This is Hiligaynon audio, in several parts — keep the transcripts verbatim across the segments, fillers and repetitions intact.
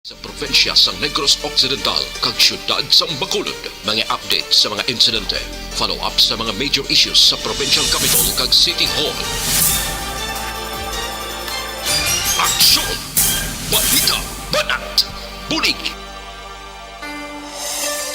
Sa probinsya sang Negros Occidental kag siyudad sang Bacolod, mga update sa mga insidente, follow-up sa mga major issues sa provincial capital kag city hall. Aksyon! Balita! Banat! Bulig!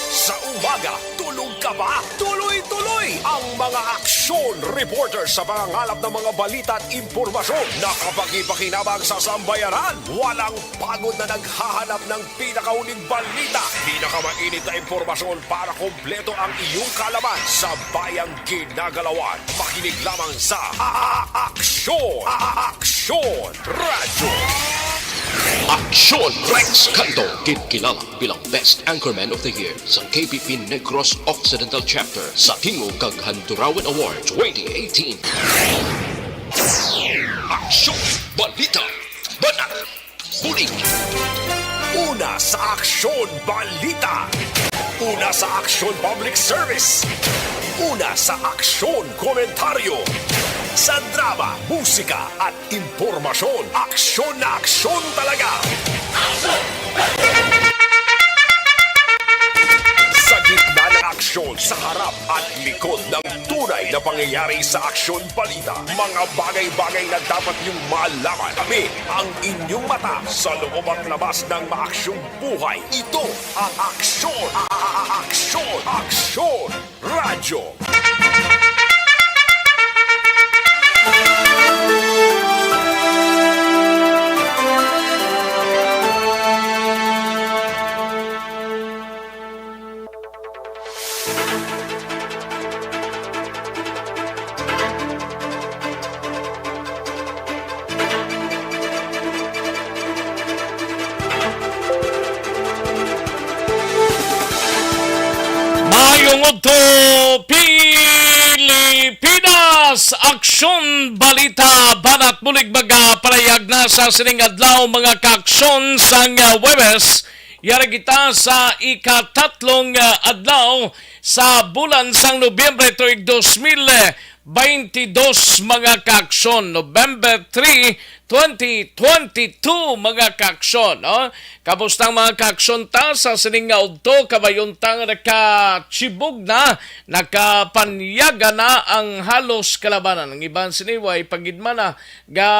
Sa umaga, tulog ka ba? Tuloy-tuloy ang mga aksyon reporter sa pangangalap ng mga balita at impormasyon na kapakipakinabang sa sambayanan. Walang pagod na naghahanap ng pinakahuling balita, pinakamainit na impormasyon para kompleto ang iyong kaalaman sa bayang ginagalawan. Makinig lamang sa A-, A-, Aksyon! A-, A-, Aksyon Radyo! Aksyon Rex Canto, ginkilala bilang Best Anchorman of the Year sang K P P Negros Occidental Chapter sa Tingog kag Handurawan Award twenty eighteen. Aksyon! Balita! Banat! Bulig! Una sa aksyon, balita! Una sa aksyon, public service! Una sa aksyon, komentaryo! Sa drama, musika, at impormasyon, aksyon na aksyon talaga! Sa gitna ng aksyon, sa harap at likod ng tunay na pangyayari sa aksyon balita, mga bagay-bagay na dapat niyong malaman. Kami ang inyong mata sa loob at labas ng maaksyong buhay. Ito ang aksyon, a-, a-, a-, aksyon, aksyon, radyo. Maayong udto, Pilipinas! Aksyon Balita, Banat Bulig, magapalayag na sa sining adlaw, mga kaaksyon, sang, ah, Huwebes. Yari kita sa ikatatlong, ah, adlaw sa bulan sang Nobyembre tuig dos mil, eh, baintidos, mga kaaksyon. November three, twenty twenty-two, mga kaaksyon, no? Kamusta ang mga kaaksyon ta sa sining nga udto? Kabayon ta nga nakachibog na, nakapanyaga na ang halos kalabanan. Ang iban sini way pa gid man na ga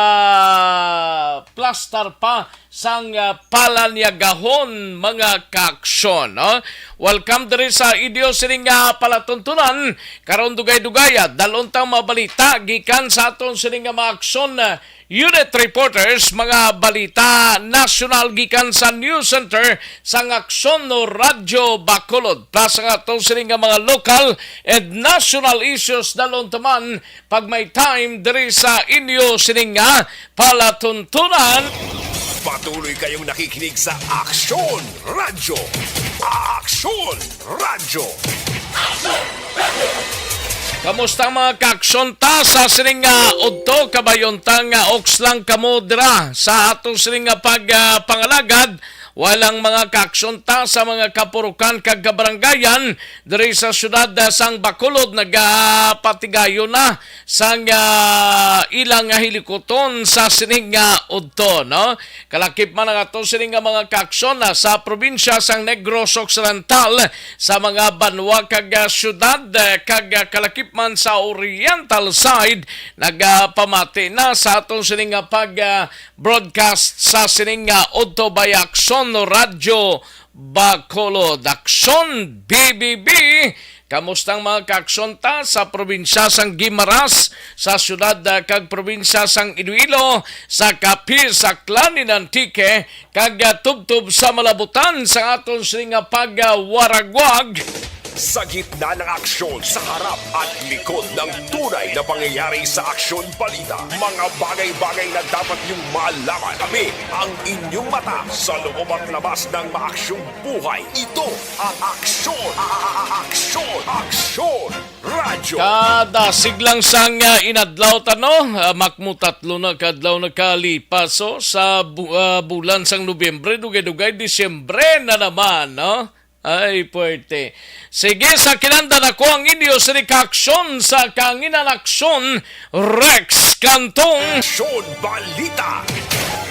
plastar pa sang, ah, palanyagahon, mga kaaksyon, no? Welcome diri sa inyo sining nga palatuntunan. Karon dugay-dugay, ah, dal-on tang mga balita gikan sa aton sining nga mga aksyon, ah, unit reporters, mga balita nasyonal gikan sa News Center sang Aksyon no Radyo Bacolod, plus ang aton sining nga mga local and national issues, dal-on ta man pag may time diri sa inyo sining nga palatuntunan. Patuloy kayong nakikinig sa Aksyon Radyo. Aksyon Radyo. Kamusta ang mga kaaksyon ta sa sining nga udto? Kabayon ta nga oks lang kamo dira sa aton sining nga pag, ah, pangalagad. Walang mga kaaksyon ta sa mga kapurukan kag kabarangayan diri sa siyudad, ah, sang Bacolod, nagapatigayon na sang, ah, ilang nga hilikuton sa sining nga udto, no? Kalakip man ang ato sining nga mga kaaksyon, ah, sa probinsya sang Negros Occidental, sa mga banwa kag, ah, siyudad, ah, kag, ah, kalakip man sa oriental side, nagapamati na sa aton sining nga pag, ah, broadcast sa sining nga udto by Aksyon no Radyo Bacolod. Aksyon, B B B. Kamusta ang mga kaaksyon ta sa probinsya sang Guimaras, sa siyudad, ah, kag probinsya sang Iloilo, sa Capiz, Aklan, and Antique, kag, ah, tubtob sa malabutan sa aton sining nga pagwaragwag? Sa gitna ng aksyon, sa harap at likod ng tunay na pangyayari sa aksyon balita, mga bagay-bagay na dapat niyong malaman, kami ang inyong mata sa loob at labas ng maaksyong buhay. Ito ang aksyon, a-, a-, a-, aksyon, aksyon, radyo. Kada siglang sang, ah, inadlaw ta, no? Ah, makmo tatlo na ka adlaw nakalipas, oh, sa bu-, ah, bulan sang Nobyembre, dugay-dugay Disyembre na naman, no? Ay, puwerte. Sige, sa kinahanglan ako ang inyo sini ka aksyon sa kahanginan, aksyon, Rex Cantong. Aksyon Balita.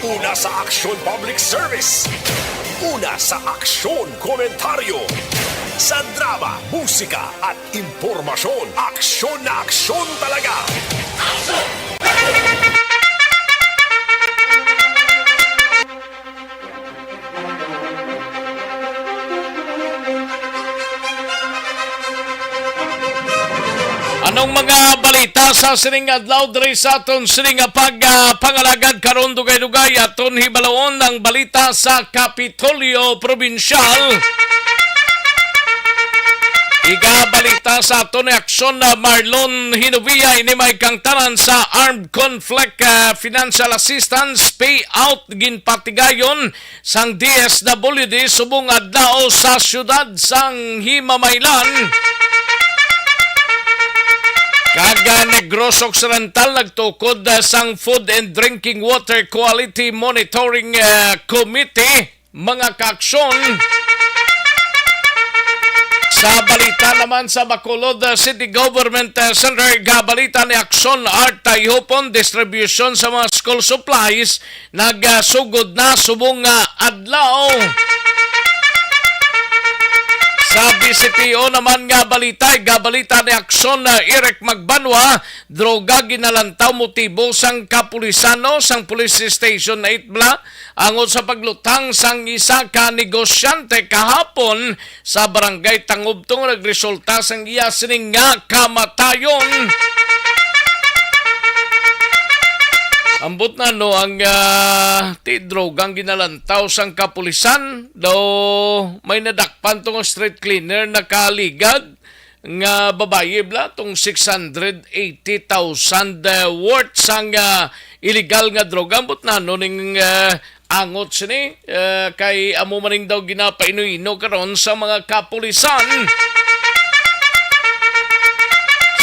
Una sa aksyon public service. Una sa aksyon komentaryo. Sa drama, musika at impormasyon. Aksyon na aksyon talaga. Anong mga balita sa sining adlaw diri sa aton sining nga pag, ah, pangalagad karon? Dugay-dugay aton hibaloon ang balita sa Kapitolyo Probinsyal. Igabalita sa aton ni Aksyon na Marlon Hinovia, ini may kangtanan sa Armed Conflict, ah, Financial Assistance Payout ginpatigayon sang D S W D subong adlaw sa siyudad sang Himamaylan. Kag, ah, Negros Occidental nagtukod, ah, sang Food and Drinking Water Quality Monitoring, ah, Committee, mga kaaksyon. Sa balita naman sa Bacolod, ah, City Government, ah, Center, gabalita ni Aksyon Art Tayhupon, distribution sa mga school supplies nagasugod na subong nga adlaw. Sa B C P O naman nga balita, gabalita ni Aksyon na Eric Magbanwa, droga ginalantaw motibo sang kapulisan, no, sang Police Station eight bala, angot sa paglutang sang isa ka negosyante kahapon sa Barangay Tangubtong, nagresulta sang iya sining nga kamatayon. Ambot na, no, ang, ah, ti drogang ginalantaw sang kapulisan, daw may nadakpan tong street cleaner nakaligad nga babayi bala tong six hundred eighty thousand, eh, worth sang, ah, illegal nga droga. Ambot na, no, ning, eh, angot sini, eh, kay amo maning daw ginapaino-ino karon sa mga kapulisan.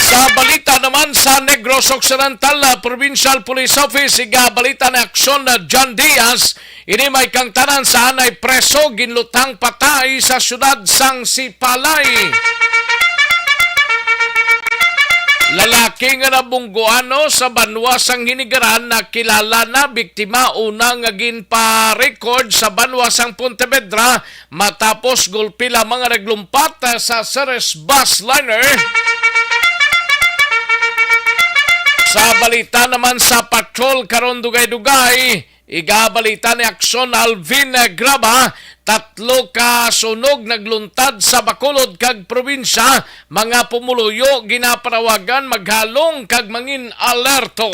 Sa balita naman sa Negros Occidental, ah, Provincial Police Office, igabalita ni Aksyon na John Diaz, ini may kangtanan sa anay preso, ginlutang patay sa siyudad sang Sipalay. Lalaki nga nabungguano sa banwa sang Hinigaran, nakilala na biktima una nga ginpa-record sa banwa sang Pontevedra matapos gulpi lamang nga naglumpat sa Ceres bus liner. Sa balita naman sa patrol karon, dugay-dugay, igabalita ni Aksyon Alvin Graba, tatlo ka sunog nagluntad sa Bacolod kag probinsya. Mga pumuluyo ginapanawagan maghalong kag mangin alerto.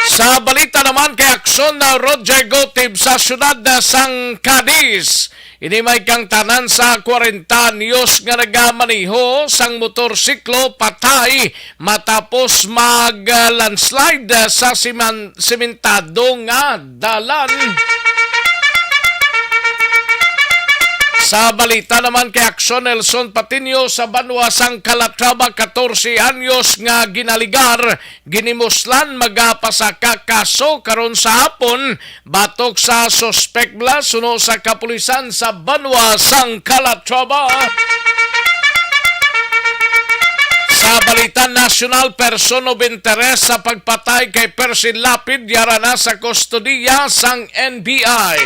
Sa balita naman kay Aksyon na Roger Gotib sa siyudad na sang Cadiz. Ini may kangtanan sa kwarenta anyos nga nagamaneho sang motorsiklo patay matapos mag, ah, landslide sa siman-, simentado nga dalan. Sa balita naman kay Aksyon, Nelson Patiño sa banwa sang Calatrava, katorse anyos nga ginaligar, ginimuslan, magapasaka kaso karon sa hapon batok sa suspek bala suno sa kapulisan sa banwa sang Calatrava. Sa balita nasyonal, person of interest sa pagpatay kay Percy Lapid yara na sa kustodiya sang N B I.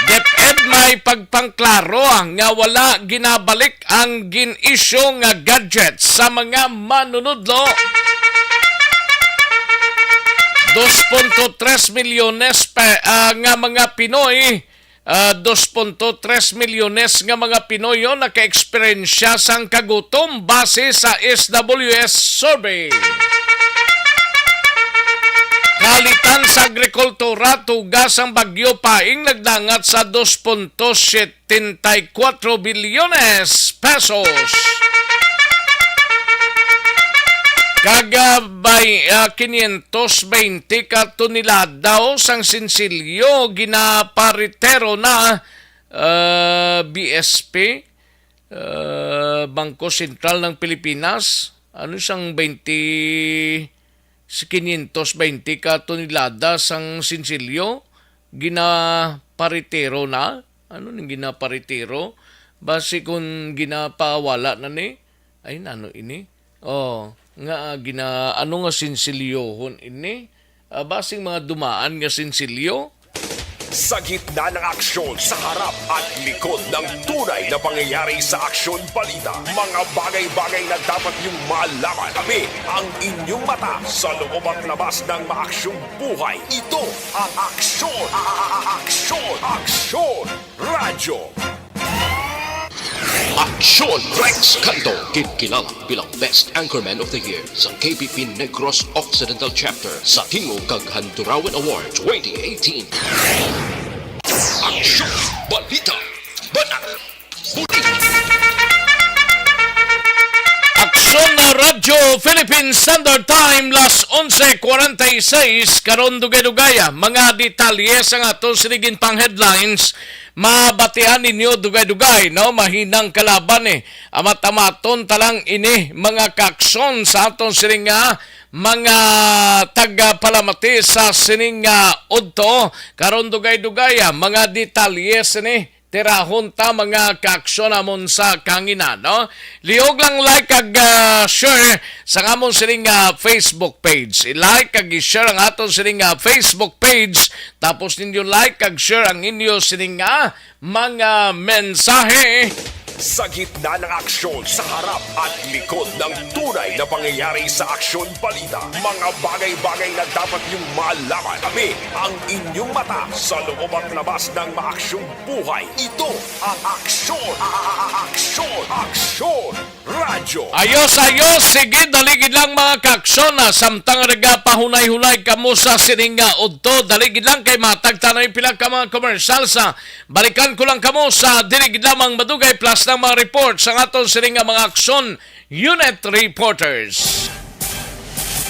DepEd may pagpangklaro nga wala ginabalik ang gin-issue nga gadget sa mga manunudlo. Dos punto tres milyones pa, ah, nga mga Pinoy, ah, dos punto tres milyones nga mga Pinoy ang naka-eksperyensya sang kagutom base sa S W S survey. Kalitan sa agrikultura, tuga sang Bagyo Paeng nagdangat sa dos punto siyete setenta y cuatro bilyones pesos. Kag, ah, bay-, ah, quinientos veinte ka tonelada sang sinsilyo ginaparitero na, ah, B S P, ah, Bangko Sentral ng Pilipinas. Ano sang twenty, sa quinientos veinte ka tonelada sang sinsilyo, ginaparitiro na? Ano ning ginaparitiro? Basi kung ginapawala na ni? Ay, nano ini? Oh, nga, ah, gina-, ano nga sinsilyohon ini? Ah, basing mga dumaan nga sinsilyo? Sa gitna ng aksyon, sa harap at likod ng tunay na pangyayari sa aksyon balita, mga bagay-bagay na dapat niyong malaman. Kami ang inyong mata sa loob at labas ng maaksyong buhay. Ito ang Aksyon, a-, a-, a-, Aksyon, Aksyon Radyo. Aksyon Rex Canto, gid kilala bilang Best Anchorman of the Year sa K P P Negros Occidental Chapter sa Tingog kag Handurawan Award twenty eighteen. Aksyon, balita, banat, bulig. Aksyon na Radyo Philippine Standard Time, las onse cuarenta y seis, karon dugay-dugay, ah, mga detalye sa aton sining pang headlines. Mabatian ninyo dugay-dugay, no? Mahinang kalaban, eh. Amat-amaton talang ini, mga kaaksyon sa aton sining, ah, mga tagapalamati sa sining, ah, udto. Karon dugay-dugay, ah, mga detalye sini. Tirahon ta, mga kaaksyon namon sa kahanginan, no? Lihog lang like kag, ah, share sa amon sining, ah, Facebook page. I-like kag i-share ang aton sining, ah, Facebook page. Tapos ninyo like kag share ang inyo sining, ah, mga mensahe. Sa gitna ng aksyon, sa harap at likod ng tunay na pangyayari sa aksyon balita, mga bagay-bagay na dapat niyong malaman. Kami ang inyong mata sa loob at labas ng maaksyong buhay. Ito ang Aksyon, a-, a-, a-, Aksyon, Aksyon Radyo. Ayos, ayos. Sige, dali gid lang, mga kaaksyon, ah. Samtang nagapahunay-hunay kamo sa sining, ah, udto, dali gid lang kay matag ta na pila ka mga commercial sa balikan ko lang kamo sa dili gid lamang madugay plus ng mga report sa aton sining nga mga aksyon unit reporters.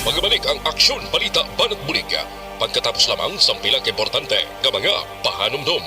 Magbalik ang Aksyon Balita Banat Bulig pagkatapos lamang sang pila ka importante nga mga pahanumdom.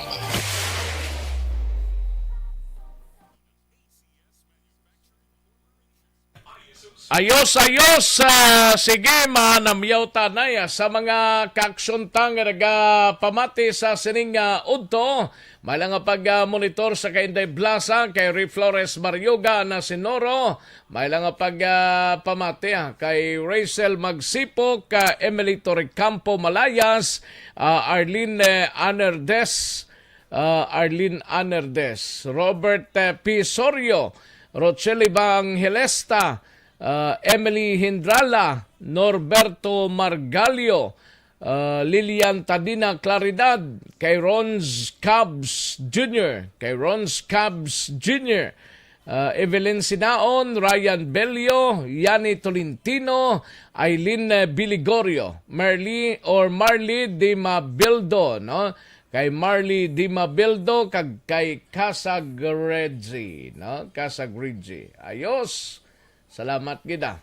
Ayos, ayos. Ah, sige, manamyaw ta anay, ah, sa mga kaaksyon ta nga nagapamati sa sining, ah, udto. May lang nga pag, ah, monitor sa kay Inday Blasa, kay Ray Flores Barioga na Sinoro. May lang nga pag, ah, pamati, ah, kay Rachel Magsipok, ka Emily Torrecampo Malayas, ah, Arlene, eh, Anerdes, ah, Arlene Anerdes, Robert, eh, Pisorio, Rochelle Evangelista, ah, Emily Hindrala, Norberto Margalio, ah, Lilian Tadina Claridad, kay Rons Cabs Junior, kay Rons Cabs Junior, ah, Evelyn Sinaon, Ryan Bello, Yani Tolentino, Aileen, eh, Biligorio, Marley or Marley Di Mabildo, no? Kay Marley Di Mabildo kag kay Casag Reggie, no? Casag Reggie. Ayos. Salamat gid, ah.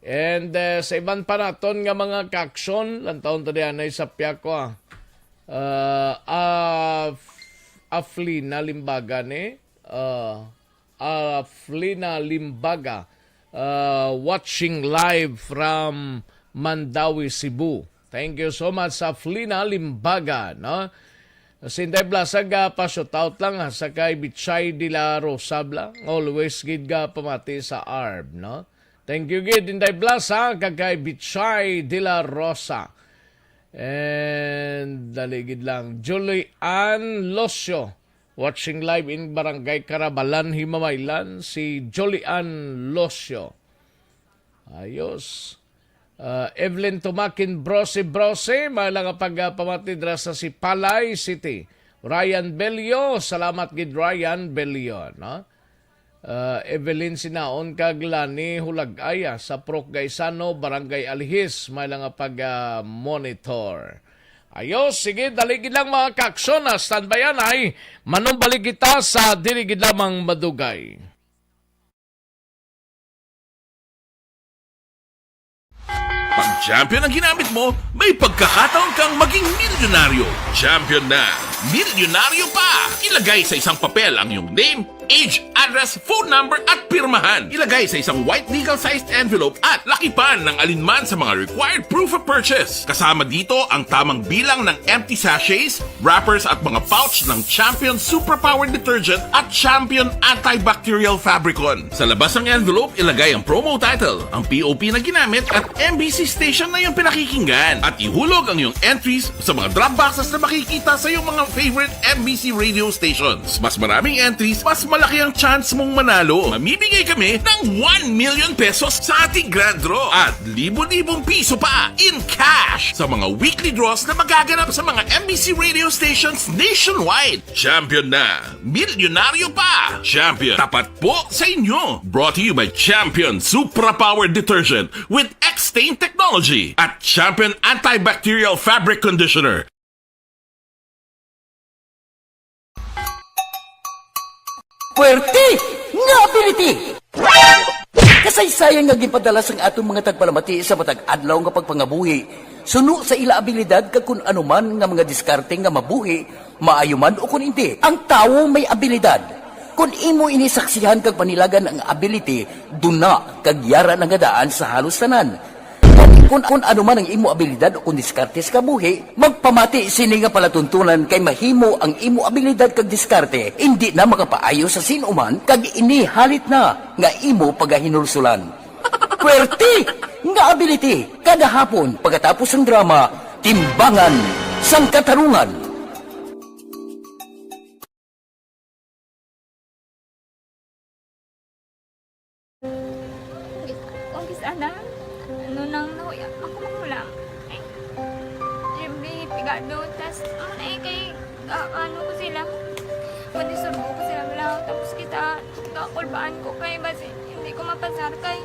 And, eh, sa iban pa naton nga mga kaaksyon, lantawon ta diyan ay sa Piako, ah. Ah, Af-, Aflina Limbaga ni, ah, Aflina Limbaga, ah, watching live from Mandaue, Cebu. Thank you so much, Aflina Limbaga, no? Si Inday Blasa, ah, pa-shoutout lang, ah, sa kay Bichay de la Rosa Bla. Always gid ka pamati sa arb, no? Thank you gid, Inday Blasa, kag kay Bichay de la Rosa. And dali gid lang, Julie Ann Locio, watching live in Barangay Carabalan, Himamaylan, si Julie Ann Locio. Ayos. Ah, Evelyn Tumakin Brose Brose, may lang nga pag, ah, pamati dira sa Sipalay City. Ryan Bello, salamat gid, Ryan Bello, no? Ah, Evelyn Sinaon kag Lani Hulagaya sa Prok Gaisano, Barangay Alihis, may lang nga pag, ah, monitor. Ayos, sige, dali gid lang, mga kaaksyon, ah, standby anay, manumbalik kita sa dili gid lamang madugay. Pag champion ang ginamit mo, may pagkakataon kang maging milyonaryo. Champion na, milyonaryo pa! Ilagay sa isang papel ang iyong name, Age, address, phone number at pirmahan. Ilagay sa isang white legal-sized envelope at lakipan ng alinman sa mga required proof of purchase. Kasama dito ang tamang bilang ng empty sachets, wrappers at mga pouch ng Champion Superpower Detergent at Champion Antibacterial Fabricon. Sa labas ng envelope, ilagay ang promo title, ang P O P na ginamit at M B C station na iyong pinakikinggan. At ihulog ang iyong entries sa mga drop boxes na makikita sa iyong mga favorite M B C radio stations. Mas maraming entries, mas malaki ang chance mong manalo. Mamimigay kami ng one million pesos sa ating grand draw at libo-libong piso pa in cash sa mga weekly draws na magaganap sa mga M B C radio stations nationwide. Champion na! Milyonaryo pa! Champion, tapat po sa inyo! Brought to you by Champion Supra Power Detergent with X-Stain Technology at Champion Antibacterial Fabric Conditioner. Puwerte nga ability! Kasaysayan nga ginpadala sang aton mga tagpalamati sa matag adlaw nga pagpangabuhi, suno sa ila abilidad kag kun ano man nga mga diskarte nga mabuhi, maayo man o kun indi. Ang tawo may abilidad. Kun imo ini saksihan kag panilagan ang ability, duna kag yara na nga daan sa halos tanan. Kun, kun ano man ang imo abilidad o kun diskarte sa kabuhi, magpamati sini nga palatuntunan kay mahimo ang imo abilidad kag diskarte indi na makapaayo sa sin-o man kag ini halit na nga imo pagahinulsulan. Puwerte nga ability kada hapon pagkatapos sang drama, Timbangan sang Katarungan. Kung kis-, kung kis-a na, ano nang nahuya, ako magulang. Ay, Jimmy, pigado, tas, ano na eh, kay, ah, ano ko sila, madisturbo ko sila, wala, tapos kita, kakulbaan ko kay, basi, hindi ko mapasar kay.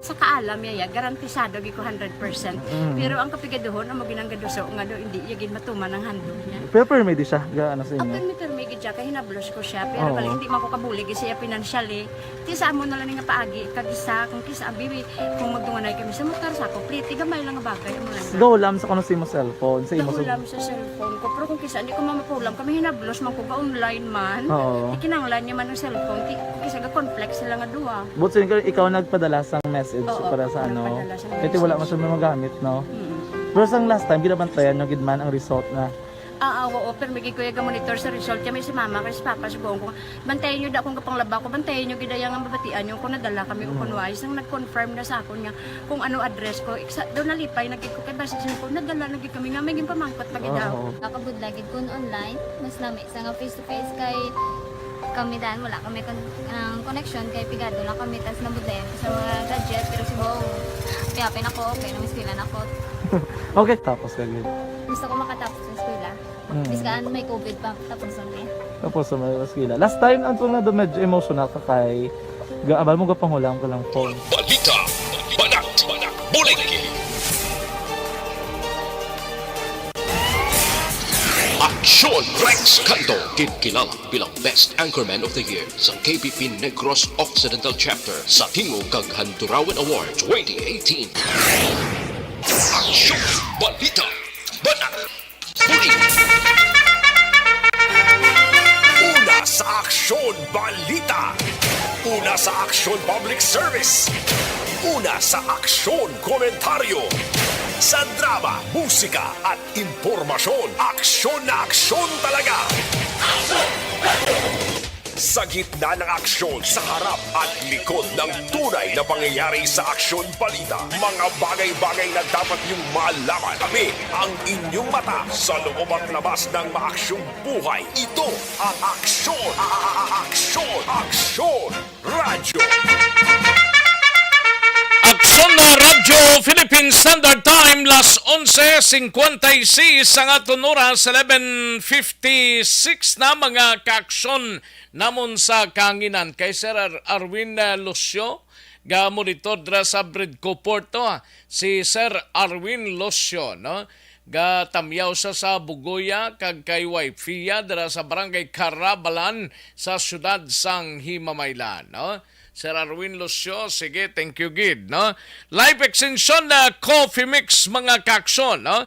Sa kaalam niya, ya, garantisado gid ko hundred percent. Mm. Pero ang kapigaduhon, amo ginang gaduso nga do, hindi iya gid matuman ang handog niya. Pero permi di siya, ga, ano sa inyo? Permi, permi gid siya, kay hinablos ko siya. Pero Oo. bali, hindi man ko kabulig siya financially. Ti sa amo na lang nga paagi, kag isa, kung kisa, abi, kung magdunganay kami sa motor, sa ako, pliti, gamay lang nga bagay, amo lang. Gahulam sa kuno sa imo cellphone, sa imo sa Gahulam sa cellphone ko, pero kung kisa, hindi ko mamapulam, kami hinablos man ko, ga-online man. Oo. Ikinanglan niya man ang cellphone, ti, kung kisa, ga-conflict sila nga duwa. But so, ikaw, ikaw nagpadala sang message Oo, para sa ano? nagpadala sang Kaya wala message. man siya magamit, no? Mm. Pero sang last time, ginabantayan nyo gid man ang result na Ah, ah, oo, pero may gid ko iya ga-monitor sa result. Kaya may si mama, kay si papa, sugoon ko, bantayan nyo da akong gapanglaba ko, bantayan nyo gid iya nga mabatian nyo kung nadala kami o Mm. kung wala. Isang nag-confirm na sa akon nga kung ano address ko. Iksa, daw nalipay na gid ko, kay basi sa ko, nadala na gid kami nga may ginpamangkot pa gid Oo. daw. Nakabudlay gid kun online, mas lami sa nga face to face kay kami dan, wala kami kon-, ang connection kay pigado lang kami, tas nabudlayan ko sa mga gadget, pero si Bong, kaya pa ako, okay, nang eskwela na ako. Okay, tapos ka gid. Gusto ko makatapos sa eskwela. Mm. Biskaan may covid pa, tapos kami. Tapos sa mga eskwela. Last time, ang tunga doon, medyo emotional ka kay, ga-, abal mo, gapangulang ko lang phone. Balita, banat, bulig. Aksyon Rex Canto, ginkilala bilang Best Anchorman of the Year sa K P P Negros Occidental Chapter sa Tingog kag Handurawan Award twenty eighteen. Aksyon, balita, banat, bulig. Una Sa Aksyon Balita. Una sa Aksyon Public Service. Una sa Aksyon Komentaryo. Sa drama, musika at impormasyon, aksyon na aksyon talaga. Sa gitna ng aksyon, sa harap at likod ng tunay na pangyayari sa Aksyon Balita, mga bagay-bagay na dapat niyong malaman. Kami ang inyong mata sa loob at labas ng maaksyong buhay. Ito ang Aksyon, a-, a-, a-, Aksyon, Aksyon Radyo. Aksyon na Radyo Philippine Standard Time, las onse cincuenta y seis ang aton oras, eleven fifty-six na, mga kaaksyon namon sa kahanginan. Kay Sir Ar-, Arwin, uh, Lucio, ga-monitor dira sa Bridco Porto, ah, si Sir Arwin Lucio, no? Gatamyaw siya sa Bugoya kag kay wife iya dira sa Barangay Carabalan sa siyudad sang Himamaylan, no? Sir Arwin Lucio, sige, thank you gid, no? Live extension na Coffee Mix, mga kaaksyon, no?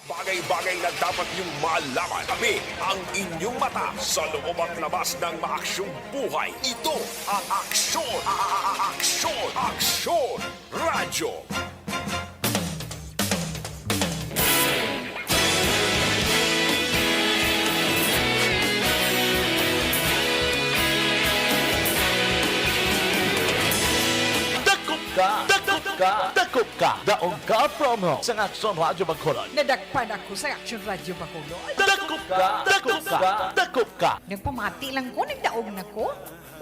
Bagay-bagay na dapat niyong malaman. Kami ang inyong mata sa loob at labas ng maaksyong buhay. Ito ang Aksyon, a-, a-, a-, Aksyon, Aksyon Radyo. Dakop ka, dakop ka, dakop ka. Daog ka promo sa Aksyon Radyo Bacolod. Nadakpan ako sa Aksyon Radyo Bacolod. Dakop ka, dakop ka, dakop ka. Nagpamati lang ko, nagdaog na ko.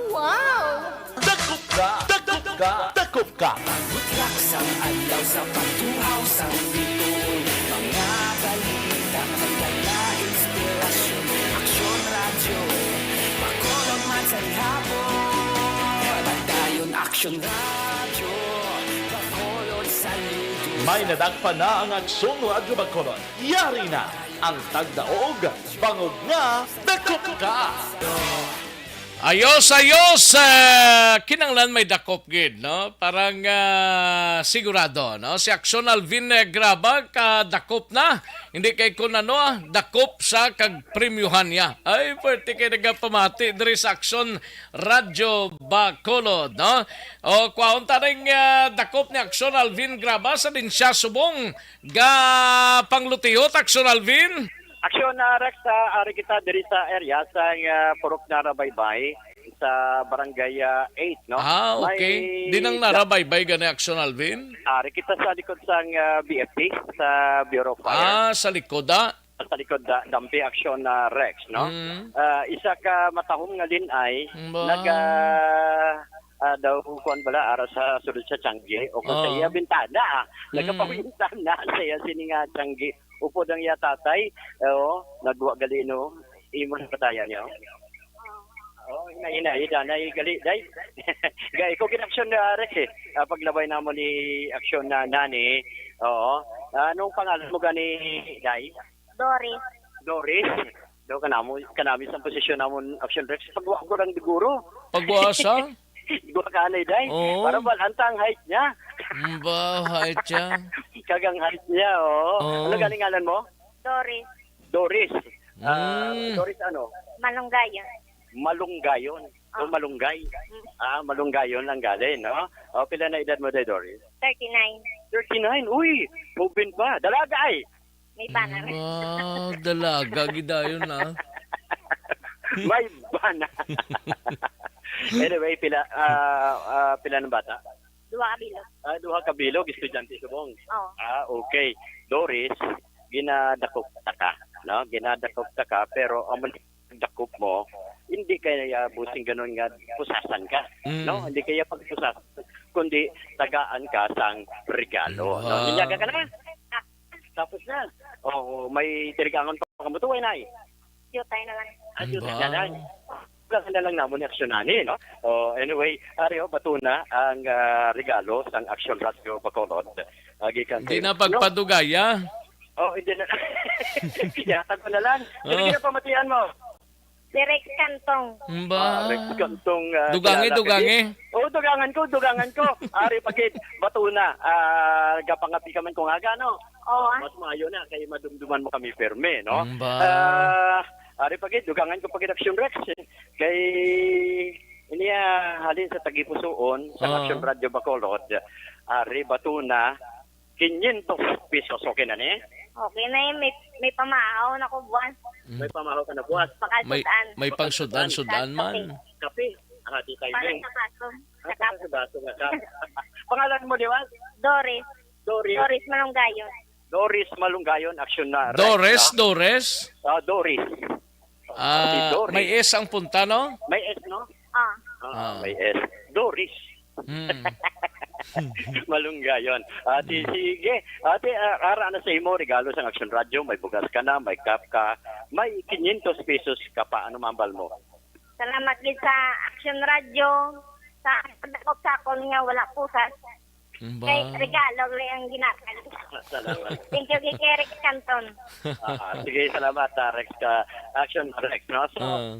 Wow! Dakop ka, dakop ka, dakop ka. Pagbutlak sang adlaw sa pagtuhaw sang bituon, mga balita, mga inspirasyon, Aksyon Radyo Bacolod man sa gihapon. Padayon Aksyon Radyo Bacolod sa lido. May nadakpan na ang Aksyon Radyo Bacolod. Yari na ang tagdaog, bangod nga dakop ka. Ayos, ayos. Ah, kinahanglan may dakop gid, no? Parang, ah, sigurado, no? Si Aksyon Alvin, eh, Graba, kadakop na. Hindi kay kun ano, ah, dakop sa kag premyuhan niya. Ay, pwerte kay nagapamati diri sa Aksyon Radyo Bacolod, no? O, kwaon ta ning, ah, dakop ni Aksyon Alvin Graba sa din siya subong ga panglutihot, Aksyon Alvin. Aksyon, ah, Rex, ah, ari kita diri sa area sang, ah, Purok Narabaybay, sa Barangay, ah, eight, no? Ah, okay. May Di nang da- Narabaybay gani, Aksyon Alvin? Ari kita sa likod sang, ah, B F P, sa Bureau of Fire. Ah, sa likod, ah. Sa likod, da-, dampi, Aksyon, ah, Rex, no? Mm. Ah, isa ka matahom nga lin-ay, Ba? naga, ah, daw, kuwan bala, ara sa sulod sa tiyanggi, o kung sa Oh. iya bintana, ah. Mm. Nagapabintana sa iya sini nga tiyanggi. Upod ang iya tatay, eh, oh, nagwa gali, no? Imo sa batayan niya, oh. Oh, hinay, hinay, hinay, gali, day. Gay, ko gid Aksyon na, Rex, eh. Ah, paglabay namo ni Aksyon na nani, oo. Anong pangalan mo gani, day? Doris. Doris? Do kanamo, kanami sa posisyon namon, Aksyon Rex. Pagwa ko lang diguro. Pagwa sa? Igwa ka anay, day. Oo. Para balanta ang height niya. Mm, ba, height siya? Kagang height niya, oo. Oo. Ano galing ngalan mo? Doris. Doris. Ah, Mm. Doris ano? Malunggayon. Malunggayon. O malunggay. Ah, malunggayon lang gali, no? O, pila na edad mo, Day Doris? Thirty-nine. Thirty-nine? Uy, open pa. Dalaga ay! May bana rin. Wow, dalaga gidayon na. May bana. Anyway, pila, ah, ah, pila ng bata? Duha ka bilog. Ah, duha ka bilog, estudyante subong. Oo. Ah, okay. Doris, ginadakop ta ka, no? Ginadakop ta ka, pero ang dakop mo, hindi kaya busing ganun nga pusasan ka, Mm. no? Hindi kaya pagpusasan, kundi tagaan ka sang regalo, no? Wow. Ninyaga ka na? Tapos na. Oo, may tirigangon pa ka mo tuway, Nay? Yutay na lang. Ah, yutay Ba? na lang. Wala na lang namon ni Aksyon ani, no? Oh, anyway, ari, oh, bato na ang, ah, regalo sang Aksyon Radyo Bacolod. Ah, gikan Hindi kay na pagpadugaya. Oh, hindi na. Yatag ko na lang. Sige, Oh. sige, pamatian mo. Si Rex Cantong. Ba? Ah, Rex Cantong, ah, Dugangi, kilala ka dugangi. din. Oh, dugangan ko, dugangan ko. Ari pa gid, bato na. Ah, gapangapi ka man kung aga, no? Oo, ah. Mas maayo na kay madumduman mo kami perme, no? Ba? Ah, ari pa gid, dugangan ko pa gid Action Rex, eh. Kay ini, ah, halin sa tagipusoon sa Ah. Action Radio Bacolod, ari bato na quinientos pesos. Okay na ni? Okay na yun. May, may pamahaw na ko buwan. Mm. May pamahaw ka na buwas. May, Pakasudan. may pangsudan-sudan man. Kape. Ah, di tayo Para din. Sa baso. Ah, Sa para kape. Sa baso nga kape. Pangalan mo, di ba? Doris. Doris. Doris Malunggayon. Doris Malunggayon, Action na Rex, Doris, no? Doris? Ah, Doris. Ah, Si Doris. may S ang punta, no? May S, no? Ah. Ah, Ah. may S. Doris. Hmm. Malunggayon. Ate, Hmm. sige. Ate, ah, ara na sa imo, regalo sang Action Radio. May bugas ka na, may cup ka, may quinientos pesos ka pa. Ano mambal mo? Salamat gid sa Action Radio, sa pagdakop sa akon nga wala pusas. Ba? Kay regalo rin ang ginatag. Salamat. Thank you, kay Eric Canton. Ah, sige, salamat, ah, Rex, ah, Action Rex, no? So, Ah.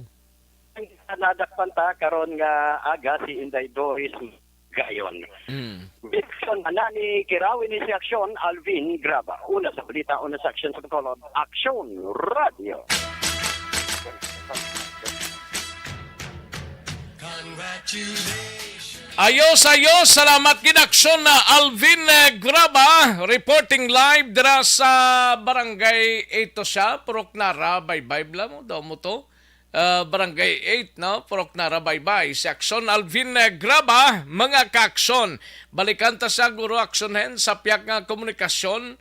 nadakpan ta karon nga aga si Inday Doris Gayon. Mm. Action na ni Kirawi ni si Action, Alvin Graba. Una sa balita, una sa Action sa Bacolod, Action Radio. Ayos, ayos. Salamat gid, Action na Alvin, eh, Graba, reporting live dira sa Barangay Ito siya, Purok Nara, Baybay, bla mo, daw mo to. Ah, Barangay eight, no? Purok Nara, Baybay. Si Action Alvin, eh, Graba, mga ka-Action. Balikan ta sa Guro Action Hen sa pihak nga komunikasyon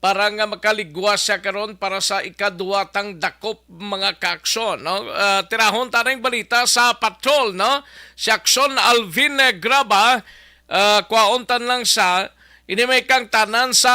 para nga makaligwas siya karon para sa ikaduwa tang dakop, mga ka-Action, no? Ah, tirahon ta ning balita sa patrol, no? Si Action Alvin, eh, Graba, ah, kwaon tan lang sa, ini may kangtanan sa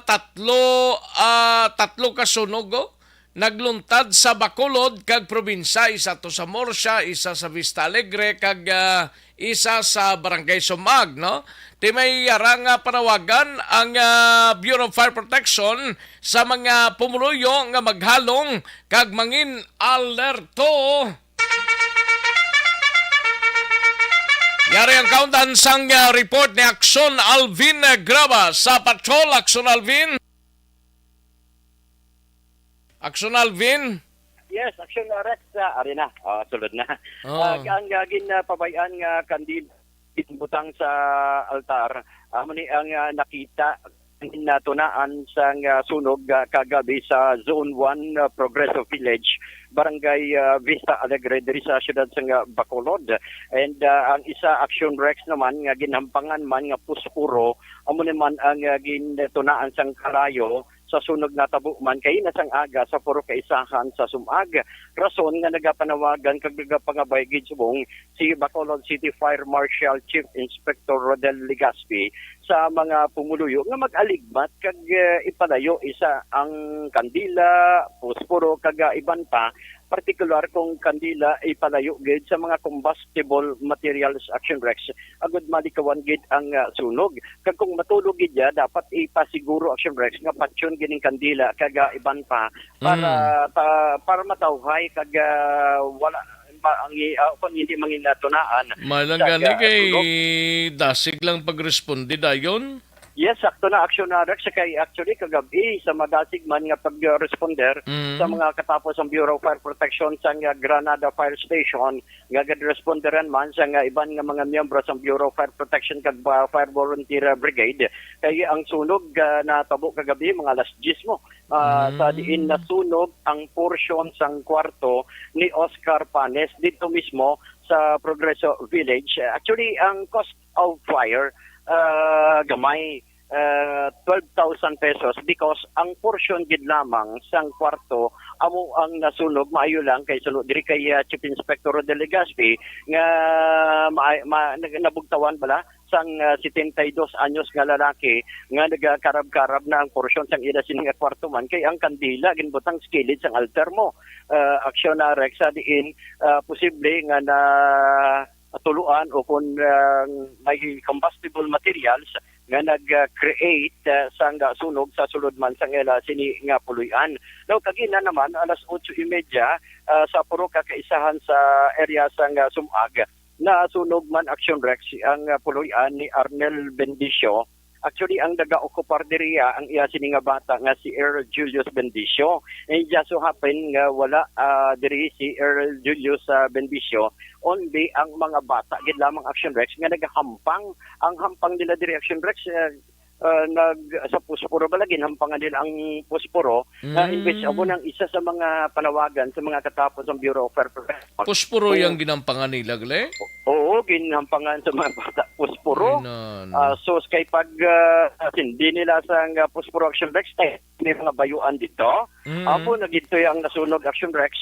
tatlo, ah, tatlo ka sunog, oh. Nagluntad sa Bacolod kag probinsya, isa to sa Murcia, isa sa Vista Alegre, kag, ah, isa sa Barangay Sumag, no? Ti may yara nga panawagan ang, ah, Bureau of Fire Protection sa mga pumuluyo nga maghalong kag mangin alerto. Yari ang kaundan sang, ah, report ni Action Alvin Graba sa Patrol. Action Alvin. Action Alvin. Yes, Action Rex, ah, ari na. Ah, sulod na. Oh. Ah, ang, ah, gin, ah, pabayan nga kandila ginbutang sa altar, amo ni ang, ah, nakita natunaan sang, ah, sunog, ah, kagabi sa Zone one, ah, Progreso Village, Barangay, ah, Vista Alegre, diri sa siyudad sang, ah, Bacolod. And, ah, ang isa, Action Rex naman, nga ginhampangan man nga puspuro, amo ni man ang, ah, gintunaan sang kalayo sa sunog natabo man kay na sang aga sa puro kaisahan sa Sumag. Rason nga nagapanawagan kag nagapangabay gid subong si Bacolod City Fire Marshal Chief Inspector Rodel Legaspi sa mga pumuluyo nga mag-aligmat kag, eh, ipalayo isa ang kandila, posporo, kag, ah, iban pa, partikular kung kandila, ipalayo gid sa mga combustible materials, Action Rex, agud malikawan gid ang, ah, sunog. Kag kung matulog gid ya, dapat ipasiguro, Action Rex, nga patyon gining kandila kag, ah, iban pa para Mm. ta-, para matawhay kag, ah, wala ma-, ang i-, ah, kung hindi manginatunaan Malang sa, gani ah, kay sunog. Dasig lang pagresponde dayon. Yes, sakto na, Action Rex, kay actually kagabi sa madasig man nga pag-responder Mm. sa mga katapos ang Bureau of Fire Protection sa nga Granada Fire Station nga gadresponderan man sa nga iban nga mga miyembro sa Bureau of Fire Protection kag, ah, Fire Volunteer Brigade, kay ang sunog, ah, natabo kagabi mga alas diyes mo, ah, sa diin Mm. nasunog ang portion sang kwarto ni Oscar Panes dito mismo sa Progreso Village. Actually, ang cause of fire, ah, gamay, ah, twelve thousand pesos because ang portion gid lamang sang kwarto amo ang nasunog. Maayo lang kay suno diri kay, ah, Chief Inspector Rodel Legaspi nga ma-, ma-, nag-, nabugtawan bala sang, ah, setenta y dos anyos nga lalaki nga nagakarab-karab na ang portion sang ila sini nga kwarto man kay ang kandila ginbutang sa kilid sang altar mo. Ah, Action Rex, sa diin, ah, posible nga na tuluan o kung, ah, may combustible materials nga nag-create, ah, sang sunog sa sulod man sang ila sini nga puloy-an. Now, kagina naman, alas otso y media, ah, sa puro ka kaisahan sa area sang, ah, Sumag, nasunog man, Action Rex, ang, ah, puloy-an ni Arnel Bendicio. Actually, ang nagaokupar diriya ang iya sini nga bata nga si Earl Julius Bendicio. And just so happen nga wala, ah, diri si Earl Julius, ah, Bendicio, only ang mga bata gid lamang, Action Rex, nga nagahampang. Ang hampang nila diri, Action Rex, ah, ah, nag, sa posporo ba lagi, hampangan nila ang posporo, na in which amo Mm. nang isa sa mga panawagan sa mga katapos ang Bureau of Fire Protection. Posporo Oh. yang ginampangan nila, gali? Oo, ginampangan sa mga bata, posporo. Ay, nan. Ah, so, kay pag, ah, sindi nila sa nga posporo, Action Rex, eh, may mga bayuan dito. Mm. Apo, nagidtoy ang nasunog, Action Rex,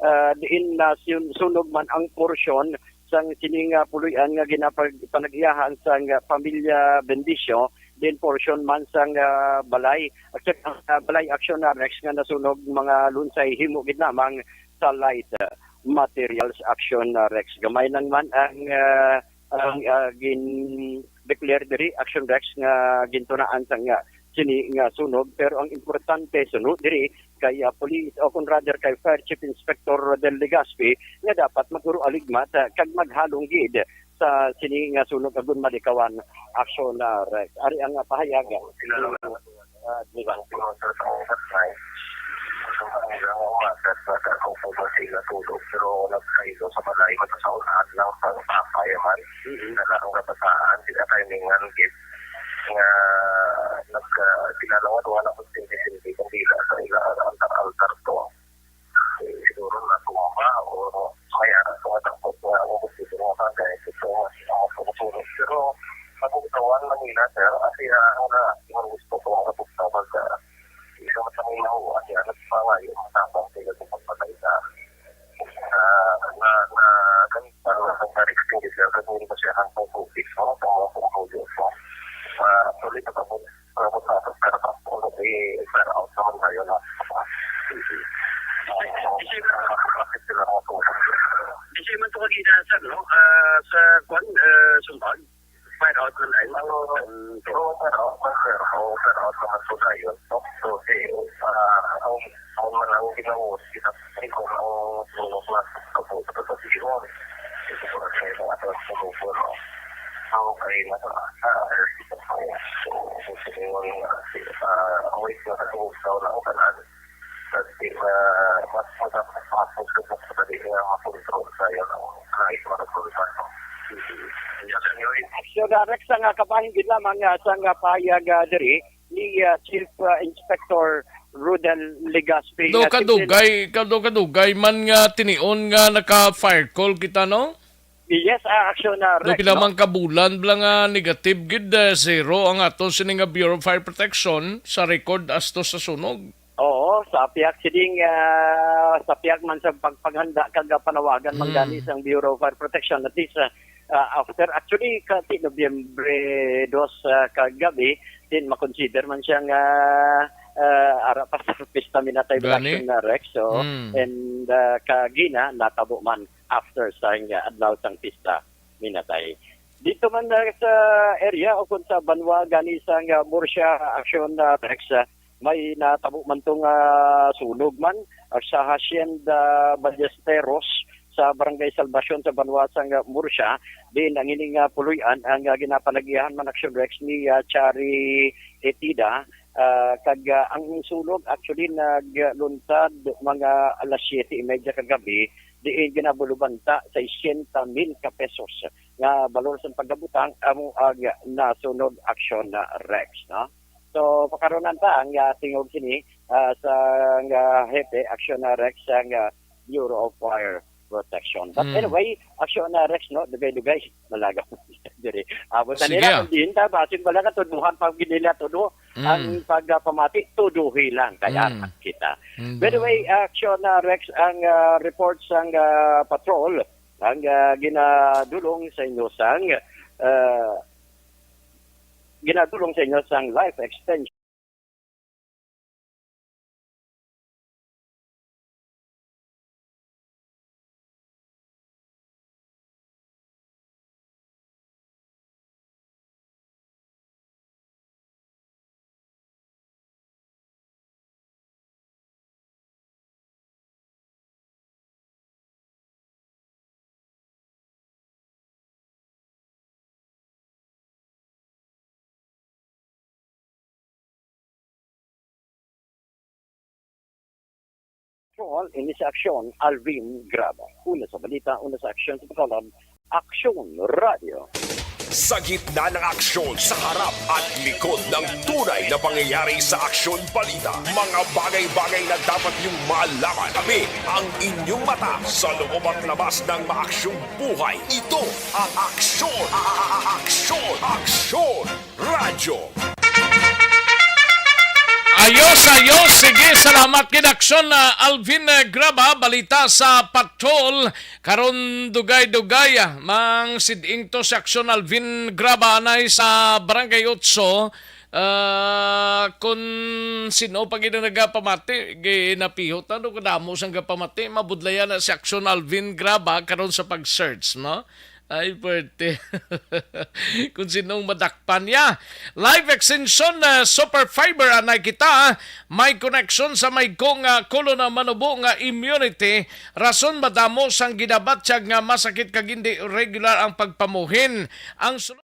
ah, diin na sun-, sunog man ang porsyon sang sini nga puloy-an nga ginapag-, panag-iyahan sang pamilya Bendicio, din portion man sang, ah, balay. Actually, ang, ah, balay, Action Rex, nga nasunog mga lunsay himo gid lamang sa light, ah, materials, Action Rex. Gamay lang man ang, ah, ang, ah, gin-declare diri, Action Rex, nga gintunaan sang, ah, sini nga sunog, pero ang importante suno diri kay, ah, police o kung rather kay Fire Chief Inspector Rodel Legaspi nga dapat maguro aligmat, ah, kag maghalong gid sa sini nga sunog agon malikawan, Action Rex. Ari ang, ah, pahayag. Sila lang ang, ah, di ba? Ang pinunsa sa oras na eh. Ang kanila nga umakyat na sa akong pagkasing natulog, pero nagkaido sa balay, matasaon adlaw sa papa yaman. Mm-hmm. Nala ang kabataan, sila timingan gid nga nagka-, sila lang at wala ko sindi-sindi, kung dila sa ila ang altar-altar to. Eh, siguro natumba o may ara ko nga takot nga ang gusto ko nga kagay. Ito nga siya ang pagkasunod. Pero pag-utawan Manila, sir, at siya ang na, ang gusto ko nga pagtawag ka. Isa man sa mga huwag niya, nagpangayo, matapang sila sa pagpatay sa, ah, na, na, ganito, na, na, na, extinguisher, kasi hindi pa siya ang pag-upis, no? Sa mga pumulyo, no? Ah, actually, nakabot, nakabot na ako, pero tapos, ano, eh, fire out naman tayo na. Kasi, kasi, kasi, kasi, Di siya man to kagina, sir, no? Ah, sa, kwan, ah, Sumbag, fire out na line. Oo. Mm, pero fire out na, sir. Oo, fire out naman po tayo. So, so, eh, ah, ang, ang man ang ginawa, kita, ay, kung ang tulog na sa pagkabuto sa pagkabuto, ito po na sa mga atas sa grupo, no? Ang kay nasa, ah, so, so, so, ah, away na sa grupo, sa unang kanan. Kasi, ah, mas mataas, mas mataas ka sa pwede nga makontrol sa iyo, no? Kahit makontrol pa, no? Yes, anyway. Action Rex, ang, ah, kabahin gid lamang, ah, sa nga pahayag, ah, diri ni, ah, Chief, ah, Inspector Rudel Legaspi, Do nga kadugay, kado kadugay man nga tinion nga naka-fire call kita, no? Yes, ah, Action, ah, Do Rex, pila no? man ka bulan bala nga negative gid, eh, zero ang aton sini nga Bureau of Fire Protection sa record asto sa sunog. Oo, sa piyak sining, ah, sa piyak man sa pagpaghanda kag panawagan man Hmm. gani sang Bureau of Fire Protection, at least, ah, ah, after, actually, kati Nobyembre dos, ah, kagabi, din makonsider man siya nga, ah, ara pa sa pista minatay Gani? Action na Rex, so, Hmm. and, ah, kagina, natabo man after sang, ah, adlaw sang pista minatay. Dito man, ah, sa area o kung sa banwa gani sang, ah, Murcia Action, ah, Rex, ah, may natabo man to nga sunog man, ah, sa Hacienda Ballesteros, sa Barangay Salvacion sa banwa sang Murcia, diin ang ining, ah, puloy-an ang, ah, ginapalagihan man Action Rex ni, ah, Chari Etida, ah, kag, ah, ang sulog actually naglunsad mga alas siyete y media kagabi, diin ginabulubanta sesenta mil ka pesos nga balor sang pagkabutang amo ang nasunod Action Rex, no? So, pakaronan pa ang, ah, tingog sini, ah, sa, ah, hepe, Action Rex, sang, ah, Bureau of Fire Protection. But Mm. anyway, Action Rex, no, dugay-dugay, malagaw diri. Amo sa Sige, nila, ah. Kung diin ta, basin wala ka, tuduhan pa gid nila, tudo. Mm. Ang pagpamati, tuduhi lang, kaya Mm. kita. Mm. By the way, Action, ah, Rex, ang, ah, report sang, ah, patrol, ang, ah, ginadulong sa inyo sang, ah, ginadulong sa inyo sang life extension. Control ini sa aksyon, Alvin Graba. Una sa balita, una sa aksyon sa Bacolod, Aksyon Radio. Sa gitna ng aksyon, sa harap at likod ng tunay na pangyayari sa Aksyon Balita, mga bagay-bagay na dapat niyong malaman. Kami ang inyong mata sa loob at labas ng maaksyong buhay. Ito ang Aksyon, a- a- a- Aksyon, Aksyon Radyo. Ayos, ayos. Sige, salamat gid, Aksyon, ah, Alvin, eh, Graba. Balita sa patrol. Karon dugay-dugay, ah, mang siding to si Aksyon Alvin Graba anay sa Barangay Otso. Ah, kun sino pa gid ang nagapamati, ginapihot na, no, kadamo sang gapamati, mabudlayan na si Aksyon Alvin Graba karon sa pag-search, no? Ay, pwerte. Kung sinong madakpan niya. Live extension, ah, super fiber, anay kita, ah. May connection sa may kong, ah, kulo na manubo nga immunity. Rason madamo sang ginabatyag nga masakit kag hindi regular ang pagpamuhin. Ang sulod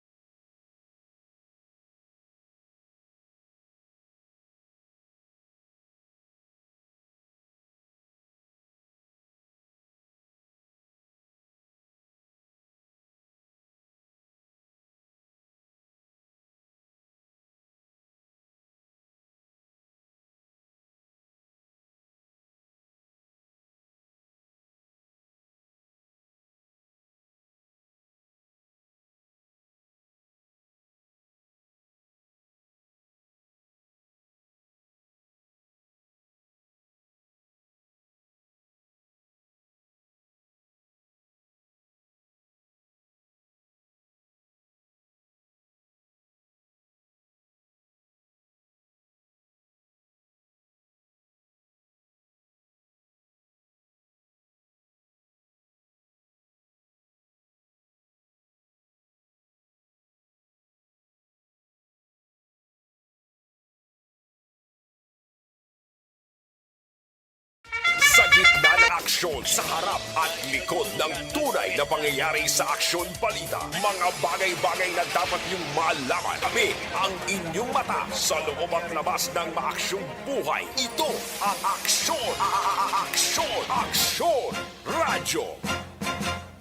Sa gitna ng aksyon, sa harap at likod ng tunay na pangyayari sa Aksyon Balita, mga bagay-bagay na dapat niyong malaman. Kami ang inyong mata sa loob at labas ng maaksyong buhay. Ito ang Aksyon, a- a- a- Aksyon, Aksyon Radyo.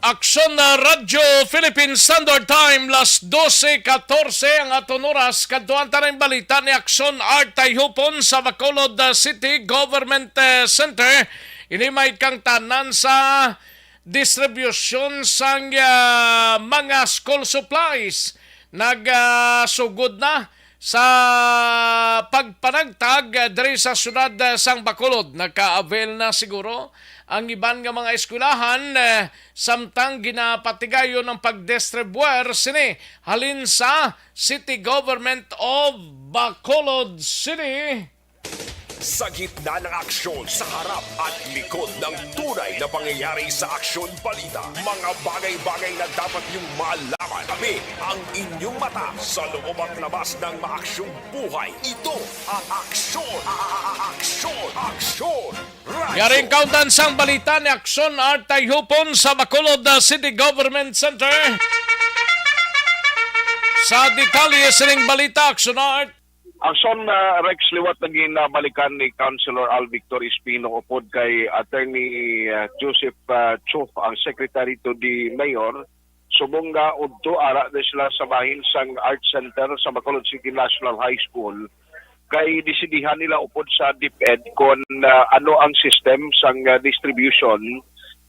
Aksyon na Radyo Philippine Standard Time, las dose katorse ang aton oras. Kadtuan ta na ang balita ni Aksyon Art Tayhupon sa Bacolod, uh, City Government, uh, Center. Ini may kangtanan sa distribusyon sang, uh, mga school supplies. Nagasugod na sa pagpanagtag, eh, diri sa siyudad, eh, sang Bacolod. Naka-avail na siguro ang iban nga mga eskwelahan, eh, samtang ginapatigayon ang pagdistribuer sini halin sa City Government of Bacolod City. Sa gitna ng aksyon, sa harap at likod ng tunay na pangyayari sa Aksyon Balita, mga bagay-bagay na dapat niyong malaman. Kami ang inyong mata sa loob at labas ng maaksyong buhay. Ito ang Aksyon, a- a- a- Aksyon, Aksyon, Radyo. Yaring kauntan sang balita ni Aksyon Art Tayhupon sa Bacolod, uh, City Government Center. Sa detalye sining balita, Aksyon Art. Aksyon, uh, Rex, liwat na ginabalikan ni Councilor Al Victor Espino upod kay Attorney, uh, Joseph, uh, Cho, ang Secretary to the Mayor. Subong nga udto ara na sila sa bahin sang Art Center sa Bacolod City National High School, kay disidihan nila upod sa DepEd kon, ah, ano ang system sang, ah, distribution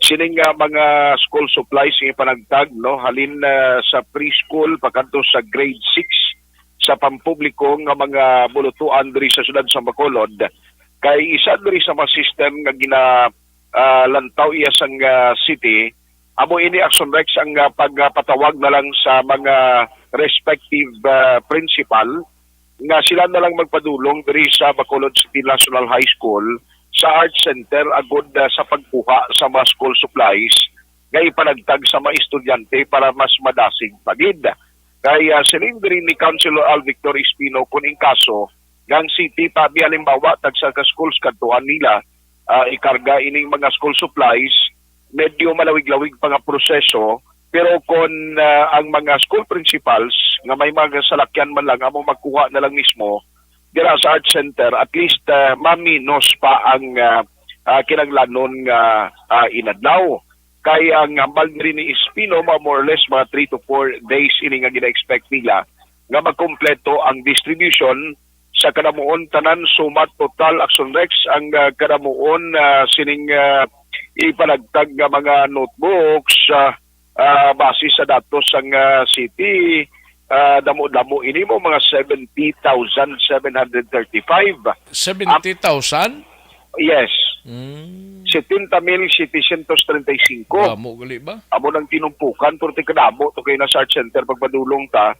sining, ah, mga school supplies nga ipanagtag, no, halin, ah, sa preschool pakadto sa grade six sa pampubliko nga mga bulutuan diri sa siyudad sa Bacolod. Kay isa diri sa mga system nga gina, ah, lantaw iya sang, ah, city, amo ini, Action Rex, ang, ah, pagpatawag na lang sa mga respective, ah, principal nga sila na lang magpadulong diri sa Bacolod City National High School sa Art Center agud, ah, sa pagkuha sa mga school supplies nga ipanagtag sa mga estudyante para mas madasig pa gid. Kay, ah, siling diri ni Councilor Al Victor Espino, kun in kaso nga ang city pa, halimbawa, tagsa ka schools kadtuan nila, ah, ikarga ining mga school supplies, medyo malawig-lawig pa nga proseso. Pero kon, ah, ang mga school principals nga may mga salakyan man lang amo magkuha na lang mismo dira sa Art Center, at least, ah, maminos pa ang, ah, ah, kinahanglanon nga, ah, inadlaw. Kay ang hambal diri ni Espino, mga more or less mga three to four days ini nga gina-expect nila nga magkumpleto ang distribution sa kadamuon tanan. Sumat total, Action Rex, ang, ah, kadamuon, ah, sining, ah, ipanagtag nga mga notebooks, ah, ah, base sa datos sang, ah, city, ah, damo-damo ini mo, mga seventy thousand seven hundred thirty-five. Seventy thousand? Yes. Mm. Setenta mil setecientos treinta y cinco. Damo gali ba? Amo nang tinumpukan, pero kadamo to kay na sa Art Center pagpadulong ta.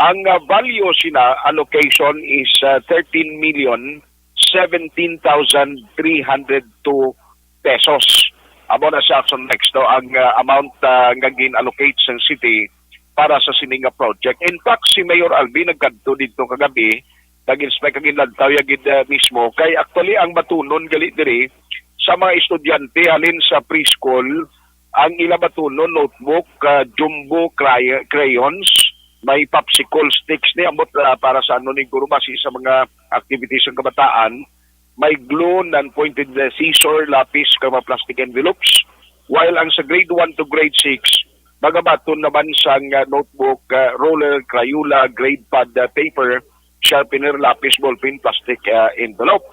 Ang, ah, value sina allocation is, ah, thirteen million seventeen thousand three hundred two pesos. Amo na sa Action Rex, no, ang, ah, amount, ah, nga gin-allocate sang city para sa sini nga project. In fact, si Mayor Albi nagkadto didto kagabi, nag-inspect, kag inlantaw ya gid, ah, mismo. Kay actually, ang batunon gali diri sa mga estudyante halin sa preschool, ang ila batunon, notebook, ah, jumbo cray-, crayons, may popsicle sticks ni, ambot, ah, para sa ano ni, guro, basi sa mga activities ng kabataan, may glue, non-pointed, uh, scissor, lapis, kag mga plastic envelopes. While ang sa grade one to grade six, magabaton naman sang, uh, notebook, uh, ruler, Crayola, grade pad, uh, paper, sharpener, lapis, ballpen, plastic, uh, envelope.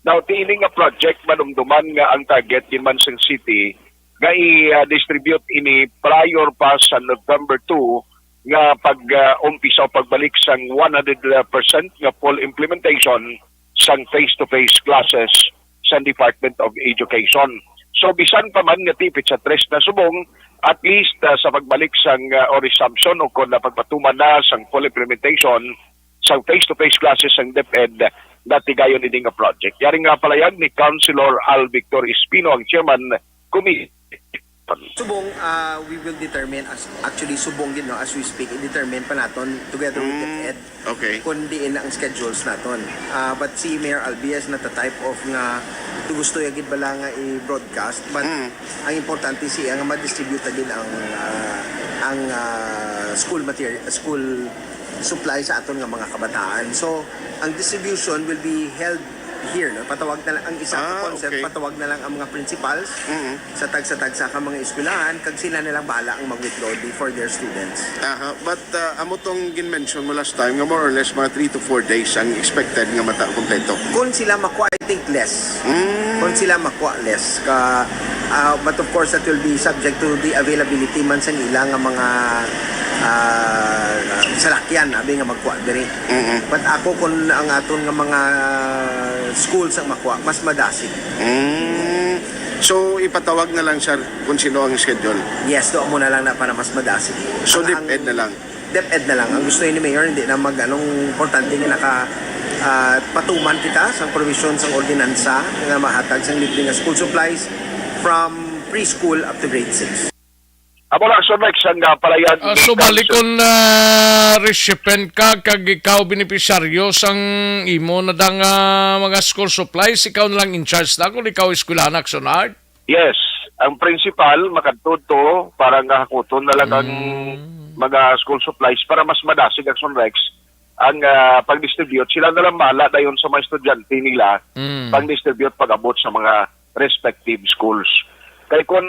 Now, ti ini nga project, madumduman nga ang target gid man sang city nga i-distribute ini prior pa sa November two nga pag, uh, umpisa o pagbalik sang one hundred percent nga full implementation sang face-to-face classes sa Department of Education. So, bisan pa man nga ti petsa tres na subong, at least, ah, sa pagbalik sang, ah, o resumption o kon na pagpatuman na sang full implementation sang face-to-face classes sang DepEd, natigayon ini nga project. Yari nga palayag ni Councilor Al Victor Espino, ang chairman committee. Subong, ah, we will determine as, actually, subong gid, no, as we speak, i-determine pa naton together with Mm, DepEd okay. kung diin ang schedules naton. Ah, but si Mayor Albi is not the type of nga gusto ya gid bala nga i-broadcast, but Mm. ang importante siya nga ma-distribute na gid ang, ah, ang, ah, school material, school supply sa aton nga mga kabataan. So, ang distribution will be held here, no? Patawag na lang ang isa ka Ah, concept, okay. patawag na lang ang mga principals Mm. sa tagsa-tagsa ka mga eskwelahan, kag sila na lang bahala ang mag-withdraw for their students. Aha, but, uh, amo tong gin-mention mo last time nga more or less mga three to four days ang expected nga mata kompleto. Kung sila makuha, I think less. Mm. Kung sila makuha, less. Ka, ah, but of course, that will be subject to the availability man sa ila nga mga, ah, salakyan, abi nga magkuha diri. Mm-mm. But ako, kung ang aton nga mga schools ang makuha, mas madasig. Mm. So, ipatawag na lang, sir, kung sino ang schedule? Yes, doon mo na lang na para mas madasig. So, Ang, DepEd ang na lang? DepEd na lang. Ang gusto ni Mayor, hindi na mag, anong importante nga naka, At patuman kita sang provision sang ordinansa nga mahatag sang libre nga school supplies from preschool up to grade six. Amo lang, Sir Rex, ang, ah, palayag Ah, ni so, Council. Balikon, ah, recipient ka kag ikaw benepisyaryo sang imo na dang, ah, mga school supplies, ikaw na lang in charge na kung ikaw eskwelahan, Action Art? Yes, ang principal makadto to para nga hakuton na lang ang Mm. mga school supplies para mas madasig, Action Rex, ang, ah, pag-distribute. Sila na lang bahala dayon sa mga estudyante nila Mm. pang-distribute pag-abot sa mga respective schools. Kay kung,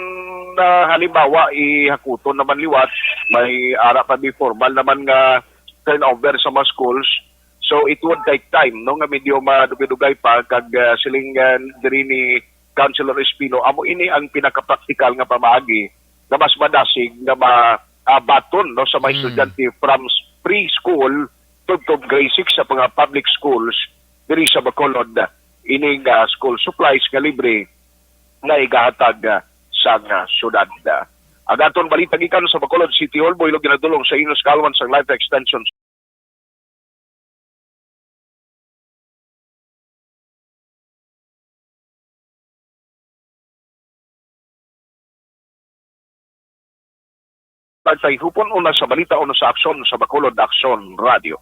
ah, halimbawa, ihakuton naman liwat, may ara pa di formal naman nga turnover sa mga schools. So, it would take time, no, nga medyo madugay-dugay pa kag, ah, siling, ah, diri ni Councilor Espino, amo ini ang pinakapraktikal nga pamaagi nga mas madasig nga ma-, ah, baton, no, sa mga Mm. estudyante from s-, preschool to, to grade six sa mga public schools diri sa Bacolod, ining, ah, school supplies nga libre nga igahatag, ah, sang, ah, syudad. Ang aton balita gikan sa Bacolod City Hall, buhilog ginadulong sa inyo sa kaalaman sang Life Extension. Pagtayhupon una sa balita, una sa aksyon sa Bacolod Aksyon Radio.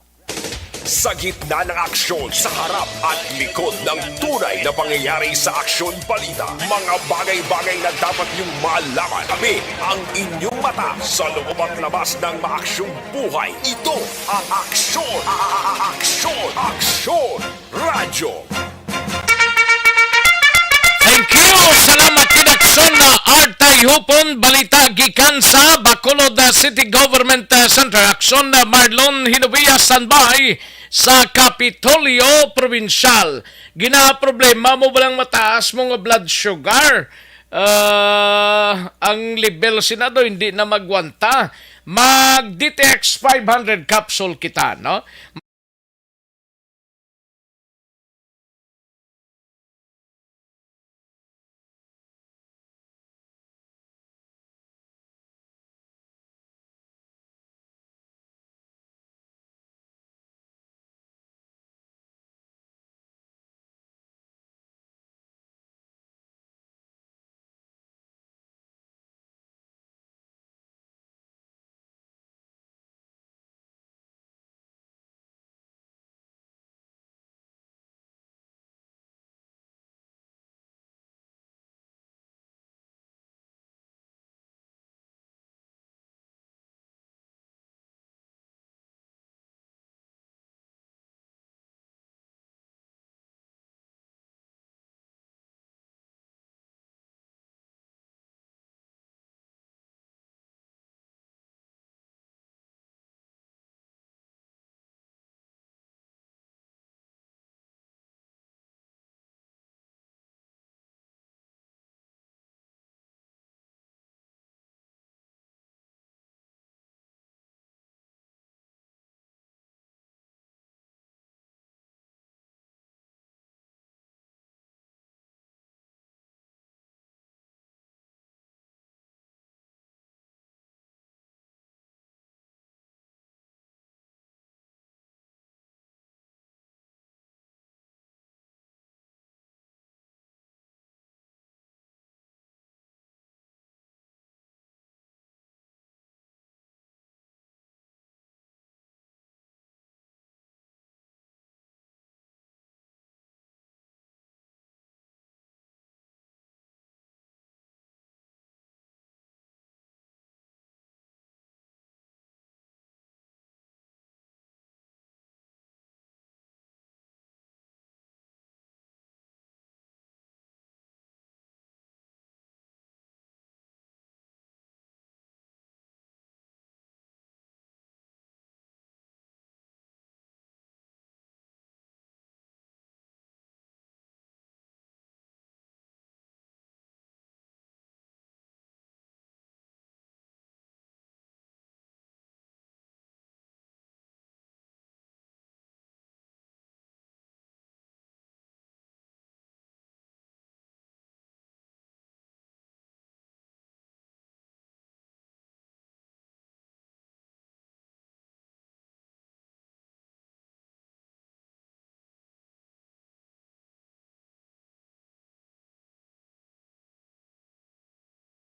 Sa gitna ng aksyon, sa harap at likod ng tunay na pangyayari sa Aksyon Balita, mga bagay-bagay na dapat niyong malaman, kami ang inyong mata sa loob at labas ng maaksyong buhay. Ito ang Aksyon, a-, a-, a-, Aksyon, Aksyon Radyo. Thank you! Salamat kay Aksyon na Artay Hupon. Balita gikan sa Bacolod, uh, City Government, uh, Center. Aksyon na Marlon Hinovia, standby sa Kapitolyo Provincial. Ginaproblema mo ba lang mataas mo nga blood sugar? Uh, ang level, Senado, hindi na magwanta. Mag D T X five hundred capsule kita, no?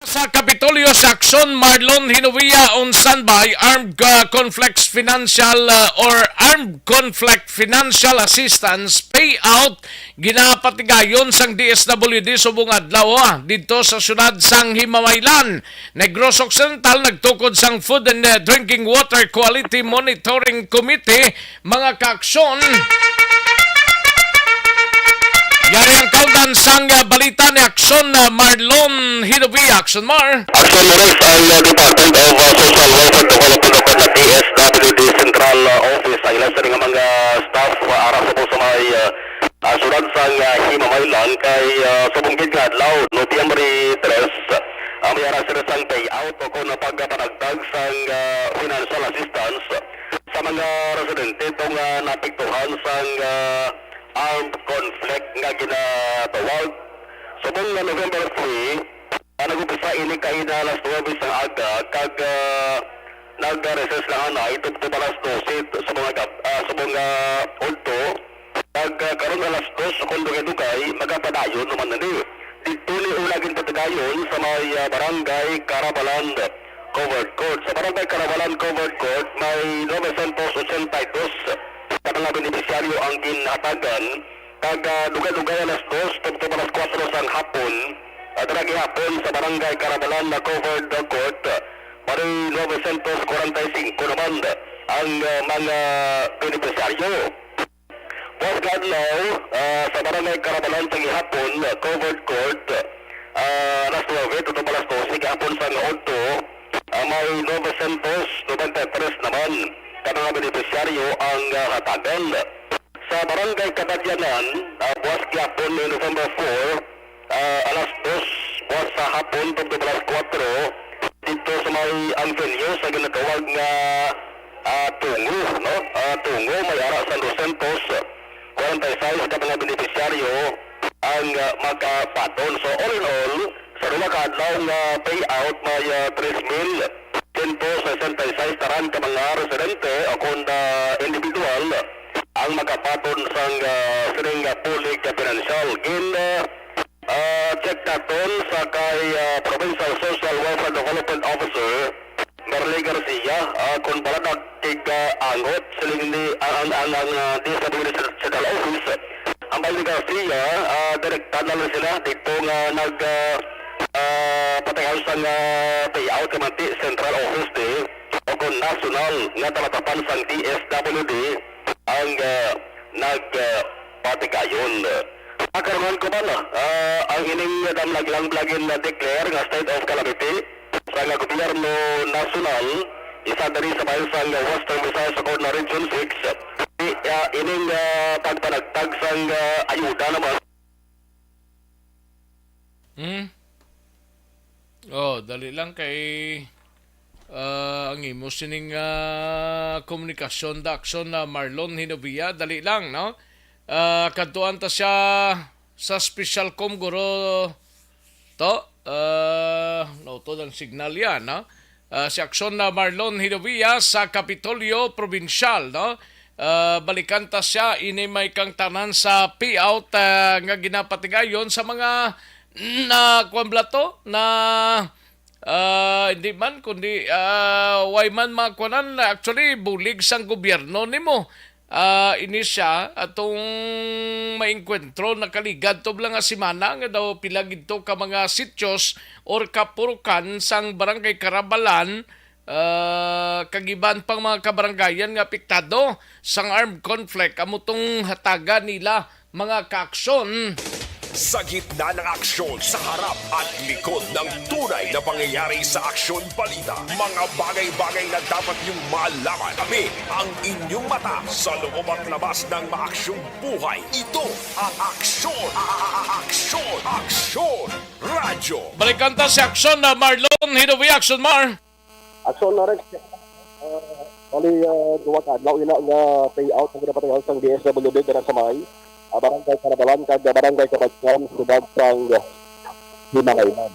Sa Kapitolyo sa Aksyon, Marlon Hinovia on standby, armed, uh, conflicts financial, uh, or armed conflict financial assistance payout ginapatigayon sang D S W D subong adlaw, ah, didto sa siyudad sang Himamaylan, Negros Occidental, nagtukod sang Food and, uh, Drinking Water Quality Monitoring Committee, mga kaaksyon. Yari ang kaundan sang, ah, balita ni Aksyon, ah, Marlon Hinovia. Aksyon, Mar. Aksyon, Maris, ang, ah, Department of, ah, Social Welfare Development o kon D S W D Central, ah, Office, ang ilang sining mga staff, ah, ara sa po sa may, ah, ah, siyudad sang, ah, Himamaylan kay, ah, subong gid nga adlaw, Nobyembre tres, ah, may ara sila sang payout o kon pagpanagtag sang, ah, financial assistance sa mga residente tong, ah, naapektuhan sang, ah, armed conflict nga ginatawag. Subong nga November three, ah, nag-umpisa ini kaina alas nuwebe sang aga kag, ah, nag-recess lang anay tubtob alas dose sa mga gab-, ah, sa mga udto. Kag, ah, karon alas dos kon dugay-dugay, magapadayon naman ini. Didto ni una ginpatigayon sa may, ah, Barangay Carabalan Covered Court. Sa Barangay Carabalan Covered Court, may novecientos ochenta y dos ka mga benepisyaryo ang ginhatagan. Kag, ah, dugay-dugay alas dos tubtob alas kuwatro sang hapon, ah, dira gihapon sa Barangay Carabalan na Covered Court, may novecientos kwarenta y singko naman ang, ah, mga benepisyaryo. Buwas nga adlaw, ah, sa Barangay Carabalan sa gihapon, ah, Covered Court, ah, alas nuwebe tubtob alas dose gihapon sang udto, ah, may novecientos noventa y tres naman ka mga benepisyaryo ang, ah, hatagan. Sa Barangay Kabadyanan, ah, buwas gihapon ni November four, ah, alas dos buwas sa hapon tubtob alas kuwatro, didto sa may ang venue sa ginatawag nga, ah, Tungo, no? Ah, Tungo, may ara sang dosyentos kwarenta y seis ka mga benepisyaryo ang, ah, makabaton. So, all in all, sa duha ka adlaw nga payout, may, ah, tres mil sento sesenta y seis taran ka mga residente o kon, ah, individual ang makabaton sang, ah, sining, ah, bulig nga pinansyal. Gin, ah, ah, check naton sa kay, ah, Provincial Social Welfare Development Officer Merly Garcia, ah, kon bala nagtig-, ah, angot siling ni ang, ang, ang, ang, ah, D S W D Central Office. Ang Merly Garcia, ah, direkta na lang sila dito nga nag, ah, ah, patay sa nga payout ka man ti Central Office di o kon national nga talatapan sang D S W D ang, ah, nag, ah, patigayon. Karon ko man, ah, ang ining damlag lang blagin na declare nga state of calamity sa nga gobyerno nasyonal, isa diri sa bahin sang Western Visayas sa Corner Region six, i-, ah, ining, ah, pagpanagtag sang, ah, ayuda naman. Hmm? Oh, dali lang kay, ah, ang imo sining, ah, komunikasyon, Daxon, na Marlon Hinovia, dali lang, no? Ah, kadtuan ta siya sa special com, guro, to. Ah, nautod ang signal yan, no? Ah, si Aksyon na Marlon Hinovia sa Kapitolyo Probinsyal, no? Ah, balikan ta siya, ini may kangtanan sa payout, ah, nga ginapatigayon sa mga, mm, na, kuwan bala to, na, ah, hindi man, kundi, ah, way man mga kuwanan, actually, bulig sang gobyerno nimo. Ah, ini siya, atong maengkwentro, nakaligad to lang nga semana nga daw pila gid to ka mga sityos or kapurukan sang Barangay Carabalan, ah, kag iban pang mga kabarangayan nga apektado sang armed conflict, amo tong hatagan nila, mga kaaksyon. Sa gitna ng aksyon, sa harap at likod ng tunay na pangyayari sa Aksyon Balita, mga bagay-bagay na dapat niyong malaman. Kami ang inyong mata sa loob at labas ng maaksyong buhay. Ito ang Aksyon, a-, a-, a-, Aksyon, Aksyon Radyo. Balikan ta si Aksyon na Marlon Hidowi. Aksyon, Mar. Aksyon na rin. Ah, bali, ah, duwa ka adlaw ina nga payout ang ginapatigayon sang D S W D dira sa may, ah, Barangay Carabalan kag Barangay Kabadyan, siyudad sang Himalaylan.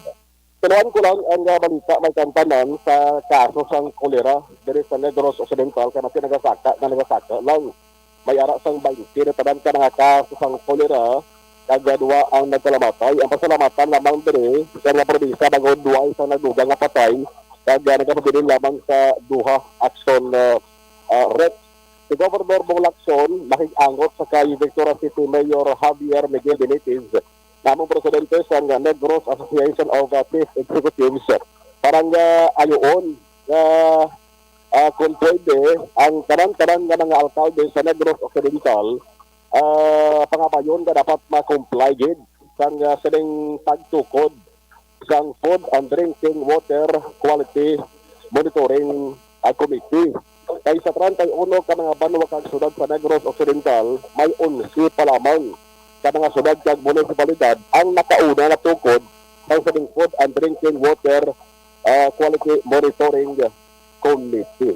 Tuluan ko lang ang, ah, balita may kangtanan sa kaso sang kolera diri sa Negros Occidental kay natin nagasaka na nagasaka lang. May ara sang baynte na tanan ka mga kaso sang kolera Kag, ah, duha ang nagkalamatay. Ang pasalamatan lamang diri sa nga probinsya bangod duha sang nagdugang nga patay, kag, ah, nagapabilin lamang sa duha action, ah, ah, writ. Si Governor Bong Lacson makig-angot sa kay Victoria City Mayor Javier Miguel Benitez, namong presidente sang Negros Association of, ah, Chief Executives, para nga ayoon nga, ah, kung pwede, ang tanan-tanan nga mga alkalde sa Negros Occidental, ah, pangabayon nga dapat ma-comply gid sang, ah, sining pagtukod sang Food and Drinking Water Quality Monitoring, ah, Committee. Kay sa treinta y uno ka mga banwa kag syudad sa Negros Occidental, may onse pa lamang ka mga syudad kag munisipalidad ang nakauna natukod sang sining Food and Drinking Water, ah, Quality Monitoring Committee.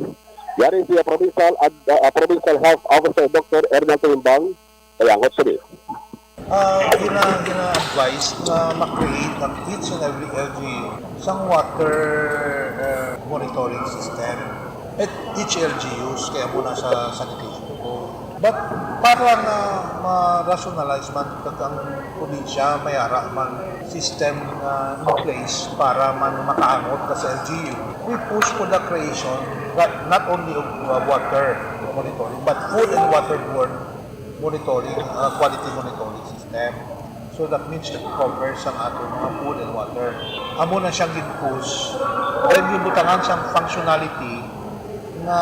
Yari si Provincial Ad-, ah, Provincial Health Officer Doctor Ernest Timbang, kayangot sini. Ah, gina-, gina-advise nga ma-create ang each and every L G U sang water, eh, monitoring system at each L G Us, kay amo na sa sanitation code. But para nga ma-rationalize man, kag ang probinsya may ara man system nga in place para man makaangot ka sa L G U, we push for the creation, but not only of, uh, water monitoring, but food and waterborne monitoring, uh, quality monitoring system. So that means it covers ang aton mga food and water. Amo na siyang gin-push. Then, gibutangan siyang functionality nga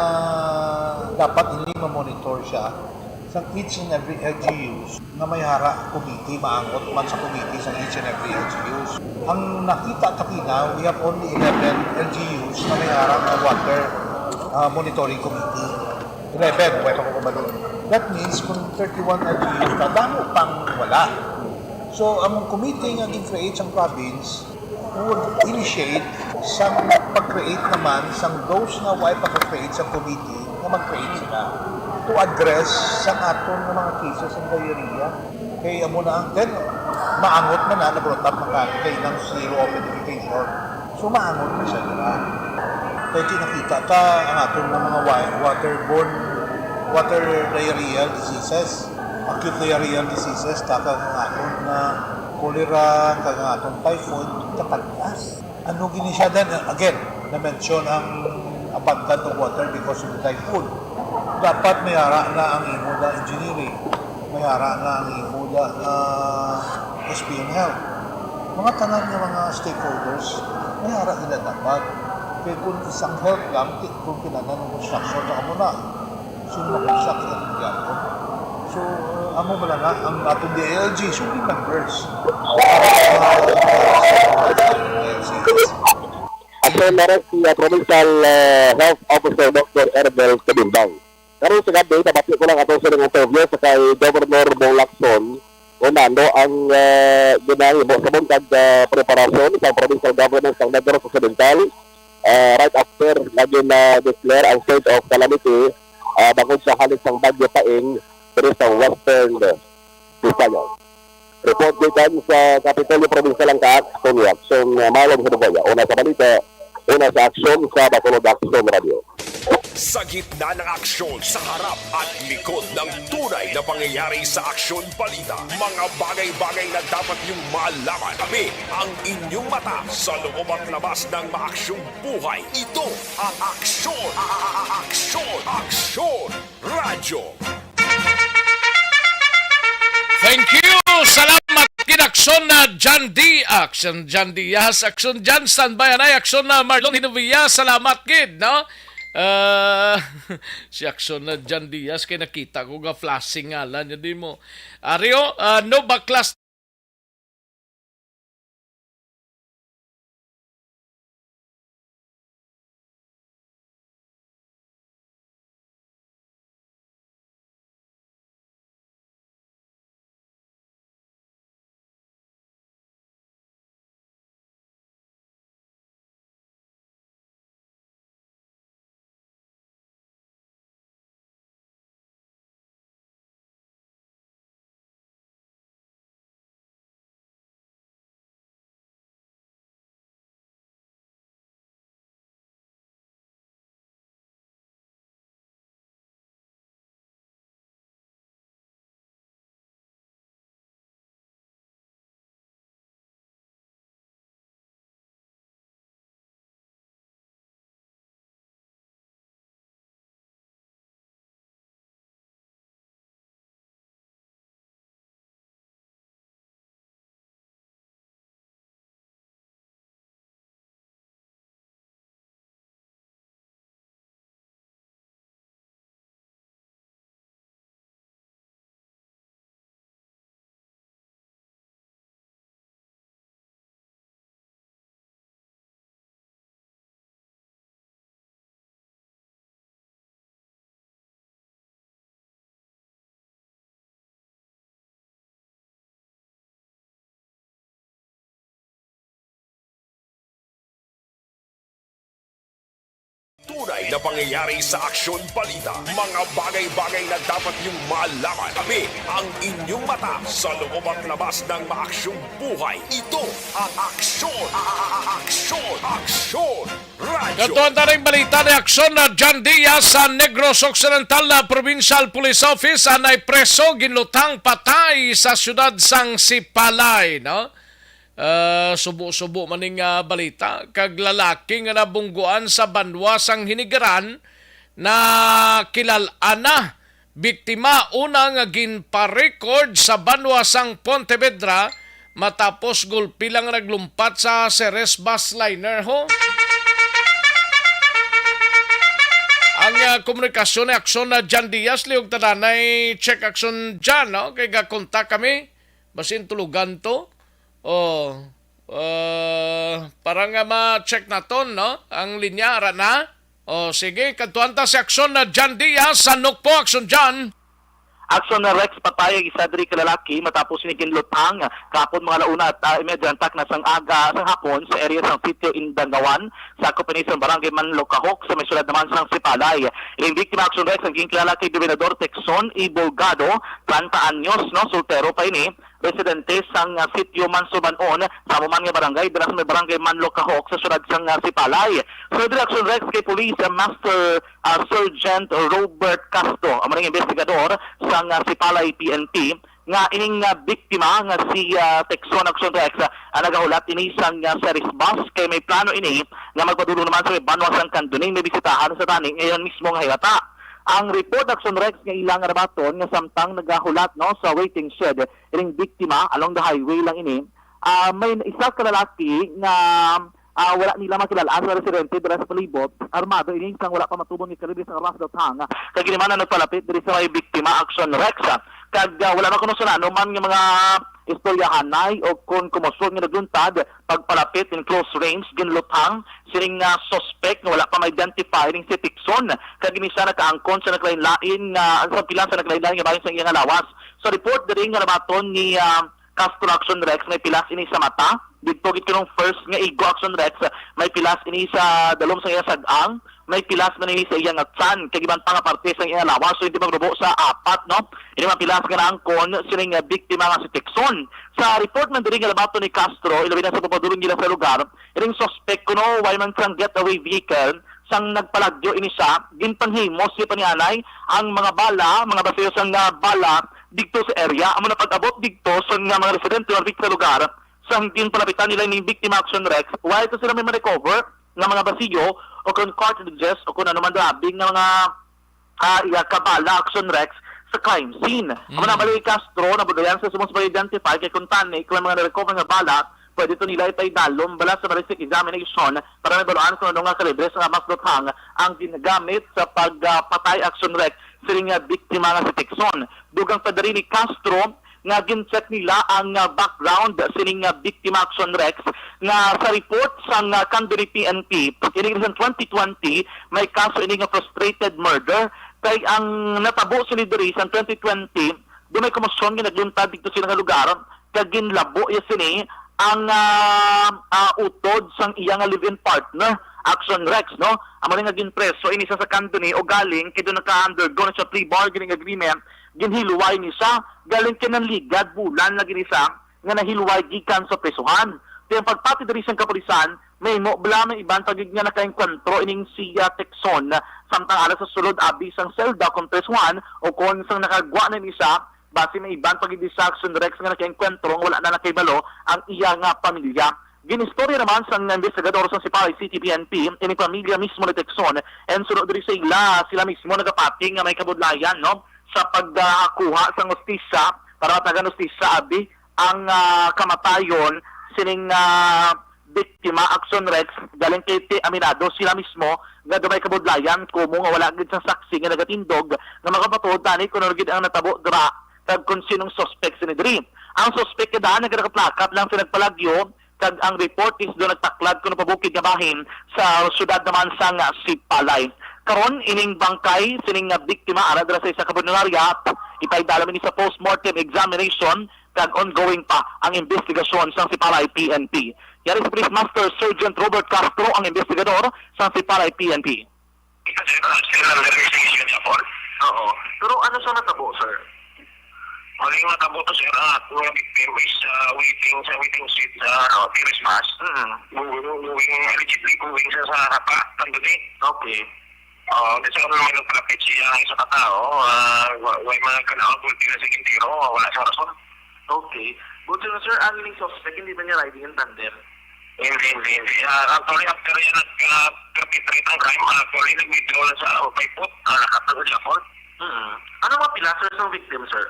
dapat ini ma-monitor siya sa each and every L G Us nga may ara committee, maangot man sa committee sa each and every L G Us. Ang nakita ta kina, we have only eleven L G Us nga may ara nga water, ah, monitoring committee. Eleven, wala pa ko kabalo. That means, kung thirty-one L G Us, kadamo pang wala. So, ang committee nga gin-create sa province, would initiate sang pag-create naman sang those nga way pag-create sa committee nga mag-create sila to address sang aton nga mga cases sa diarrhea. Kay amo na ang, then, maangot man na, na-brought up na kay nang zero open education. So, maangot na siya dira. Kay kinakita ta ang aton nga mga wa-, waterborne, water diarrheal diseases, acute diarrheal diseases, ta kag ang aton nga cholera, kag ang aton typhoid, katag-as. Ano gini siya din? Again, na-mention ang abundant of water because of the typhoon. Dapat may ara na ang imo na engineering, may ara na ang imo na, ah, S P M Health. Mga tanan nga mga stakeholders, may ara nila dapat. Kaya kung isang health lang, ti-, kung kinahanglan ng construction, sa amo na. Sino mag-construct sa atong gyapon? So, amo bala na ang atong D I L G, so, members. At sa oras, si, ah, Provincial, ah, Health Officer Doctor Erbel Kadimbang. Karon sa gabi, nabati ko lang ato sa interview sa kay Governor Bong Lacson kung ano ang, ah, ginahimo sa buntag, ah, preparasyon sa provincial government sa Negros Occidental, ah, right after nga gina-declare ang state of calamity, ah, bangod sa halit sang Bagyo Paeng diri sa Western Visayas. Report gikan sa Kapitolyo Provincial ang Kaak, Tony Action, uh, Marlon Hinugoya. Una sa balita, una sa aksyon sa Bacolod Action Radio. Sa gitna ng aksyon, sa harap at likod ng tunay na pangyayari sa Aksyon Balita, mga bagay-bagay na dapat niyong malaman, kami ang inyong mata sa loob at labas ng maaksyong buhay. Ito ang Aksyon, a-, a-, a-, Aksyon, Aksyon Radyo. Thank you! Salamat gid, Aksyon na John D. Aksyon John Diaz, Aksyon John, standby anay, Aksyon na Marlon Hinovia, salamat gid, no? Ah, si Aksyon na John Diaz, kay nakita ko ga flashing ngalan niya, di mo. Ario, ah, no baklas Na pangyayari sa Aksyon Balita, mga bagay-bagay na dapat niyong malaman. Kami ang inyong mata sa loob at labas ng maaksyong buhay. Ito ang Aksyon, a- a- a- Aksyon, Aksyon Radio. Katuan taning balita ni Aksyon na John Diaz sa Negros Occidental na Provincial Police Office, anay preso, ginlutang patay sa siyudad sang Sipalay, no? Ah, subo-subo man ning, ah, balita, kag lalaki nga nabungguan sa banwa sang Hinigaran na kilal-an na. Biktima una nga ginpa-record sa banwa sang Pontevedra matapos gulpi lang naglumpat sa Ceres bus liner, ho. Ang, ah, komunikasyon ni Aksyon na John Diaz, liog tadanay check Aksyon John, no? Kay gakontak kami, basin tulugan to. Oh, ah, para nga ma-check naton, no? Ang linya, ara na. Oh, sige, kadtuan ta si Aksyon na John Diaz sa Nukpo. Aksyon, John. Aksyon na Rex, patay ang isa diri ka lalaki matapos ni ginlutang kapon mga alauna at, ah, imedya ang takna sang aga sang hapon sa area sang Sitio Indangawan, sa Kupinis sang Barangay Manlokahok sa may sulod naman sang Sipalay. Ining biktima, Aksyon Rex, ang ginkilala kay Gobernador Texon E. Bolgado, treinta anyos, no, soltero pa ini, residente sang, ah, sitio Mansubanon, sa amo man nga barangay, dira sa may barangay Manlokahok, sa siyudad sang, ah, Sipalay. Sa direksyon, Rex, kay Police, ah, Master, ah, Sergeant Robert Castro, amo ning investigador sang, ah, Sipalay P N P, nga ining, ah, biktima nga si, ah, Texon, Aksyon Rex, ah, ang nagahulat ini sang, ah, Ceres bus, kay may plano ini nga magpadulong naman sa may banwa sang Candoni, may bisitahan sa tani ngayon mismo nga hirata. Ang report, Aksyon Rex, nga ilang arabaton nga samtang nagahulat, no, sa waiting shed, ining biktima, along the highway lang ini, ah, may isa ka lalaki nga, ah, wala nila makilal-an nga residente dira sa palibot. Armado ini sang wala pa matubon nga kalibre sang armas daw tang. Kag ini man ang nagpalapit diri sa may biktima, Aksyon Rex. Kag, ah, wala na kuno sila anuman nga mga istoryahanay o kon komosyon nga nagluntad pagpalapit in close range, ginluthang sining, ah, suspect nga wala pa ma-identify ning si Texon. Kag ini siya nakaangkon sa naglain-lain nga, ang sa pila sa naglain-lain nga bahin sa iyang lawas. Sa report diri nga nabaton ni, ah, Castro, Aksyon Rex, may pilas ini sa mata. Didto gid kanong first nga igo, Aksyon Rex, may pilas ini sa dalom sa iya sag-ang. May pilas man ini sa iya nga tiyan, kag iban pa nga parte sa iya lawas. So, hindi magrubo sa apat, no? Ini mga pilas nga naangkon sining, ah, biktima nga si Texon. Sa report man diri nga nabaton ni Castro, ilabi na sa pagpadulong nila sa lugar, ining suspect kuno way man sang getaway vehicle, sang nagpalagyo ini siya, ginpanghimos niya pa nianay ang mga bala, mga baseyo sang, ah, bala didto sa area. Amo na pag-abot didto sa nga mga residente malapit sa lugar, sang ginpalapitan nila ning biktima, Aksyon Rex, wala to sila may ma-recover nga mga basiyo o kon cartridges o kon ano man grabe nga mga, ah, iya ka bala, Aksyon Rex, sa crime scene. Amo na, mm, bali, Castro, nabudlayan sa sumos pag-identify kay kung tani kung may mga na-recover nga bala, pwede to nila ipaidalom bala sa ballistic examination para mabaluan kung ano nga kalibre sa armas luthang ang ginagamit sa pagpatay, Aksyon Rex, sining nga biktima nga si Texon. Dugang pa diri ni Castro nga gin-check nila ang, ah, background sining, ah, biktima, Aksyon Rex, nga sa report sang, ah, Candoni P N P, ini sa twenty twenty, may kaso ini nga frustrated murder. Kay ang natabo sini diri sa twenty twenty, do may komosyon nga nagluntad dito sila nga lugar, kag ginlabo iya sini ang, ah, ah, utod sang iya nga live-in partner, Aksyon Rex, no? Amo ni nga ginpreso ini sa Candoni o galing kay do naka-undergo na siya plea bargaining agreement, ginhilway ni siya, galing kay nanligad bulan lagi ni siya nga nahilway gikan sa prisuhan. Kay ang pagpati diri sang kapulisan, may mo bala may iban pa gid nga nakaengkwentro ining si, ah, Texon, samtang ala sa sulod abi sang selda kon prisuhan o kon sang nakagwa na ni siya, basi may iban pa gid sa Aksyon Rex nga nakaengkwentro nga wala na nakahibalo ang iya nga pamilya. Ginistorya naman sang investigador sa Sipalay City P N P, ini pamilya mismo ni Texon, and suno diri sa ila, sila mismo nagapati nga may kabudlayan, no, sa pagkuha sang hustisya para matagan hustisya abi ang, ah, kamatayon sining, ah, biktima, Aksyon Rex, galing kay ti aminado sila mismo nga dumay kabudlayan, kumo nga wala gid sang saksi nga nagatindog nga makapatuod tani kung ano gid ang natabo dira kag kung sinong suspect sini diri. Ang suspect kada nagakaplakat lang sa nagpalagyo, kag ang report is do nagtaklad kuno pabukid nga bahin sa syudad naman sang Sipalay. Karon, ining bangkay sining nga biktima ara dira sa isa ka punerarya, ipaidalom ini sa postmortem examination kag ongoing pa ang investigasyon sang Sipalay P N P. Yari si Police Master Sergeant Robert Castro ang investigador sang Sipalay P N P. Ito, sir, ah, still under investigation niya po. Oo. Pero ano sa natabo, sir? Mali nga tabo to, sir. Ang ato nga victim is, ah, waiting sa waiting shed sa, ano, terrace bus. Mm. Going, going, allegedly going sa, sa Hapa, Tanduti. Okay. Ah, kasi kung may nagtrapit siya ang isa ka tao, ah, wa-, way mga kalaot mo din sa gintiro, wala sa rason. Okay. But, sir, sir, ang ining suspect, hindi ba niya riding in tandem? Hindi, hindi, hindi. Ah, actually, after yan nag-, ah, perpetrate ang crime, actually, nag-withdraw na sa Upaypot, ah, nakatag sa Japon. Mm. Ano mga pila, sir, sa victim, sir?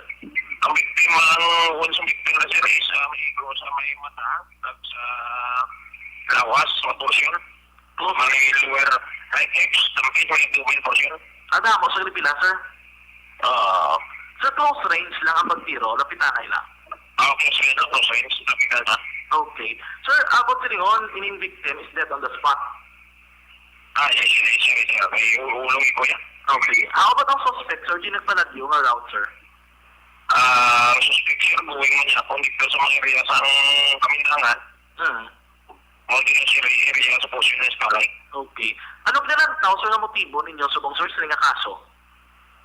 Ang victim, ang unsang victim na, sir, is, ah, may igo sa may mata, at sa lawas, sa portion. May lower right, tapos may double portion. Ah, damo sa pila, sir? Ah. Sa close range lang ang pagtiro, lapitanay lang. Ah, okay, sir, close range, lapitan na. Okay. Sir, about sa lingon, ining victim is dead on the spot. Ah, yes, sir, yes, sir, yes, sir. May u-, ulong ko yan. Okay. How about ang suspect, sir? Di nagpalagyo nga route, sir? Ah, suspect, sir, going man siya kung dito sa mga area sa Kamindangan. Hmm. Mao din ang sir, area sa portion ng Escalay. Okay. Ano ginalantaw, sir, nga motibo ninyo subong, sir, sa nga kaso?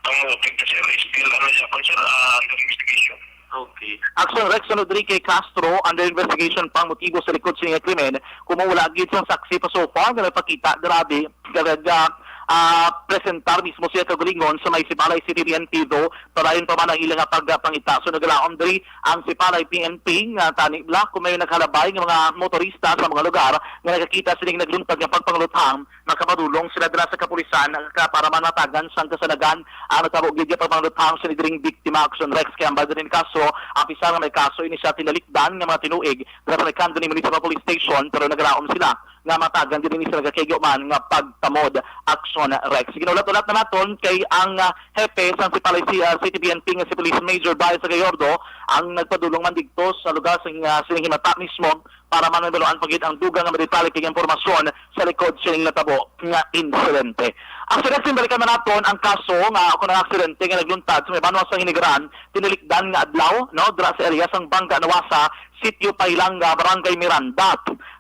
Ang motive, sir, is still, ano siya, sir, ah, under investigation. Okay. Action Rex Rodrique Castro, under investigation pang motibo sa likod sa nga krimen, kung wala gid sang saksi pa so far nga nagpakita, grabe, kag, ah, ah, presentar mismo siya kaugalingon sa may Sipalay City P N P, though padayon pa man ang ila nga pagpangita. So, nagalaom diri ang Sipalay P N P nga tani bala kung may naghalabay nga mga motorista sa mga lugar nga nakakita sining nagluntad nga pagpangaluthang, makapadulong sila dira sa kapulisan ka para man matagan sang kasanagan ang natabo gid nga pagpangaluthang sa nidiring biktima, Action Rex. Kay ambal diri ni kaso, apisar nga may kaso ini sa tinalikdan nga mga tinuig dira sa may Candoni Municipal Police Station, pero nagalaom sila nga matagan diri ni sa nagakaigo man nga pagtamod, Action Rex. Ginulat-ulat na naton kay ang, ah, hepe sang Sipalay si, ah, City P N P nga si Police Major Baez Gayordo ang nagpadulong man didto sa lugar sa, ah, sining himata mismo para man mahibaluan pa gid ang dugang nga mga detalye kag impormasyon sa likod sining natabo nga insidente. Action Rex, balikan man naton ang kaso nga ako nga aksidente nga nagluntad sa may banwa sa Hinigaran, tinalikdan nga adlaw, no, dira sa area sang Bangga Nawasa, Sitio Pailanga, Barangay Miranda.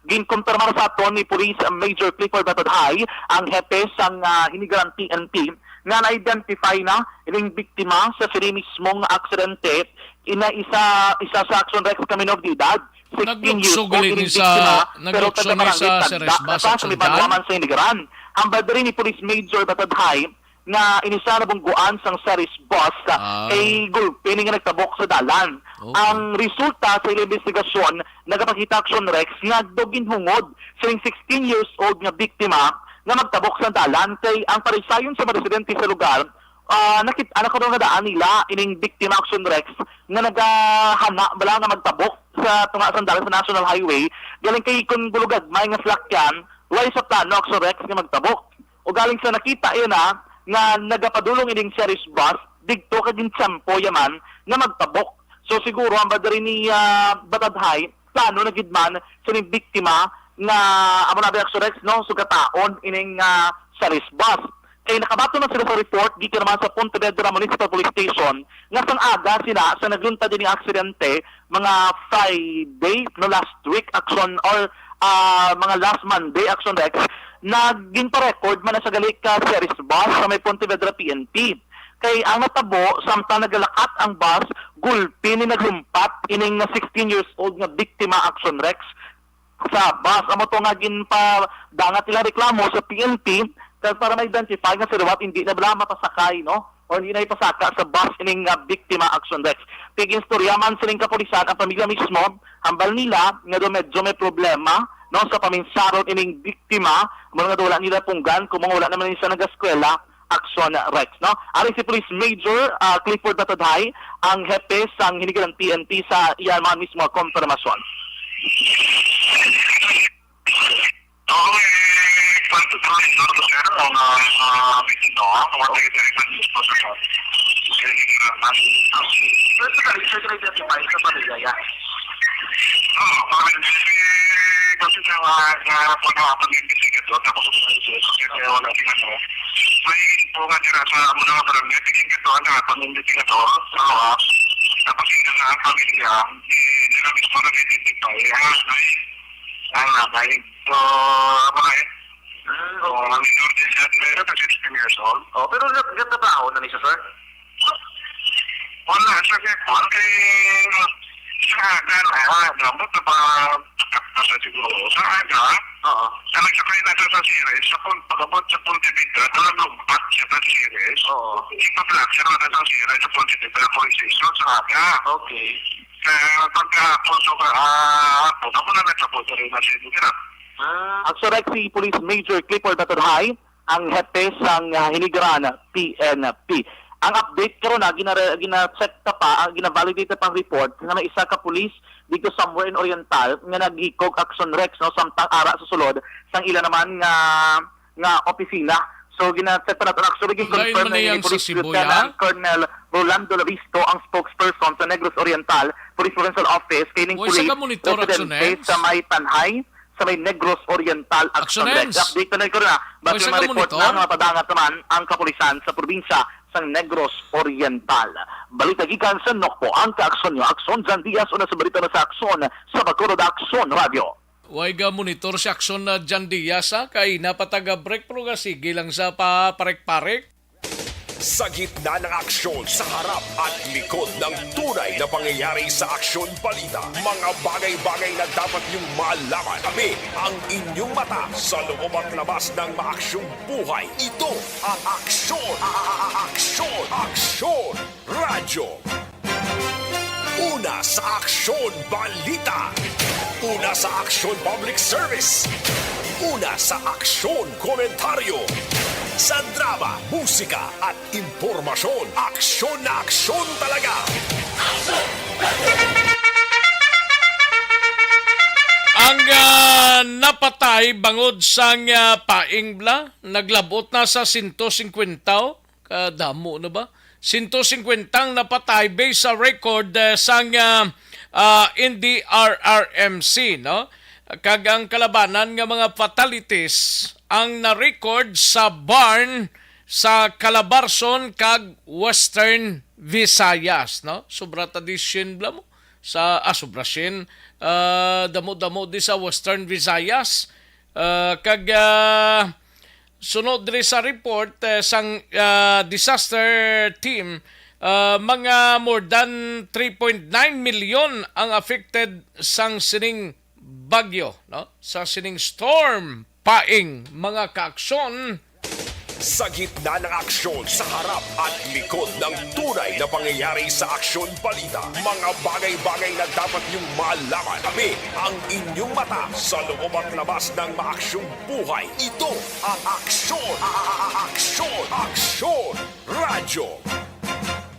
Ginkumpirmar sa aton ni Police Major Clifford Batadhay, ang hepe sang, ah, Hinigaran P N P, nga na-identify na ining biktima sa sini mismong aksidente. Ina isa, isa sa Action Rex ka minor de edad, sixteen years old, gali ining ni sa biktima, pero taga Barangay Tanda, sa may banwa man sa Hinigaran. Ambal diri ni Police Major Batadhay, nga inisa nabungguan sang Ceres bus, ah, kay gulpi ni nga nagtabok sa dalan. Okay. Ang resulta sa ilang investigasyon nagapakita, Action Rex, nga daw ginhungod sining sixteen years old nga biktima nga magtabok sa dalan, kay ang paresayon sa mga residente sa lugar, ah, nakit-, ah, nakaroon nga daan nila ining biktima, Action Rex, nga nagahana bala nga magtabok sa tunga sang dalan sa National Highway, galing kay kun bulugagmay nga salakyan, way sa plano, Action Rex, nga magtabok. Ugaling sa nakita iya na nga nagapadulong ining Ceres bus didto, kag gintiyempo iya man nga magtabok. So, siguro ang badari ni, ah, Batadhay, plano na gid man sining biktima nga amo na ba, Action Rex, no, sugataon ining, ah, Ceres bus. Kay nakabaton man sila sa report gikan naman sa Pontevedra Municipal Police Station nga sang aga sila sa nagluntad ining aksidente, mga Friday, no, last week, Action, or, ah, mga last Monday, Action Rex, naging pa-record man na sa gali ka Ceres bus sa may Pontevedra P N P. Kay ang natabo, samtang nagalakat ang bus, gulpi ni naglumpat ining nga sixteen years old nga biktima, Action Rex, sa bus. Amo to nga ginpadangat nila reklamo sa P N P kag para ma-identify nga sa liwat hindi na bala mapasakay, no? O hindi na ipasaka sa bus ining, ah, biktima, Action Rex. Kay ginstorya man sining kapulisan ang pamilya mismo, hambal nila nga daw medyo may problema, no, sa paminsaron ining biktima, amo nga daw wala nila punggan kung wala naman siya nag-eskwela, Action Rex, no? Ari si Police Major, ah, Clifford Batadhay, ang hepe sang Hinigaran P N P, sa iya man mismo nga kompirmasyon. Okay, kwanto sa mga ito, sir, ang, ah, ah, victim, no? Ang mga secretary ng disposal, sir. Sir, sir, sir, sir, identify sa pamilya yan. Oo, pamilya, sir, kasi sa mga, nga, mga pamilya, sir, ito, tapos, sir, sir, wala, sir, ano. May po nga, sir, sa mga barangay, sir, ito, ang mga pamilya, sir, ito, sa mga, tapos yung mga pamilya, eh, sila mismo nag-identify, ang nanay, ang nanay. So, mga, Mm, oo, ang minor de edad, pero ka sixteen years old. Oh, pero nag-, nagtrabaho na ni siya, sir? Wala, sa kay kuwan, kay sa aga, ah, dapat na ba, sa siguro. Sa aga, Oo. Sa nagsakay na siya sa Ceres, sa Pon-, pag-abot sa Pontevedra, doon lumpat siya sa Ceres. Oo. Ipa-block siya na sa Ceres, sa Pontevedra Police Station, sa aga. Okay. Kaya pagkahapon, so, ah, hapon, ako na nagsabot sa rin na siya. Ah, Action Rex, si Police Major Clifford Natudhay, ang hepe sang, ah, Hinigaran P N P. Ang update karon na gina-, gina-check ta pa, ah, gina-validate ta pang report nga may isa ka pulis dito somewhere in Oriental nga naghikog, Action Rex, no, samtang ara sa sulod sang ila naman nga, nga opisina. So, gina-check pa nato. Actually, Lain confirm man na ni ang Police sa Cebu, Lieutenant ya? Colonel Rolando Lavisto, ang spokesperson sa Negros Oriental Police Provincial Office, kay ning Way sa police ka monitor, Action presidente Rex? Sa may Tanhay, sa may Negros Oriental, Action Action Rex. Rex. Update na rin ko na. Base Way sa na ka report monitor? Na nga padangat naman ang kapulisan sa probinsya sang Negros Oriental. Balita gikan sa Nokpo, ang kaaksyon nyo, Aksyon Jan Diaz, una sa balita na sa Aksyon, sa Bacolod Aksyon Radio. Way ga monitor si Aksyon na Jan Diaz, ha? Kay napataga break, pero nga sige lang sa pa-parek-parek. Sa gitna ng aksyon, sa harap at likod ng tunay na pangyayari sa Aksyon Balita, mga bagay-bagay na dapat niyong malaman. Kami ang inyong mata sa loob at labas ng maaksyong buhay. Ito ang Aksyon, a-, a-, a-, Aksyon, Aksyon Radyo. Una sa Aksyon Balita. Una sa Aksyon Public Service. Una sa Aksyon Komentaryo. Sa drama, musika, at impormasyon, aksyon na aksyon talaga. Ang, ah, napatay bangod sang, ah, paing bala, naglabot na sa sento singkwenta, oh. Kadamo na ba? Sento singkwenta ang napatay based sa record, eh, sang, ah, ah, N D R R M C, no? Kag ang kalabanan nga mga fatalities ang na-record sa Barn sa Calabarzon kag Western Visayas, no? Sobra ta di syen bala mo sa, ah, sobra syen, ah, damo-damo di sa Western Visayas. Ah, kag, ah, sunod diri sa report, eh, sang, ah, disaster team, ah, mga more than three point nine million ang affected sang sining bagyo, no? Sa sining storm, paing mga kaaksyon. Sa gitna ng aksyon, sa harap at likod ng tunay na pangyayari sa Aksyon Balita, mga bagay-bagay na dapat niyong malaman. Kami ang inyong mata sa loob at labas ng maaksyong buhay. Ito ang Aksyon, a-, a-, a-, Aksyon, Aksyon Radyo.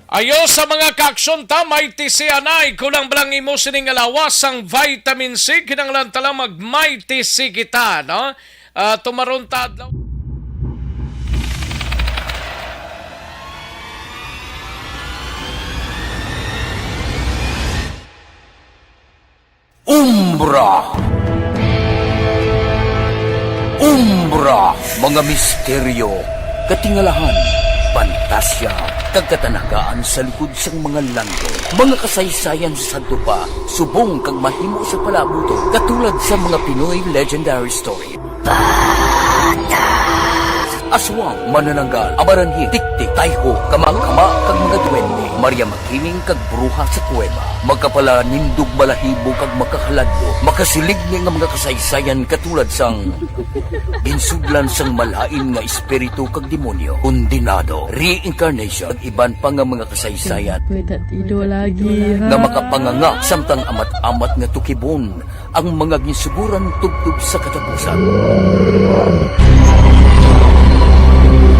Ayo sa mga kaaksyon ta, may tisianay. Kulang bala ang imo sining alawas sang vitamin C, kinahanglan ta lang mag may tisi kita, no? Ah, tumaron ta adlaw. Umbra. Umbra, mga misteryo, katingalahan, pantasya, kag katanagaan sa likod sang mga landong. Mga kasaysayan sa sadto pa, subong kag mahimo sa palabuton, katulad sa mga Pinoy legendary story. Aswang, manananggal, amaranhit, tiktik, tayho, kama-kama, kag mga duwende, Maria Makiling, kag bruha sa kuweba. Makapalanindog balahibo kag makahaladlo, makasiligni nga mga kasaysayan katulad sang ginsudlan sang malain nga espiritu kag demonyo, kondenado, reincarnation, kag iban pa nga mga kasaysayan May tatido lagi, ha? Nga makapanganga samtang amat-amat nga tukibon ang mga ginsuguran tubtob sa katapusan.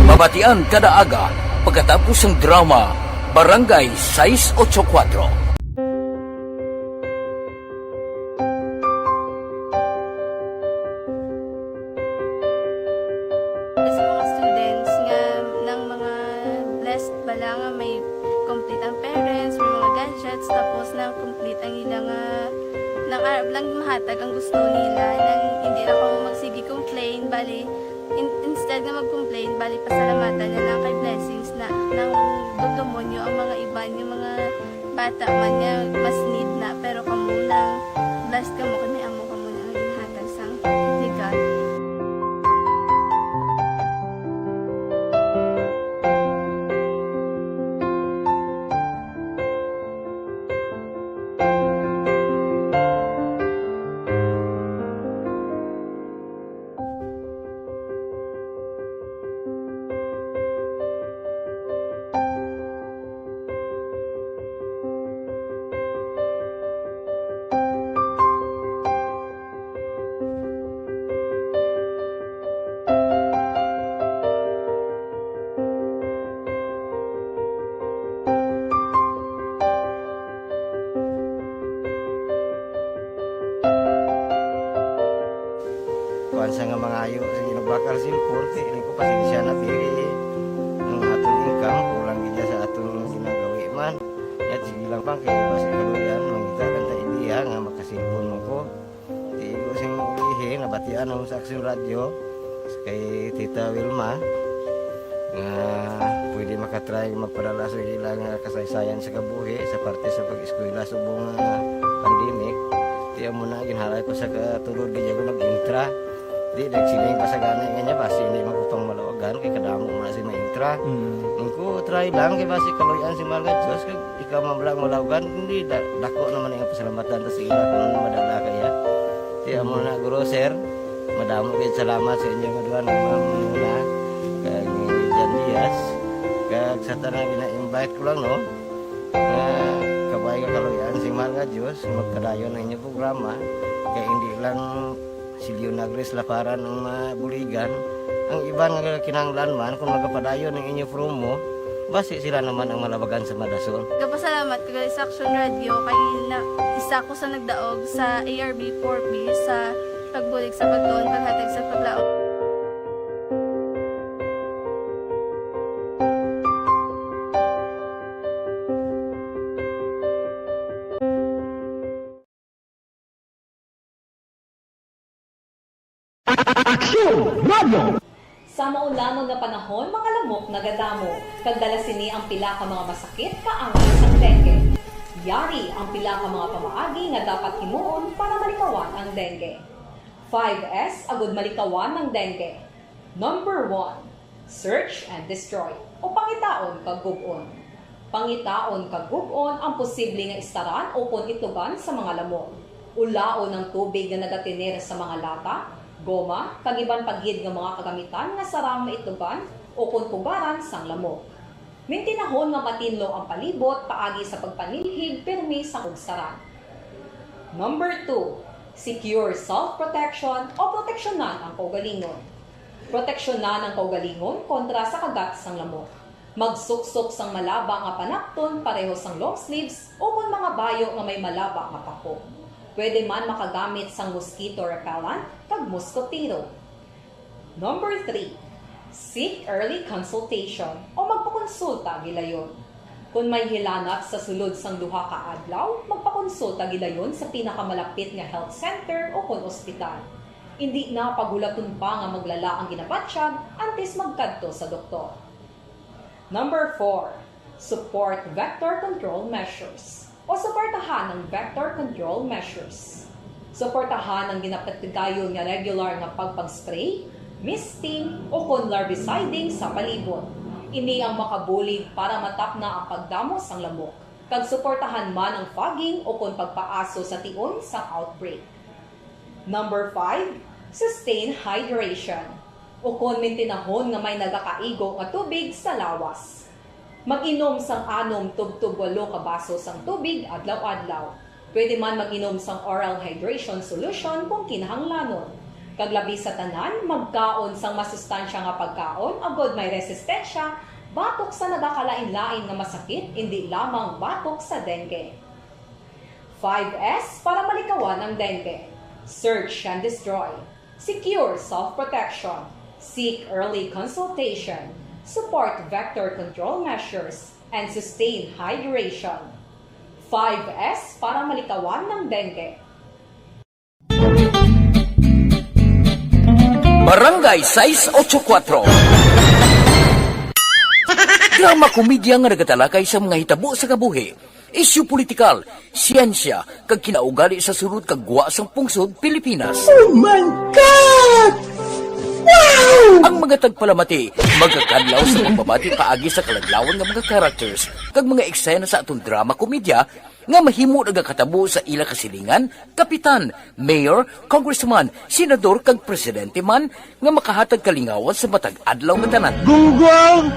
Mabatian kada aga pagkatapos sang drama Barangay sais ocho kuwatro. Sa mga students nga nang mga blessed bala nga may complete ang parents, may mga gadgets, tapos na complete ang ila nga nang arab lang mahatag ang gusto nila, nang hindi na ko magsige complain, bali in, instead nga mag-complain, bali pasalamatan na lang kay blessings na nang dudumonyo ang mga iban nga mga bata man nga mas need na, pero kamo lang blessed kamo kay may amo kamo na nga ginhatag sang God. Sa nga mangayo sa ginabakal cellphone, kay ini ko pasensya na, diri ang aton income, kulang gid sa aton ginagawi man. Yat sige lang pa, kay basi kaluyan, mangita lang ta idea nga makasilpon mo ko. Di ko sing ulihi, nabatian ako sa Action Radio, kay Tita Wilma, nga pwede makatry magpadala sa ila nga kasaysayan sa kabuhi sa parte sa pag-eskwela subong nga pandemic. Di amo na, ginhalay ko sa katulod, di ako nag-intra. Di, nagsiling pa sa gani nga niya, basi hindi magkupang malawagan, kay kadamo mo na si maintra. Mm. Ang ko, try lang, kay basi kaluyan si Mahal nga Diyos, kag ikaw man lang malawagan, hindi, da-, dako naman ang pasalamatan ta sa ila kung madala kaya. Di amo na, guro, sir, madamo gid salamat sa inyo nga duha, ni Ma'am Muna, kag ni Jan Diaz, kag sa tanan gina-invite ko lang, no, nga kabay nga kaluyan si Mahal nga Diyos, magpadayon ang inyong programa, kay hindi lang si Leonagres Laparan ang mabuligan. Ang iban nga kinahanglan man, kung magapadayon ang inyo promo, basi sila naman ang malabagan sa madasol. Gapasalamat ko gali sa Action Radio kay na, isa ko sa nagdaog sa A R B four B sa pagbulig sa pagtuon, paghatag sa paglaom. Aksyon Radio! Sa maulanon nga panahon, mga lamok nagadamo, kag dala sini ang pila ka mga masakit kaangay sang dengue. Yari ang pila ka mga pamaagi nga dapat himuon para malikawan ang dengue. Five S agud malikawan ang dengue. Number one, search and destroy, o pangitaon kag gub-on. Pangitaon kag gub-on ang posible nga istaran ukon itlugan sa mga lamok. Ulaon ang tubig nga nagatener sa mga lata, goma, kag iban pa gid nga mga kagamitan nga sarang maitlugan ukon pugaran sang lamok. Mintinahon nga matinlo ang palibot paagi sa pagpanilhig pirmi sang ugsaran. Number two, secure self-protection o proteksyonan ang kaugalingon. Proteksyonan ang kaugalingon kontra sa kagat sang lamok. Magsuksok sang malaba nga panakton pareho sang long sleeves ukon mga bayo nga may malaba nga pako. Pwede man makagamit sang mosquito repellent kag moskotero. Number three, seek early consultation o magpakonsulta gilayon. Kon may hilanat sa sulod sang duha ka adlaw, magpakonsulta gilayon sa pinakamalapit nga health center ukon ospital. Indi na paghulaton pa nga maglala ang ginabatyag antes magkadto sa doktor. Number four, support vector control measures o suportahan ang vector control measures. Suportahan ang ginapatigayon nga regular nga pagpag-spray, misting, ukon larviciding sa palibot. Ini ang makabulig para matapna ang pagdamo sang lamok, kag suportahan man ang fogging ukon pagpaaso sa tion sang outbreak. Number five, sustain hydration, ukon mintinahon nga may nagakaigo nga tubig sa lawas. Mag-inom sang anom tubtob walo ka baso sang tubig adlaw-adlaw. Pwede man mag-inom sang oral hydration solution kung kinahanglanon. Kag labi sa tanan, magkaon sang masustansya nga pagkaon agod may resistensya batok sa nagakalain-lain nga masakit, indi lamang batok sa dengue. Five S para malikawan ang dengue. Search and destroy. Secure self-protection. Seek early consultation. Support vector control measures. And sustain hydration. Five S para malikawan ang dengue. Barangay sais ocho kuwatro. Drama komedya nga nagatalakay sa mga hitabo sa kabuhi, isyu politikal, siyensya, kag kinaugali sa sulod kag gwa sang pungsod Pilipinas. Oh my God! Wow! Ang mga tagpalamati magakadlaw sa pagbabati paagi sa kaladlawan nga mga characters kag mga eksena sa aton drama komedya nga mahimo nagakatabo sa ila kasilingan, kapitan, mayor, congressman, senador, kag presidente man nga makahatag kalingawan sa matag adlaw nga tanan. Gunggong!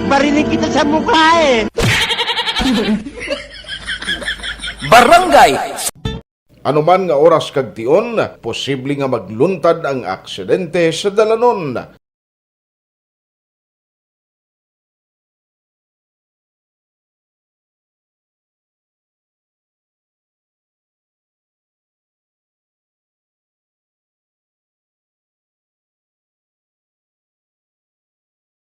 Barinig kita sa mukha eh! Barangay Anuman nga oras kag tion, posible nga magluntad ang aksidente sa dalanon.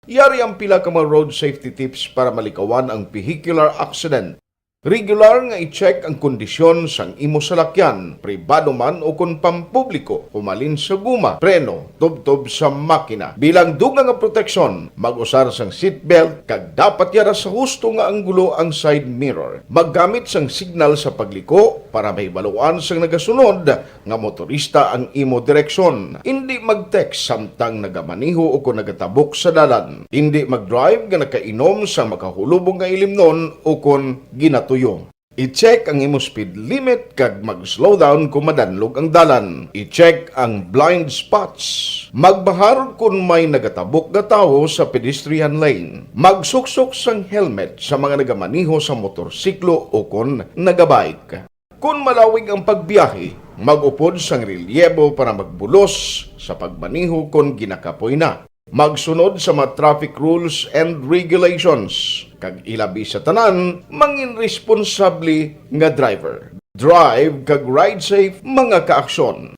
Yari ang pila ka mga road safety tips para malikawan ang vehicular accident. Regular nga i-check ang kondisyon sang imo salakyan, pribado man o kon pampubliko, humalin sa guma, preno, tubtob sa makina. Bilang dugang nga proteksyon, mag-usar sang seatbelt kag dapat yara sa husto nga anggulo ang side mirror. Maggamit sang signal sa pagliko para mahibaluan sang nagasunod nga motorista ang imo direksyon. Indi mag-text samtang nagamaneho o kon nagatabok sa dalan. Indi mag-drive nga nakainom sa makahulubong nga ilimnon o kon ginatuyo. I-check ang imo speed limit kag mag-slow down kung madanlog ang dalan. I-check ang blind spots. Magbahar kon may nagatabok nga tawo sa pedestrian lane. Magsuksok sang helmet sa mga nagamaneho sa motorsiklo o kon nagabike. Kon malawig ang pagbiyahe, mag-upod sang relyebo para magbulos sa pagmaneho kon ginakapoy na. Magsunod sa mga traffic rules and regulations, kag ilabi sa tanan, mangin responsable nga driver. Drive kag ride safe, mga kaaksyon.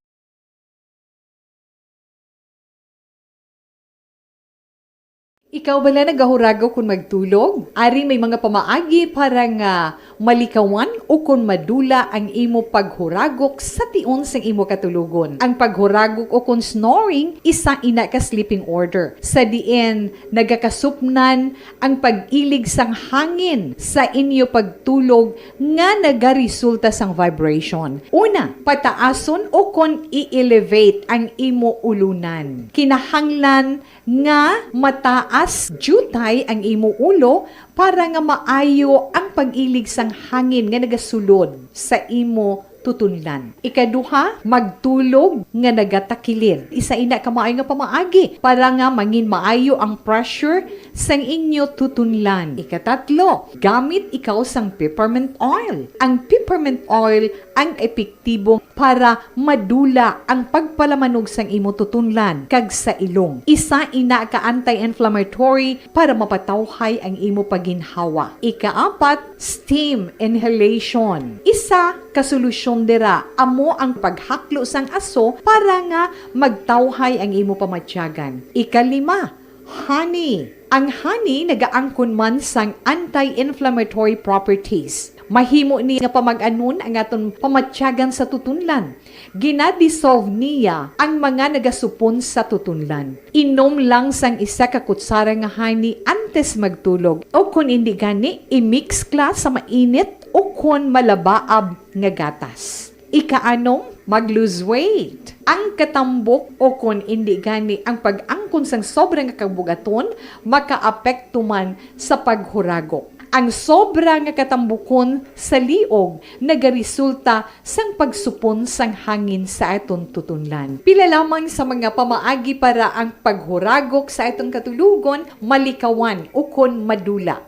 Ikaw bala nagahuragok kon magtulog? Ari may mga pamaagi para nga malikawan o kon madula ang imo paghuragok sa tion sang imo katulogon. Ang paghuragok o kon snoring, isa ina ka sleeping order, sa diin nagakasupnan ang pag-ilig sang hangin sa inyo pagtulog nga nagaresulta sang vibration. Una, pataason o kon i-elevate ang imo ulunan. Kinahanglan nga mataas diutay ang imo ulo para nga maayo ang pag-ilig sang hangin nga nagasulod sa imo tutunlan. Ikaduha, magtulog nga nagatakilid. Isa ina ka maayo nga pamaagi para nga mangin maayo ang pressure sang inyo tutunlan. Ikatatlo, gamit ikaw sang peppermint oil. Ang peppermint oil ang epektibo para madula ang pagpalamanog sang imo tutunlan kag sa ilong. Isa ina ka anti-inflammatory para mapatawhay ang imo pagginhawa. Ikaapat, steam inhalation. Isa ka solusyon dira amo ang paghaklo sang aso para nga magtawhay ang imo pamatyagan. Ikalima, honey. Ang honey nagaangkon man sang anti-inflammatory properties. Mahimo ni nga pamag-anon ang aton pamatyagan sa tutunlan. Gina-dissolve niya ang mga nagasupon sa tutunlan. Inom lang sang isa ka kutsara nga honey antes magtulog, o kon indi gani, i-mix kla sa mainit o kon malabaab nga gatas. Ikaanom, mag-lose weight. Ang katambok o kon indi gani ang pag-angkon sang sobra nga kabugaton makaapekto man sa paghuragok. Ang sobra nga katambukon sa liog nagaresulta sang pagsupon sang hangin sa aton tutunlan. Pila lamang sa mga pamaagi para ang paghuragok sa aton katulogon malikawan ukon madula.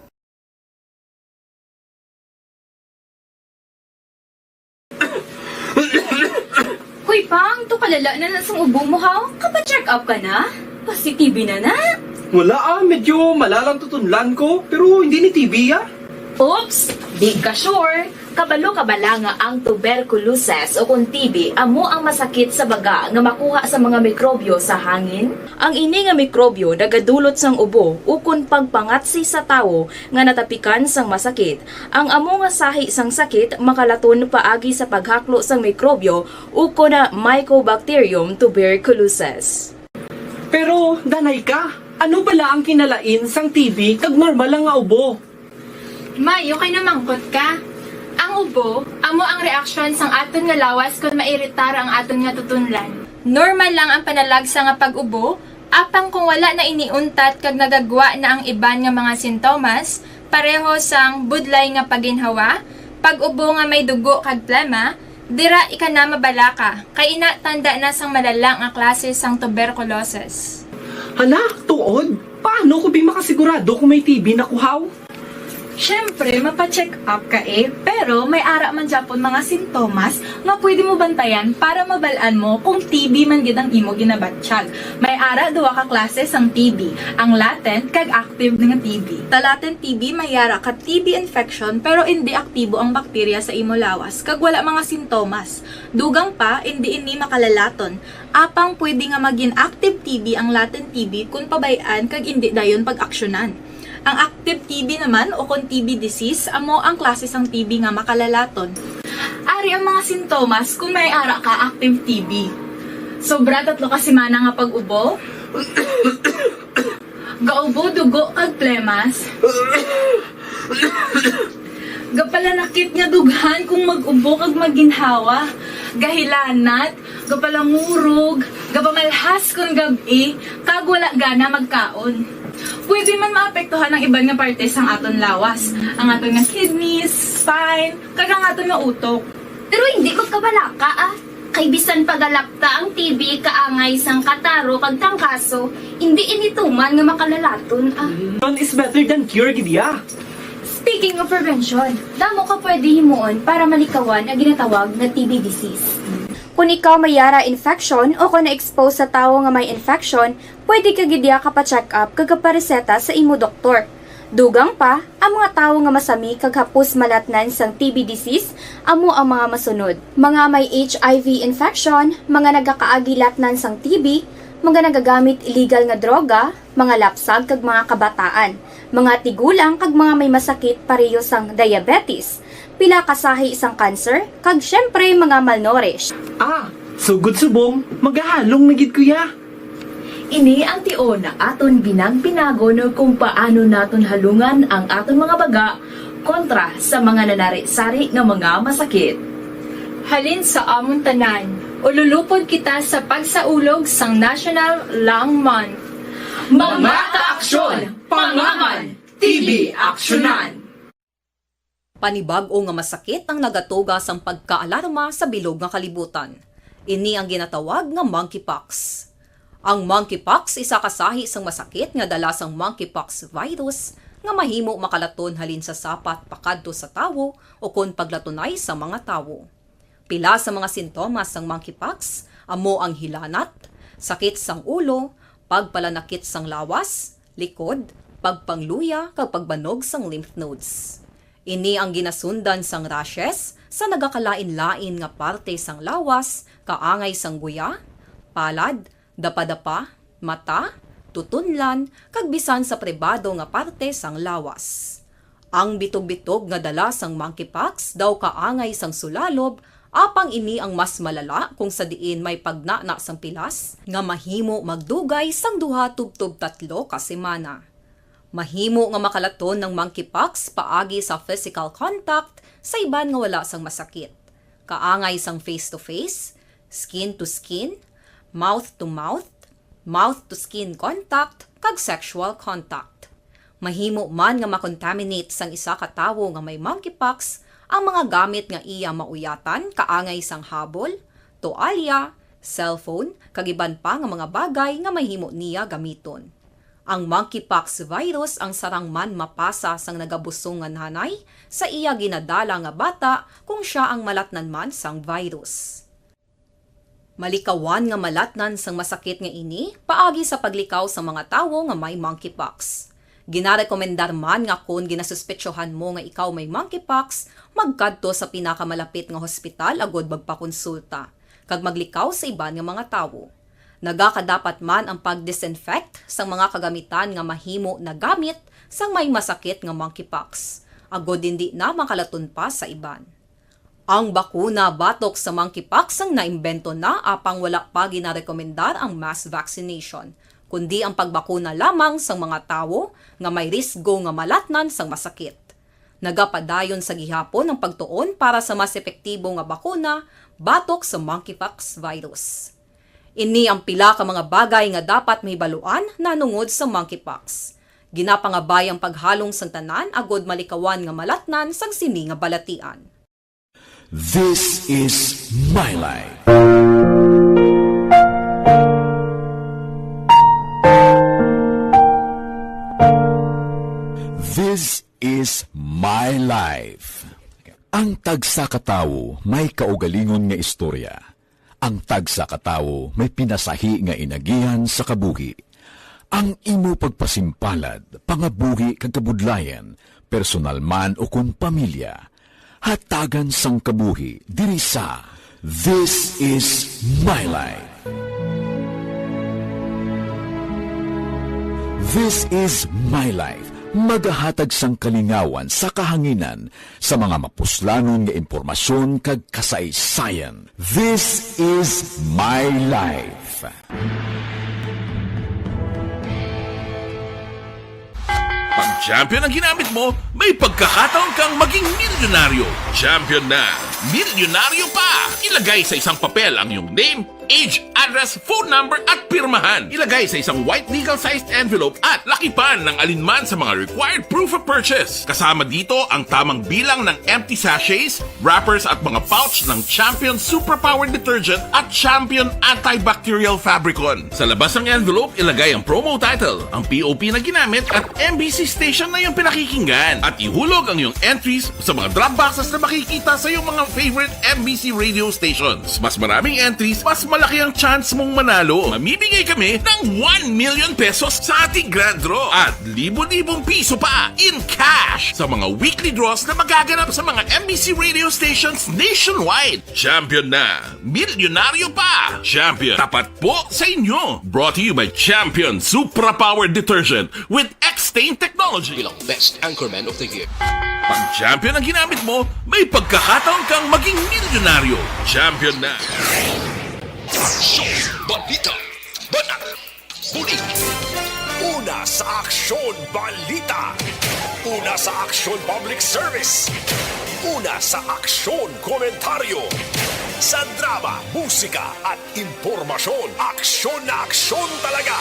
Hoy, Pang, to kalala na na sang ubo mo, ha? Kapa-check up ka na? Pasi-T B na na? Wala, ah, medyo malalang tutunlan ko, pero hindi ni T B, ah. Oops! Di ka sure. Kabalo ka bala nga ang tuberculosis o kon T B amo ang masakit sa baga nga makuha sa mga mikrobyo sa hangin? Ang ini nga mikrobyo nagadulot sang ubo ukon pagpangatsi sa tawo nga natapikan sang masakit. Ang amo nga sahi sang sakit makalaton paagi sa paghaklo sang mikrobyo ukon na Mycobacterium tuberculosis. Pero, danay ka, ano bala ang kinalain sang T B kag normal lang nga ubo? May, okay na mangkot ka. Ang ubo, amo ang reaksyon sang aton nga lawas kon mairitar ang aton nga tutunlan. Normal lang ang panalagsa nga pag-ubo, apang kung wala na ini untat kag nagagwa na ang iban nga mga sintomas, pareho sang budlay nga pagginhawa, pag-ubo nga may dugo kag plema, dira ika na mabalaka, kay ina tanda na sang malala nga klase sang tuberculosis. Hala, tuod? Paano ko bi makasigurado kung may T B na ko, haw? Siyempre, mapa-check up ka eh, pero may ara man gyapon mga sintomas nga pwede mo bantayan para mabal-an mo kung T B man gid ang imo ginabatyag. May ara duha ka klase sang T B, ang latent kag active nga T B. Sa latent T B may ara ka T B infection pero indi aktibo ang bakterya sa imo lawas kag wala mga sintomas. Dugang pa, indi ini makalalaton. Apang pwede nga magin active T B ang latent T B kon pabay-an kag indi dayon pag-aksyonan. Ang active T B naman o kon T B disease amo ang klase sang T B nga makalalaton. Ari ang mga sintomas kung may ara ka active T B. Sobra tatlo ka semana nga pag-ubo. Gaubo dugo kag plemas. Gapalanakit nga dughan kung mag-ubo kag maginhawa. Gahilanat, gapalangurog, gapamalhas kon gab-i, kag wala gana magkaon. Pwede man maapektuhan ang iban nga parte sang aton lawas, ang aton nga kidneys, spine, kag ang aton nga utok. Pero hindi ko kabalaka, ah. Kay bisan pagalapta ang T B kaangay sang kataro kag trangkaso, hindi ini tuman nga makalalaton, ah. Prevention is better than cure, gid ya. Speaking of prevention, damo ka pwede himuon para malikawan ang ginatawag nga T B disease. Kung ikaw may yara infection o kung na-expose sa tawo nga may infection, pwede ka gid ya kapa-check up kag kapareseta sa imo doktor. Dugang pa, ang mga tawo nga masami kag hapos malatnan sang T B disease amo ang mga masunod: mga may H I V infection, mga nagakaagi latnan sang T B, mga nagagamit illegal nga droga, mga lapsag kag mga kabataan, mga tigulang kag mga may masakit pareho sang diabetes, pila ka sahi sang cancer, kag siyempre mga malnourished. Ah, sugod subong, magahalong na gid ko ya. Ini ang tion nga aton binag-binagon kung paano naton halungan ang aton mga baga kontra sa mga nanari-sari nga mga masakit. Halin sa amon tanan, ululupod kita sa pagsaulog sang National Lung Month. Mga kaaksyon, pangaman, T B aksyonan. Panibag-o nga masakit ang nagatuga sang pagkaalarma sa bilog nga kalibutan. Ini ang ginatawag nga monkeypox. Ang monkeypox isa ka sahi sang masakit nga dala sang monkeypox virus nga mahimo makalaton halin sa sapat pakadto sa tawo ukon paglatunay sa mga tawo. Pila sa mga sintomas sang monkeypox amo ang hilanat, sakit sang ulo, pagpalanakit sang lawas, likod, pagpangluya, kag pagbanog sang lymph nodes. Ini ang ginasundan sang rashes sa nagakalain-lain nga parte sang lawas, kaangay sang guya, palad, dapadapa, mata, tutunlan, kag bisan sa pribado nga parte sang lawas. Ang bitog-bitog nga dala sang monkeypox daw kaangay sang sulalob, apang ini ang mas malala kung sa diin may pagnana sang pilas nga mahimo magdugay sang duha tubtob tatlo ka semana. Mahimo nga makalaton ang monkeypox paagi sa physical contact sa iban nga wala sang masakit, kaangay sang face-to-face, skin-to-skin, mouth-to-mouth, mouth-to-skin contact, kag sexual contact. Mahimo man nga makontaminate sang isa ka tawo nga may monkeypox ang mga gamit nga iya mauyatan, kaangay sang habol, toalya, cellphone, kag iban pa nga mga bagay nga mahimo niya gamiton. Ang monkeypox virus ang sarang man mapasa sang nagabusong nga nanay sa iya ginadala nga bata kung sia ang malatnan man sang virus. Malikawan nga malatnan sang masakit nga ini paagi sa paglikaw sang mga tawo nga may monkeypox. Ginarekomendar man nga kon ginasuspetsohan mo nga ikaw may monkeypox, magkadto sa pinakamalapit nga hospital agud magpakonsulta kag maglikaw sa iban nga mga tawo. Nagakadapat man ang pag-disinfect sang mga kagamitan nga mahimo nagamit sang may masakit nga monkeypox, agud indi na makalaton pa sa iban. Ang bakuna batok sa monkeypox ang naimbento na, apang wala pa ginarekomendar ang mass vaccination, kundi ang pagbakuna lamang sang mga tawo nga may risgo nga malatnan sang masakit. Nagapadayon sa gihapon ang pagtuon para sa mas epektibo nga bakuna batok sa monkeypox virus. Ini ang pila ka mga bagay nga dapat mahibaluan nahanungod sa monkeypox. Ginapangabay ang paghalong sang tanan agud malikawan nga malatnan sang sini nga balatian. This is my life. This is Ang tagsa ka tawo may kaugalingon nga istorya. Ang tagsa ka tawo may pinasahi nga inagihan sa kabuhi. Ang imo pagpasimpalad, pangabuhi kag kabudlayan, personal man o kon pamilya, hatagan sang kabuhi diri sa This Is My Life. This Is My Life, magahatag sang kalingawan sa kahanginan sa mga mapuslanon nga impormasyon kag kasaysayan. This Is My Life. Pag champion ang ginamit mo, may pagkakataon kang maging milyonaryo. Champion na, milyonaryo pa! Ilagay sa isang papel ang iyong name, age, address, phone number, at pirmahan. Ilagay sa isang white legal-sized envelope at lakipan ng alinman sa mga required proof of purchase. Kasama dito ang tamang bilang ng empty sachets, wrappers, at mga pouch ng Champion Superpower Detergent at Champion Antibacterial Fabricon. Sa labas ng envelope, ilagay ang promo title, ang P O P na ginamit, at M B C station na iyong pinakikinggan. At ihulog ang iyong entries sa mga drop boxes na makikita sa iyong mga favorite M B C radio stations. Mas maraming entries, mas malaki ang chance mong manalo. Mamimigay kami ng one million pesos sa ating grand draw at libo-libong piso pa in cash sa mga weekly draws na magaganap sa mga M B C radio stations nationwide. Champion na! Milyonaryo pa! Champion, tapat po sa inyo! Brought to you by Champion Supra Power Detergent with X-Stain Technology. Bilang Best Anchorman of the Year. Pag champion ang ginamit mo, may pagkakataon kang maging milyonaryo. Champion na! Aksyon! Balita! Banat! Bulig! Una sa Aksyon Balita! Una sa Aksyon Public Service! Una sa Aksyon Komentaryo! Sa drama, musika, at impormasyon, aksyon na aksyon talaga!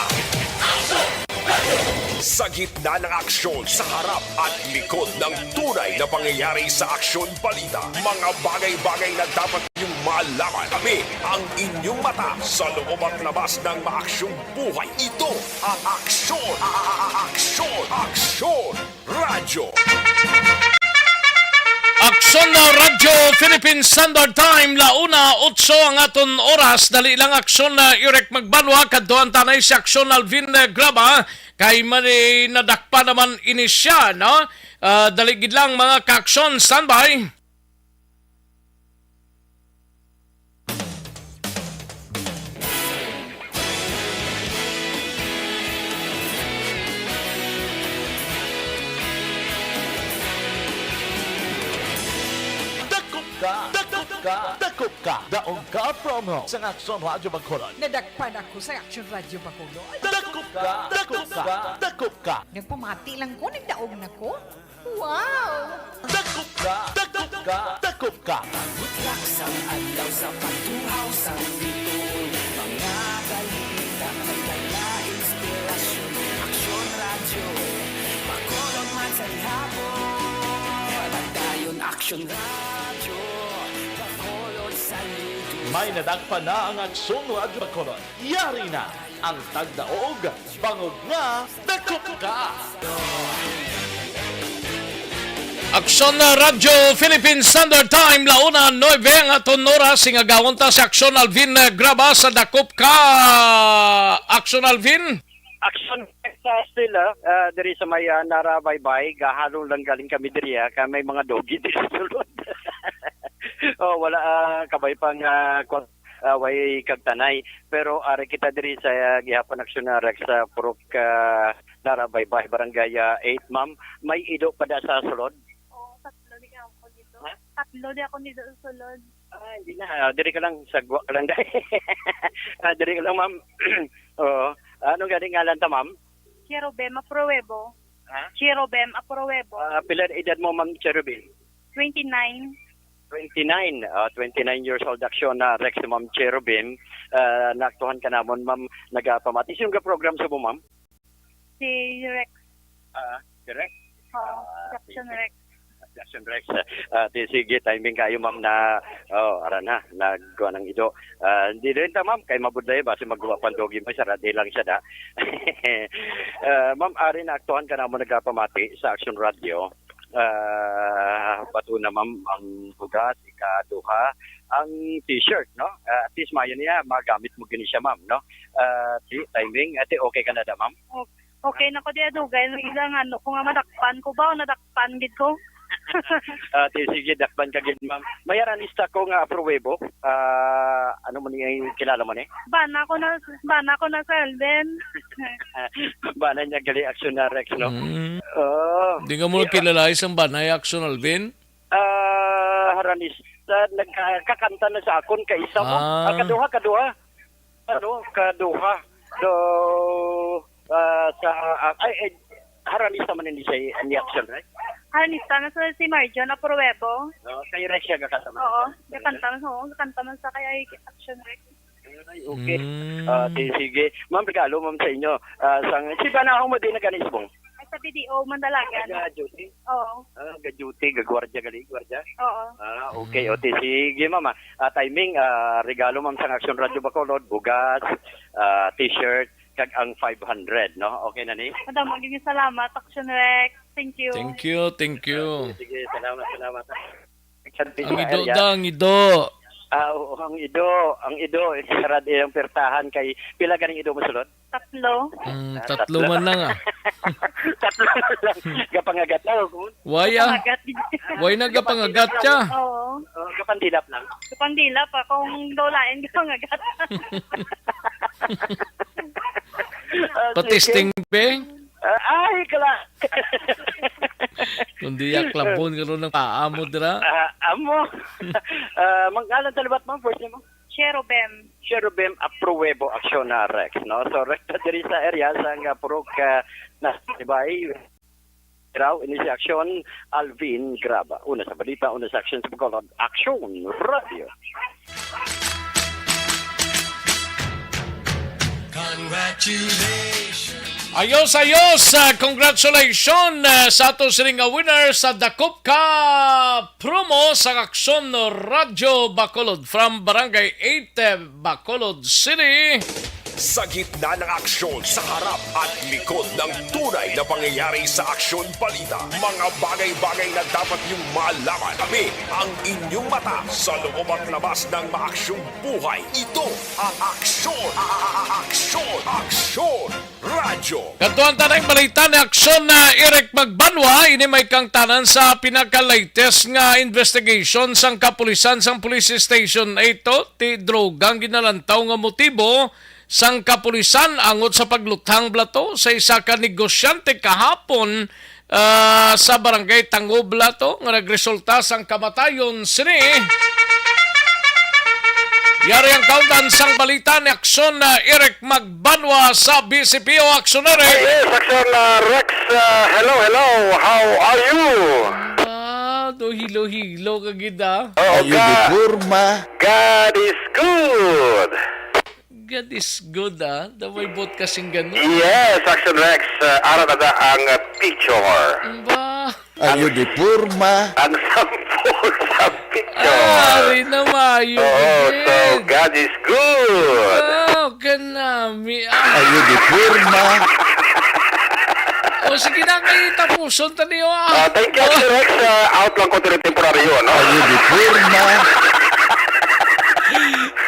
Sa gitna ng aksyon, sa harap at likod ng tunay na pangyayari sa Aksyon Balita, mga bagay-bagay na dapat niyong malaman. Kami ang inyong mata sa loob at labas ng maaksyong buhay. Ito ang Aksyon, a-, a-, a-, Aksyon, Aksyon Radyo. Aksyon na Radyo Philippine Standard Time, la una otso ang aton oras. Dali lang, Aksyon na Eric Magbanwa, kadtuan tanay si Aksyon Alvin, eh, Graba, kay mani nadakpa naman ini siya, no? Ah, dali gid lang, mga ka-aksyon, standby. Dakop ka, dakop ka, dakop ka. Daog ka promo sa Aksyon Radyo Bacolod. Nadakpan ako sa Aksyon Radyo Bacolod. Dakop ka, dakop ka, dakop ka. Nagpamati lang ko, nagdaog na ko. Wow! Dakop ka, dakop ka, dakop ka. Pagbutyak sang adlaw sa pagtuhaw sang bituon, mga balita, may dala inspirasyon. Aksyon Radyo, Bacolod man sa gihapon. Padayon Aksyon Radyo, Bacolod sa lido. May nadakpan na ang Aksyon Radyo Bacolod. Yari na ang tagdaog, bangod nga dakop ka. Aksyon na Radyo Philippine Standard Time, la una nuebe ang aton oras, sing agawon ta si Aksyon Alvin, eh, Graba sa Dakop Ka. Aksyon Alvin? Aksyon sa Estela, ah, diri sa may, ah, Nara Baybay, gahalong lang galing kami diri, ah, kay may mga doggy diri sa sulod. Oh, wala, ah, kabay pang, ah, kwan-, ah, way kagtanay. Pero ari kita diri sa, ah, gihapon aksyon na Rex sa Purok, ah, Nara Baybay, Barangay, ah, eight, ma'am. May ido pa da sa sulod? Oo, tatlo di ako dito. Ha? Tatlo di ako dito sa sulod. Ah, hindi na. Ah, diri ka lang, sagwa ka lang, dai. Ah, diri ka lang, ma'am. Oo. Ano gani ngalan ta, ma'am? Cherubim Apruebo. Ha? Cherubim Apruebo. Ah, pila edad mo, Ma'am Cherubim? Twenty-nine. Twenty-nine. Ah, twenty-nine years old, aksyon na Rex, Ma'am Cherubim. Ah, naaktuhan ka namon, ma'am, nagapamati. Sino ga program sa mo, ma'am? Si Rex. Ah, si Rex? Oo, Ah, si Action Rex. Action Rex. Ah, di, sige, timing kayo, ma'am, na, oh, ara na, nagkuha ng ido. Ah, hindi rin ta, ma'am, kay mabudlay, basi magkuha pang doggy mo, sarade lang siya, da. Ah, ma'am, ari na aktuhan ka na mo nagapamati sa Action Radio. Ah, bato na, ma'am, ang bugas, ikaduha, ang t-shirt, no? Ah, at least, maayo niya, magamit mo gini siya, ma'am, no? Ah, ti-, timing, ate, okay ka na da, ma'am? O-, okay na ko, di adugay. Ang ilang ano ko nga, madakpan ko ba o nadakpan gid ko? Ah, ti-, sige, dakpan ka gid, ma'am. May aranista ko nga apruwebo. Ah, ano mo ni, kilala mo ni? Bana ko na, bana ko na, Sir Alvin. Bana niya gali, Aksyon na Rex, no? Mm. Oo. Di nga mo Yeah. kilala isang banay, Aksyon Alvin? Ah, Haranis, sa nagkakanta na sa akon ka isa mo. Ah. Ah, kaduha, kaduha. Ano, kaduha. So, ah, sa, ah, ay, ay, Haranis naman ni siya, ni Action, right? Haranis na sa si Marjo na Pruebo. No, kay Rex siya gakanta man. Oo, gakanta man, oo, gakanta man sa kay Action Rex. Ay, okay. Mm. Ah, di, sige. Ma'am, regalo, ma'am, sa inyo. Ah, sang, si Banahaw mo din nag-anisbong? Ay, sa B D O, Mandalagan. Nag-duty? Oo. Ah, ga-duty, ga-gwardiya, gali, gwardiya? Oo. Ah, okay. Mm. O, ti, sige, ma'am, ah. Ah, timing, ah, regalo, ma'am, sang Action Radio Bacolod, bugas, ah, t-shirt, kag ang five hundred, no? Okay na ni? Madamo, gini salamat, Action Rex. Thank you. Thank you, thank you. Ah, sige, sige, salamat, salamat. Ang ido da, ang ido. Ah, oo, ang ido. Ang ido, eh, sarad iyang pertahan kay pila ganing ido mo sulod? Tatlo. Mm, Ah, tatlo tatlo. man lang, ah. Tatlo man lang. Gapangagat na, oh. Why, ah? Gapangagat. Why na gapangagat siya? Oo. Oh, gapandilap lang. Gapandilap, ah, kung daw lain, gapangagat. Ah, Patisting, sige. be? Ah, ay, kala. Kundi yaklabon karon ang paa mo dira. Ah, amo. Ah, manggalan talibat, ma'am, first name mo? Cherubim. Cherubim Apruebo Aksyon na Rex, no? So, rekta diri sa area sa nga purok, ah, na, di ba, eh, raw, ini si Aksyon Alvin Graba. Una sa balita, una sa aksyon sa Bacolod, Aksyon Radio. Congratulations. Ayos, ayos! Ah, congratulations, ah, sa ato sining nga winner sa Dakop Ka promo sa Aksyon Radyo Bacolod from Barangay eight, eh, Bacolod City. Sa gitna ng aksyon, sa harap at likod ng tunay na pangyayari sa Aksyon Balita, mga bagay-bagay na dapat niyong malaman. Kami ang inyong mata sa loob at labas ng maaksyong buhay. Ito ang Aksyon, a-, a-, a-, Aksyon, Aksyon Radyo. Kadtuan ta na ang balita ni Aksyon na Eric Magbanwa, ini may kangtanan sa pinaka-latest nga investigation sang kapulisan sang Police Station eight, ti droga ang ginalantaw nga motibo sang kapulisan angot sa pagluthang bala to sa isa ka negosyante kahapon, ah, sa Barangay Tangob bala to nga nagresulta sang kamatayon sini. Yari ang kaundan sang balita ni Aksyon na Eric Magbanwa sa B C P O. Aksyon, Eric. Yes, Aksyon, ah, Rex. Ah, hello, hello. How are you? Ah, do hilo-hilo ka gid, ah. Oo, Ayo ka. Di forma. God is good. God is good, ah. Daw may buot kasing ganun. Yes, Action Rex, uh, ara na da ang, uh, picture. Ba? Ayo di forma. Ang sample sa picture. Ari na mayo. Oo, so God is good. Wow, kanami, ah. Ayo di forma. O, sige na, kay tapuson ta niyo, ah. Ah, thank you, Action Rex. Ah, out lang ko diri temporaryo, no? Ayo di forma.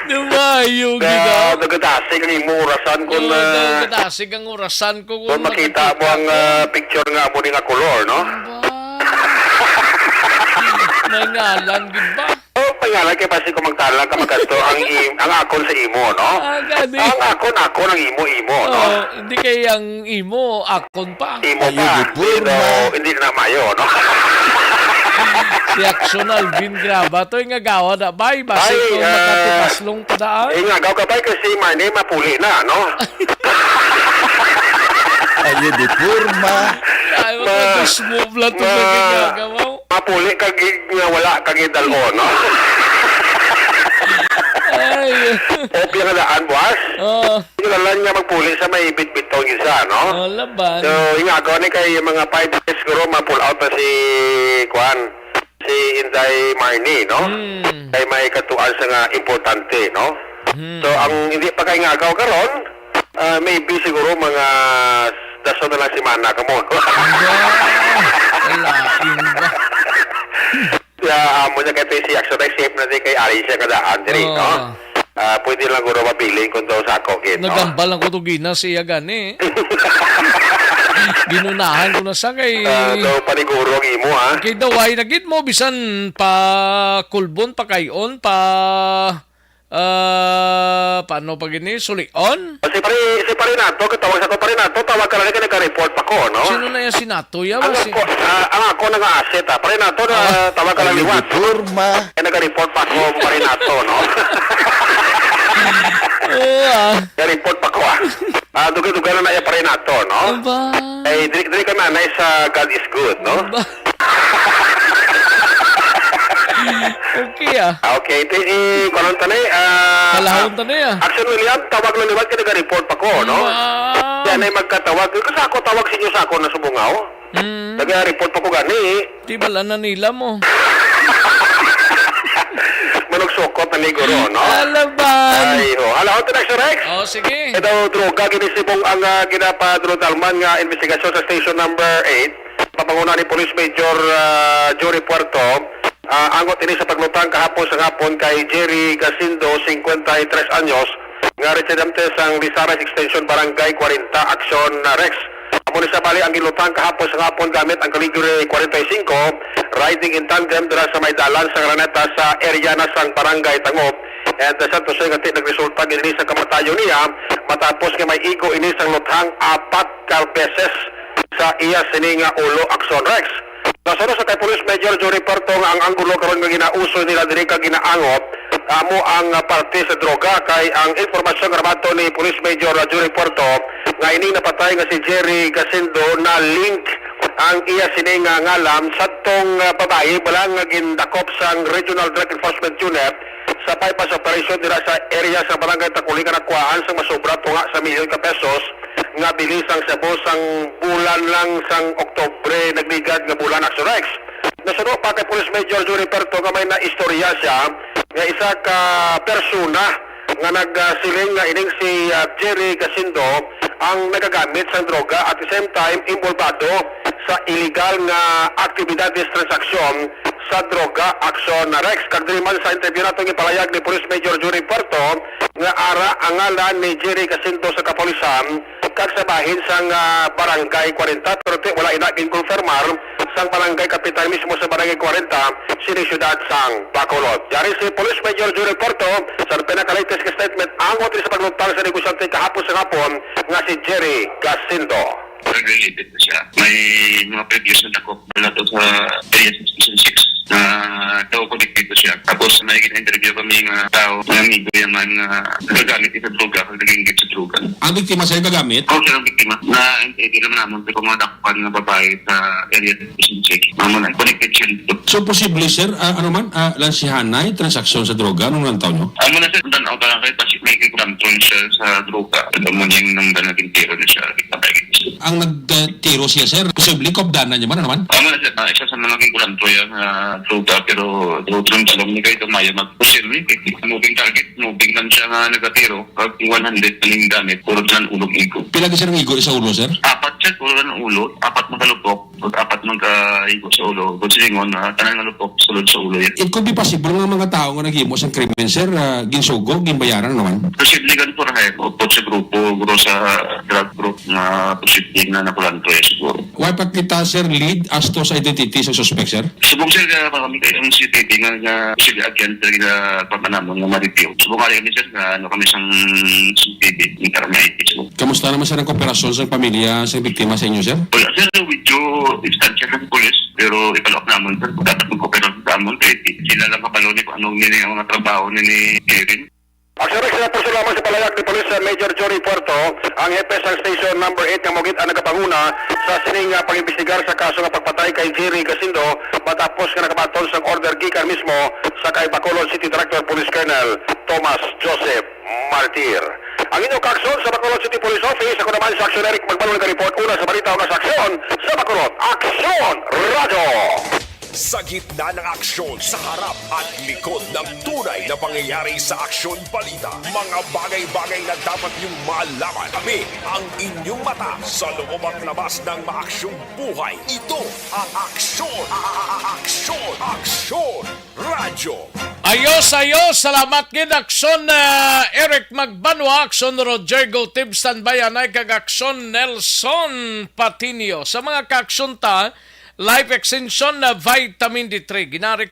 Dumayo, gina. Nagkadasig ang imo orasan kung, Oo, ah, nagkadasig ang orasan ko kung kung makita mo ang, ah, picture nga amo ni nga color, no? Ba? May ngalan, gid ba? Oh, may ngalan kay basi kung magtalang ka magkadto ang im-, ang akon sa imo, no? Ah, gani. Ang akon, akon, ang imo, imo, no? Oh, hindi kay ang imo, akon pa. Imo Ayo pa, di forma. Pero hindi na mayo, no? Si Action Alvin Graba, to yung agawa na, bay, basi Ay, kung ah, makatipaslong pa daan. Eh, nga, gaw ka, bay, kasi Marnie, mapuli na, no? Ayo di forma. Ay, Ma-, magkatusmo, bla, to ma-, nagkagagawa. Mapuli ka gid nga wala ka gid dal-on, no? Ay. Opya nga daan, boss. Oo. Kinahanglan nga magpuli sa may bitbiton gid sa, no? Oh, laban. So, ingagaw ni kay mga five days siguro ma-pull out na si, kuan, si Inday Marnie, no? Hmm. Kay may katuan sa nga importante, no? Hmm. So, ang hindi pa kay ingagaw karon, ah, maybe siguro mga dason na lang semana kamo. Aba. Lain ba? Kaya amo niya kay Tracy Action, ay safe na din kay Alicia kadaan diri, Oo. no? Ah, pwede lang guro mabilin kung daw sa ako, gid, no? Nagambal lang ko to gina siya gani. Ginunahan ko na sa kay Ah, daw paniguro ang imo, ha? Kay daway na gid mo, bisan pa kulbon, pa kayon, pa, ah, paano pa gini? Sulion? Ah, si pare, si pare nato, katawag sa ko, pare nato, tawag ka lang kay nagka-report pa ko, no? Sino na yan, si Nato? Yan Ang mo si ako, ah, ang ako na nga asset, ah. Pare nato na Ah, tawag ka lang ayun, liwat. Forma. Kaya nagka-report pa ko, pare nato, no? Oo, ah. Nagka-report pa ko, ah. Ah, dugay-dugay na na iya, pare nato, no? Aba. Eh, diri, diri ka nanay sa God is good, no? Aba. Okay, ah. Ah, okay, T G, karon tanay, ah, Kalahon ah, tanay, ah. Action William, tawag na liwat kay nagka-report pa ko, no? Wow. Yan ay magkatawag. Kasi ako tawag sa inyo sa ako na subungaw. Mm. Nagka-report pa ko gani. Di bala na nila mo. Manugsukot na ni guro, no? Ala ba? Ay, ho. Hala, on to next, Rex. Oh, sige. Ito, droga, ginisibong ang, ah, ginapadrudalman nga investigasyon sa station number eight. Papanguna ni Police Major, ah, Jory Puerto, ah, angot ini sa paglutang kahapon sa hapon kay Jerry Gacindo, cincuenta y tres anyos, nga residente sang Lizares Extension, Barangay forty, Action, ah, Rex. Amo ni sa bali ang gilutang kahapon sa hapon gamit ang Calibre forty y cinco, riding in tandem dira sa may dalan sa Araneta sa area na sang Barangay Tangub. And, uh, sa tusoy nga ti nagresulta gid ini sa kamatayon niya matapos nga may igo ini sang luthang apat ka beses sa iya sini nga ulo, Action Rex. Nasuno sa kay Police Major Jory Puerto nga ang anggulo karon nga ginauso nila diri kag ginaangot amo ang, ah, parte sa droga, kay ang impormasyon nga nabaton ni Police Major, ah, Jory Puerto nga ining napatay nga si Jerry Gacindo na link ang iya sini nga ngalan sa tong, ah, babayi bala nga gindakop sang Regional Drug Enforcement Unit sa bypass operation dira sa area sa Barangay Takuli nga nakuhaan sang masobra tunga sa milyon ka pesos nga bili sang shabu sang bulan lang sang Oktubre nagligad nga bulan, Action Rex. Nasuno pa kay Police Major Jory Puerto nga may naistorya siya nga isa ka persona nga nagsiling nga ining si, ah, Jerry Gacindo ang nagagamit sang droga, at the same time involbado sa illegal nga aktibidades, transaksyon sa droga, Action Rex. Kag diri man sa interview nato, gipalayag ni Police Major Jory Puerto nga ara ang ngalan ni Jerry Gacindo sa kapulisan kag sa bahin sang, ah, Barangay forty, pero ti wala ina ginkonfirmar sang barangay kapitan mismo sa Barangay forty, sini siyudad sang Bacolod. Yari si Police Major Jory Puerto sa pinaka-latest nga statement angot sa paglutang sa negosyante kahapon sa hapon nga si Jerry Gacindo. Related na siya. May mga previous na dakop na to sa area sa Station six na daw connected to siya. Tapos may gina-interview kami nga tao, mga amigo niya man nga nagagamit sa droga, kag nag-engage sa droga. Ang biktima siya gagamit? Oo, siya ang biktima. Na, eh, di naman naman, pero mga dakupan nga babae sa area sa Station six. Mamo na, connected siya dito. So, posible, sir, ah, ano man, ah, lansihanay, transaksyon sa droga, nung lantaw nyo? Amo na, sir, dan-, ang barangay, basi may kikulantroy siya sa droga. Ano mo niya yung nang naging tiro na siya, kita ba yun? Ang nagtiro siya, sir, posible, kaupdanan niya man, ano man? Amo na, sir, ah, isa sa mga kikulantroy ang, ah, droga, pero doon talong ni kayo, tumayo mag-, posible, eh, moving target, moving lang siya nga nagatiro, pag one hundred na yung gamit, puro dyan ulog igo. Pila ka, sir, ang igo sa ulo, sir? Apat, sir, puro lang ulo, apat makalupok. Pag apat man ka igo sa ulo, kung silingon, ah, tanan nga lupok sulod sa ulo yan. It could be possible nga mga tao nga naghimo sang krimen, sir, ah, ginsugo, ginbayaran naman? Posible gan for hire, o po sa grupo, guro sa drug group nga posible na nakulanto, eh, siguro. Wala pa kita, sir, lead as to sa identity sa suspect, sir? Subong, sir, nga kami kayo ang C C T V nga, nga posible agyan, sir, nga pamanamon nga ma-review. Subong nga rin, sir, nga ano kami sang C C T V, internet, so, Kamusta naman, sir, ang kooperasyon sa pamilya sa biktima sa inyo, sir? Wala, sir. Medyo distansya sa pulis, pero ipalak naman, sir, kung dapat magkooperasyon sa amon, kay di-, sila lang kabalo ni kung anong nini ang mga trabaho ni, ni Kevin. Action Rex, sila puso lamang sa palayag ni Police Major Jory Puerto, ang hepe sa Station Number eight nga mugit ang nagapanguna sa sining, ah, pag-imbestigar sa kaso nga pagpatay kay Jerry Gacindo matapos nga nakabaton sang order gikan mismo sa kay Bacolod City Director Police Colonel Thomas Joseph Martir. Ang inyong kaaksyon sa Bacolod City Police Office, ako naman si Action Eric Magbalon, nag-report una sa balita o sa aksyon sa Bacolod. Aksyon! Radyo! Sa gitna ng aksyon, sa harap at likod ng tunay na pangyayari sa Aksyon Balita, mga bagay-bagay na dapat niyong malaman. Kami ang inyong mata sa loob at labas ng maaksyong buhay. Ito ang Aksyon, a- a- a- Aksyon, Aksyon Radyo. Ayos, ayos. Salamat gid, Aksyon, ah, Eric Magbanwa, Aksyon Roger Gotib, standby anay kag Aksyon Nelson Patinio. Sa mga kaaksyon ta, Life Extension na Vitamin D three. Ginari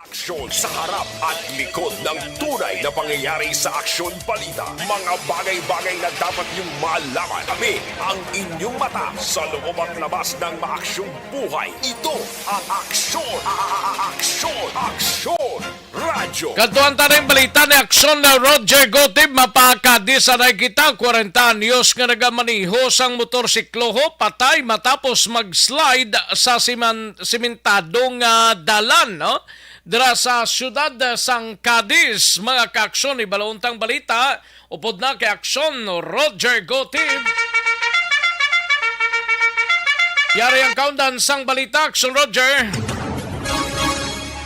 Aksyon sa harap at likod ng tunay na pangyayari sa Aksyon Balita. Mga bagay-bagay na dapat niyong malaman. Kami ang inyong mata sa loob at labas ng maaksyong buhay. Ito ang Aksyon, a- a- a- Aksyon, Aksyon Radyo. Kadtuan ta ning balita ni Aksyon na Roger Gotib, mapakadi sa nakita, kwarenta anyos nga nagamaneho sang motorsikloho, patay matapos mag-slide sa siman-, simentado nga dalan, no? Dira sa siyudad sang Cadiz, mga kaaksyon, ibalo untang balita, upod na kay Aksyon Roger Gotib. Yari ang kaundan sang balita, Aksyon Roger.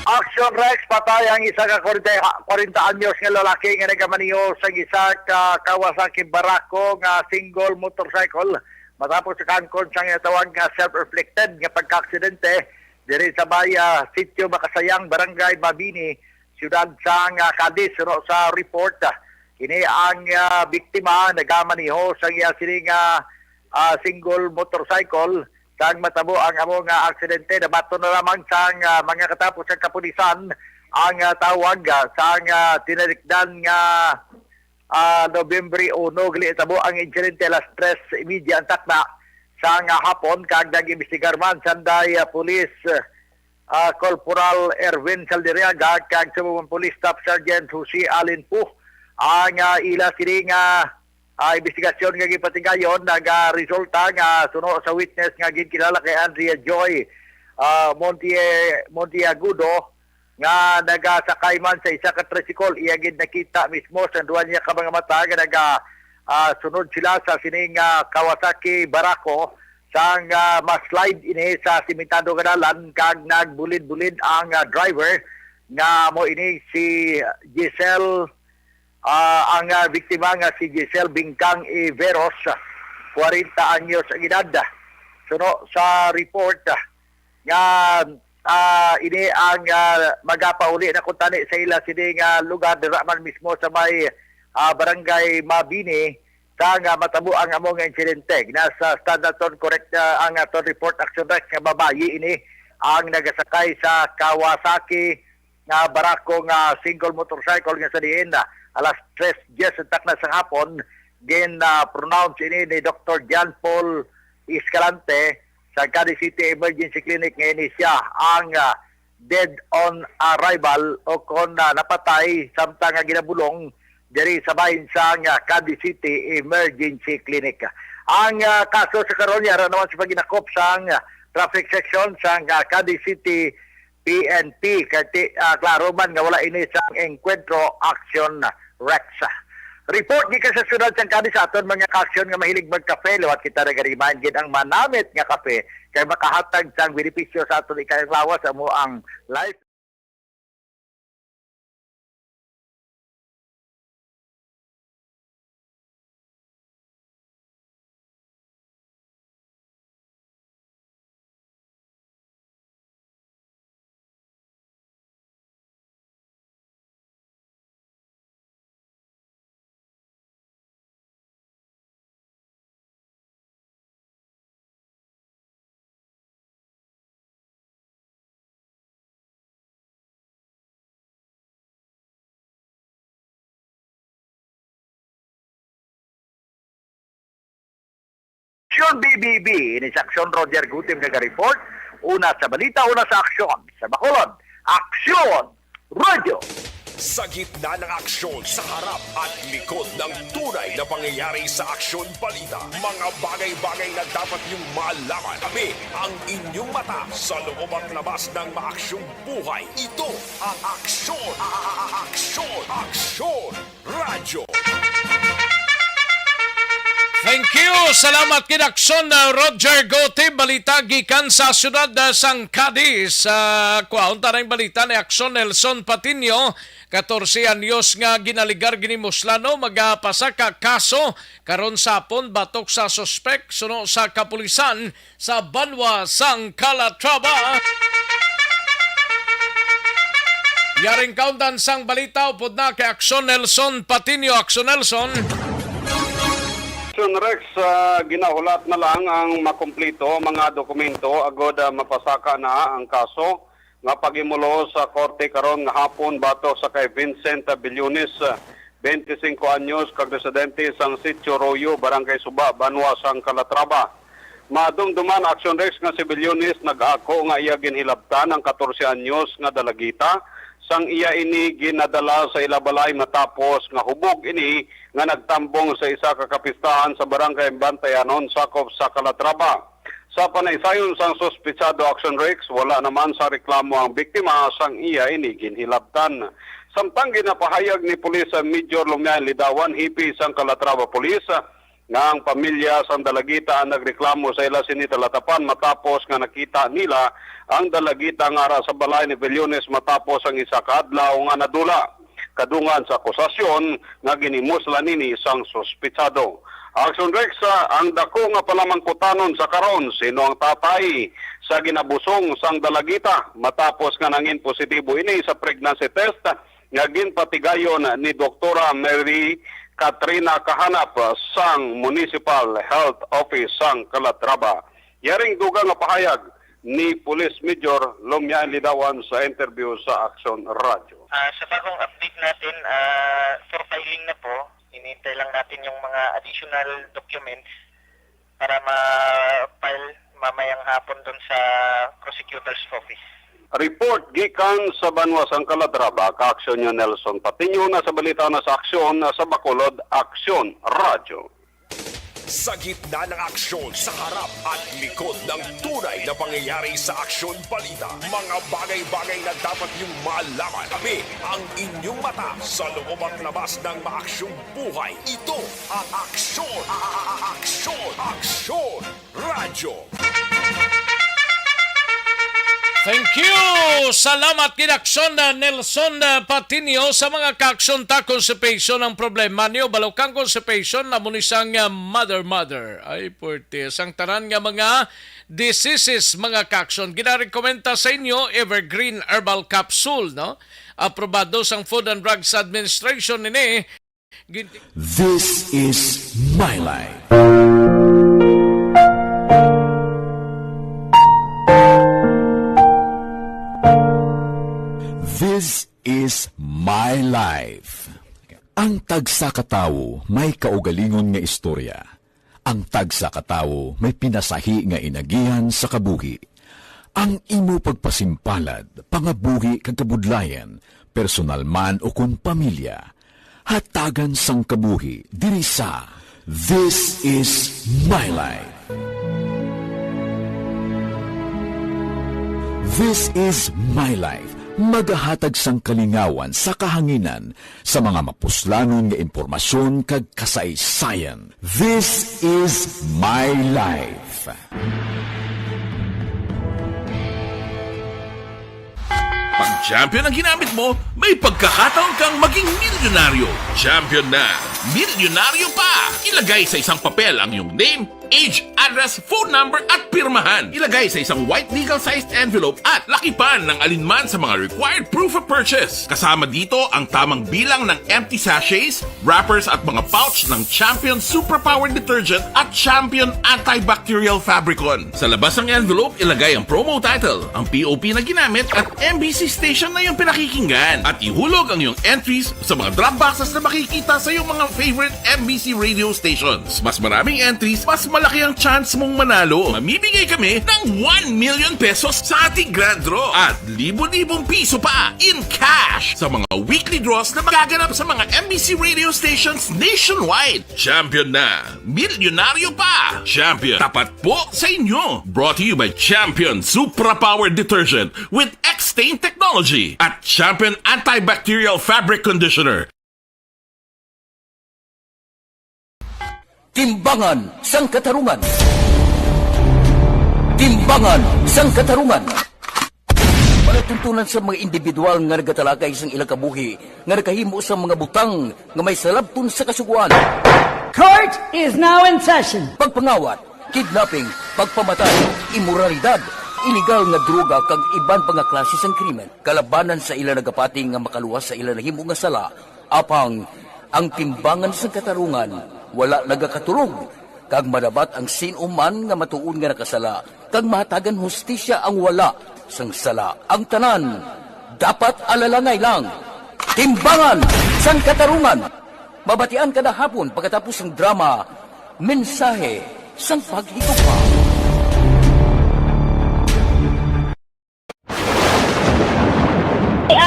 Action Rex, patay ang isa ka kwarenta, kwarenta anyos nga lalaki nga nagamaneho sang isa ka Kawasaki Barako nga single motorcycle matapos sa kaangkon sang ginatawag nga self-inflicted nga pagkaaksidente diri sa may, ah, Sitio Makasayang, Barangay Mabini, siyudad sang, ah, Cadiz. Suno sa report, ah, kini ang, ah, biktima nagamaneho sang iya sini nga, ah, single motorcycle. Sang matabo ang amo nga aksidente, nabaton na lamang sang, ah, mga katapos sa kapulisan ang, ah, tawag, ah, sang, ah, tinalikdan nga, ah, Nobyembre uno. Ginhitabo ang insidente alas tres y media ang takna sang, ah, hapon, kag nag-imbestigar man sanday, ah, Police, ah, Corporal Erwin Saldiriaga kag Subugon Police Staff Sergeant Jose Allen Pu ang, ah, ila sini nga, ah, imbestigasyon nga gipatigayon nagaresulta nga suno sa witness nga ginkilala kay Andrea Joy, ah, Monte-, Monteagudo, nga nagasakay man sa isa ka tricycle. Iya gid nakita mismo sa duha niya ka mga mata nga naga, ah, sunod sila sa sining, ah, Kawasaki Barako sang, ah, ma-slide ini sa simentado nga dalan kag nagbulid-bulid ang, ah, driver nga mo ini si Giselle, ah, ang, ah, biktima nga si Giselle Bingkang Iveros, kwarenta anyos ang edad. Suno sa report, ah, nga, ah, ini ang, ah, magapauli na kuntani sa ila sini nga lugar dira man mismo sa may, ah, Barangay Mabini sa nga matabo ang amo nga insidente. Nasa stand aton correct, ah, ang aton report, Action Rex, nga babayi ini ang nagasakay sa Kawasaki nga barako nga single motorcycle nga sa diin, ah, alas tres diez ang takna sa hapon, gin, ah, pronounce ini ni Doktor John Paul Escalante sa Cadiz City Emergency Clinic nga ini siya ang, ah, dead on arrival o kon, ah, napatay samtang nga ginabulong diri sa bahin sang, ah, Cadiz City Emergency Clinic. Ang, ah, kaso sa karon yara naman sa paghinakop sang, ah, traffic section sang, ah, Cadiz City P N P. Kay ti-, ah, klaro man nga wala ini sang Encuentro Action Rex. Report gikan sa siyudad sang Cadiz sa aton mga kaaksyon nga mahilig magkape. Liwat kita nag-remind gid ang manamit nga kape kay makahatag sang benepisyo sa aton ikalawas, amo ang life. Aksyon B B B, ini si Aksyon Roger Gutim naga-report. Una sa balita, una sa aksyon. Sa Bacolod, Aksyon Radyo. Sa gitna ng aksyon, sa harap at likod ng tunay na pangyayari sa Aksyon Balita, mga bagay-bagay na dapat niyong malaman. Kami ang inyong mata sa loob at labas ng maaksyong buhay. Ito ang Aksyon, a-, a-, a-, Aksyon, Aksyon Radyo. Thank you. Salamat kid Aksyon, uh, Roger Gote. Balita gikan sa siyudad, uh, sang Cadiz. Uh, kuhaon ta na yung balita ni Aksyon Nelson Patiño, katorse anyos nga ginaligar gini Muslano, magapasaka kaso karon sa hapon batok sa suspek suno sa kapulisan sa banwa sang Calatrava. Yaring kaundan sang balita upod na kay Aksyon Nelson Patiño. Aksyon Nelson. Aksyon Rex, ah, ginahulat na lang ang makumpleto mga dokumento agod, ah, mapasaka na ang kaso nga paghimulo sa korte karon nga hapon batok sa kay Vincent Billones, twenty-cinco anyos, kag residente sang Sitio Royo, Barangay Suba, banwa sang Calatrava. Madumduman, Aksyon Rex, nga si Billones nag-ako nga iya ginhilabtan ang katorse anyos nga dalagita sang iya ini ginadala sa ila balay matapos nga hubog ini nga nagtambong sa isa ka kapistahan sa Barangay Bantayanon, sakop sa Calatrava. Sa panaysayon sang suspitsado, Aksyon Rex, wala naman sa reklamo ang biktima sang iya ini ginhilabtan. Samtang ginapahayag ni Police Major Lumian Lidawan, hepe sang Calatrava Police, nga ang pamilya sang dalagita ang nagreklamo sa ila sini talatapan matapos nga nakita nila ang dalagita nga ara sa balay ni Billones matapos ang isa ka adlaw nga nadula, kadungan sa akusasyon nga ginhimuslan ini sang suspitsado. Aksyon Rex, ah, ang dako nga palamangkutanon sa karon, sino ang tatay sa ginabusong sang dalagita matapos nga nangin positibo ini sa pregnancy test nga ginpatigayon ni Doktora Mary Katrina Kahanap sang Municipal Health Office sang Calatrava. Yaring dugang nga pahayag ni Police Major Lomian Lidawan sa interview sa Aksyon Radyo. Ah, sa bagong update natin, ah, for filing na po. Hinihintay lang natin yung mga additional documents para ma-file mamayang hapon dun sa prosecutor's office. Report gikan sa banwa sang Calatrava, ka-aksyon niyo Nelson Patiño, na sa balita na sa aksyon, na sa Bacolod, Aksyon Radyo. Sa gitna ng aksyon, sa harap at likod ng tunay na pangyayari sa Aksyon Balita, mga bagay-bagay na dapat niyong malaman. Kami ang inyong mata sa loob at labas ng maaksyong buhay. Ito ang Aksyon, a-, a-, a-, Aksyon, Aksyon Radyo. Thank you! Salamat gid, Aksyon, uh, Nelson, uh, Patinio. Sa mga ka-aksyon ta, constipation ang problema niyo. Balukang constipation, amo ni sang, uh, mother, mother. Ay, puwerte. Sang tanan nga mga diseases, mga ka-aksyon. Ginarekomenda sa inyo, Evergreen Herbal Capsule, no? Aprobado sang Food and Drugs Administration ini. Ginti- This is my life. This is my life. Ang tagsa ka tawo may kaugalingon nga istorya. Ang tagsa ka tawo may pinasahi nga inagihan sa kabuhi. Ang imo pagpasimpalad, pangabuhi kag kabudlayan, personal man o kon pamilya, hatagan sang kabuhi diri sa This Is My Life. This is My Life, magahatag sang kalingawan sa kahanginan sa mga mapuslanon nga impormasyon kag kasaysayan. This is My Life. Pag champion ang ginamit mo, may pagkakataon kang maging milyonaryo. Champion na, milyonaryo pa! Ilagay sa isang papel ang iyong name, age, address, phone number, at pirmahan. Ilagay sa isang white legal-sized envelope at lakipan ng alinman sa mga required proof of purchase. Kasama dito ang tamang bilang ng empty sachets, wrappers at mga pouch ng Champion Superpower Detergent at Champion Antibacterial Fabricon. Sa labas ng envelope, ilagay ang promo title, ang P O P na ginamit at M B C station na iyong pinakikinggan. At ihulog ang iyong entries sa mga drop boxes na makikita sa iyong mga favorite M B C radio stations. Mas maraming entries, mas malaki ang chance mong manalo. Mamimigay kami ng one million pesos sa ating grand draw at libo-libong piso pa in cash sa mga weekly draws na magaganap sa mga M B C radio stations nationwide. Champion na! Milyonaryo pa! Champion, tapat po sa inyo! Brought to you by Champion Supra Power Detergent with X-Stain Technology at Champion Antibacterial Fabric Conditioner. Timbangan sang Katarungan. Timbangan sang Katarungan. Palatuntunan sa mga individual nga nagatalakay sang ilang kabuhi nga nakahimo sang mga butang nga may salabton sa Kasugoan. Court is now in session. Pagpangawat, kidnapping, pagpamatay, imoralidad, iligal nga droga kag iban pa nga klase sang krimen. Kalabanan sa ila nagapati nga makaluwas sa ila nahimo nga sala, apang ang timbangan sang katarungan wala nagakaturog, kag madabat ang sin-o man nga matuod nga nakasala, kag mahatagan hustisya ang wala sang sala. Ang tanan dapat alalangay lang. Timbangan sang Katarungan. Mabatian kada hapon pagkatapos sang drama, Mensahe sang Paghigugma.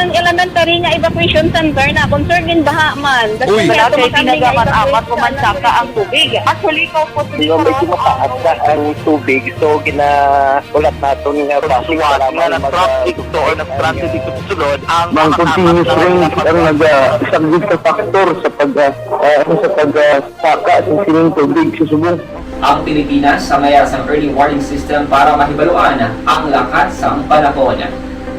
Ang elementary nga evacuation center na concern gin baha man. Uy. Wala kay tinaga man amat o mansaka ang tubig. Actually, ko po. Medyo mataas na ang tubig, so gina-, ulat naton nga basi nga lamang nag-, nag-traffic to or nag-transit dito sa sulod ang mga continuous rains ang nag-, ah, isang big factor sa pag, ah, ah, ano, sa pag, ah, saka sa sining tubig sa subong. Ang Pilipinas sa mayas ang early warning system para mahibaluan ang lakat sang panahon.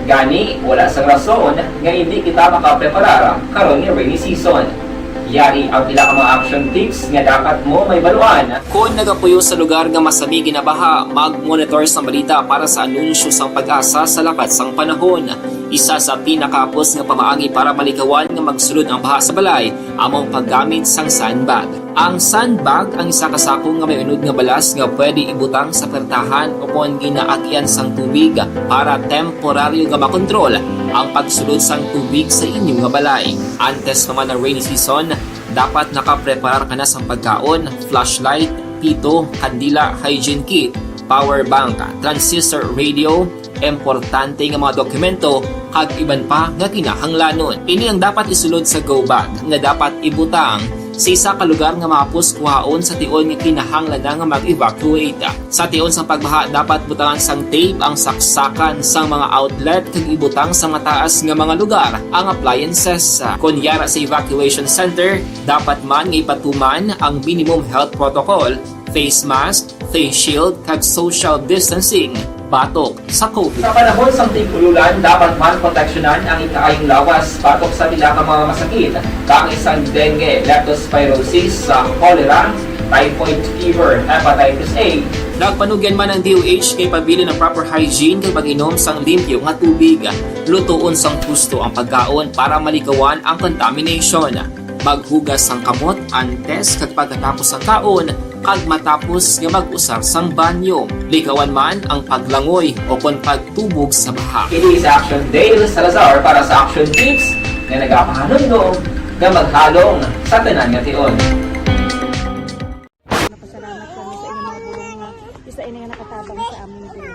Gani, wala sang rason nga hindi kita makapreparar karon nga rainy season. Yari ang pila ka mga action tips nga dapat mo mahibaluan. Kon nagapuyo sa lugar nga masami ginabaha, mag-monitor sang balita para sa anunsyo sang PAGASA sa lakat sang panahon. Isa sa pinakahapos nga pamaagi para malikawan nga magsulod ang baha sa balay amo ang paggamit sang sandbag. Ang sandbag ang isa ka sako nga may unod nga balas nga pwede ibutang sa pertahan ukon ginaagian sang tubig para temporaryo nga makontrol ang pagsulod sang tubig sa inyo nga balay. Antes pa man ang rainy season, dapat nakapreparar ka na sang pagkaon, flashlight, pito, kandila, hygiene kit, power bank, transistor radio, importante nga mga dokumento, kag iban pa nga kinahanglanon. Ini ang dapat isulod sa go bag nga dapat ibutang sa isa ka lugar nga mahapos kuhaon sa tion nga kinahanglan na nga mag-evacuate. Sa tion sang pagbaha, dapat butangan sang tape ang saksakan sang mga outlet kag ibutang sa mataas nga mga lugar ang appliances. Kon yara sa evacuation center, dapat man nga ipatuman ang minimum health protocol, face mask, face shield, kag social distancing batok sa COVID. Sa panahon sang tig-ululan, dapat man proteksyonan ang ikaayong lawas batok sa pila ka mga masakit, kaangay sang dengue, leptospirosis, sa cholera, typhoid fever, hepatitis A. Nagpanugyan man ang D O H kay pabilin ang proper hygiene kag pag-inom sang limpyo nga tubig. Lutoon sang husto ang pagkaon para malikawan ang contamination. Maghugas sang kamot antes kag pagkatapos sang kaon, kag matapos nga mag-usar sang banyo. Likawan man ang paglangoy o kon pagtubog sa baha. Kini si Action Dale Salazar para sa Action Tips nga nagapahanumdom nga maghalong sa tanan nga tion. Napasalamat kami sa inyong mga pulong nga isa ini nga nakatabang sa amin din.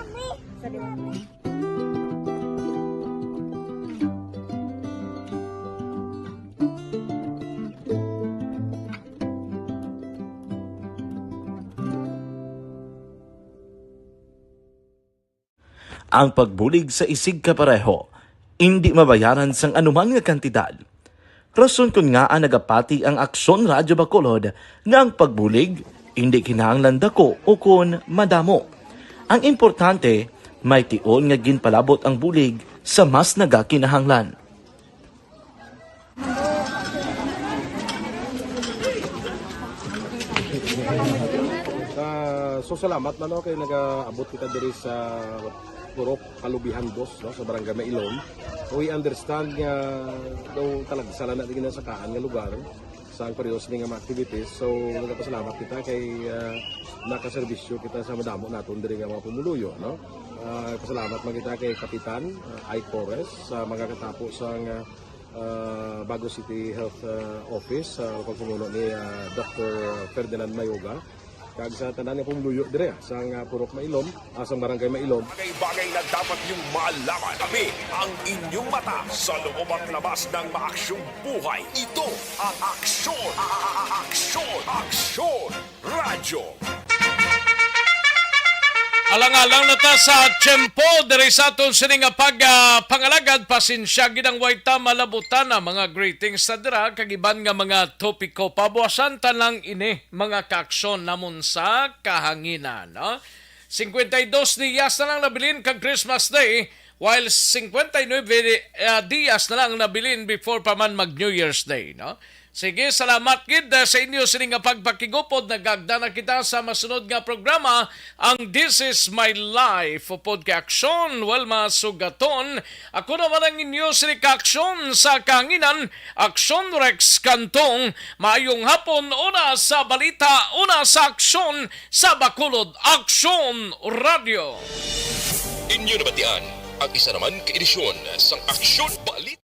Sa Ang pagbulig sa isigkapareho indi mabayaran sang anuman nga kantidad. Rason kon ngaa nagapati ang Aksyon Radyo Bacolod nga ang pagbulig indi kinahanglan dako ukon madamo. Ang importante, may tion nga ginpalabot ang bulig sa mas nagakinahanglan. Ah, so salamat na, no, kay nagaabot kita diri sa Purok Kalubihan dos, no, sa Barangay Mailom. We understand nga daw talagsa lang na din sa kaan nga lugar sa ang periodo sini nga mga activities. So, nagapasalamat kita kay, ah, nakaserbisyo kita sa madamo naton diri nga mga pumuluyo, no? Ah, pasalamat man kita kay Kapitan, ah, Ike Torres sa mga katapo sa nga, ah, Bago City Health, ah, Office, sa pagpamuno ni, ah, Doctor Ferdinand Mayoga, kag sa tanan nga pumuluyo dire, ah, sa nga Purok Mailom, ah, sa Barangay Mailom. Bagay-bagay na dapat niyong malaman. Kami ang inyong mata sa loob at labas ng maaksyong buhay. Ito ang Aksyon, a-, a-, a-, Aksyon, Aksyon Radyo. Alang-alang na ta sa tiyempo diri sa aton sini nga pag, ah, pangalagad. Pasensya gid ang way ta malabutan na mga greetings sa dira kag iban nga mga topiko. Pabuwasan ta lang ini, mga kaaksyon namon sa kahanginan, no? Cincuenta y dos diyas na lang nabilin kag Christmas Day, while cincuenta y nueve, ah, diyas na lang nabilin before pa man mag New Year's Day, no? Sige, salamat gid, ah, sa inyo sini nga pagpakigupod. Nagagda na kita sa masunod nga programa, ang This Is My Life, upod kay Aksyon Wilma Sugaton. Ako naman ang inyo sini kaaksyon sa kahanginan, Aksyon Rex Cantong. Maayong hapon, una sa balita, una sa aksyon, sa Bacolod Aksyon Radyo. Inyo nabatian ang isa naman ka edisyon sang Aksyon Balita.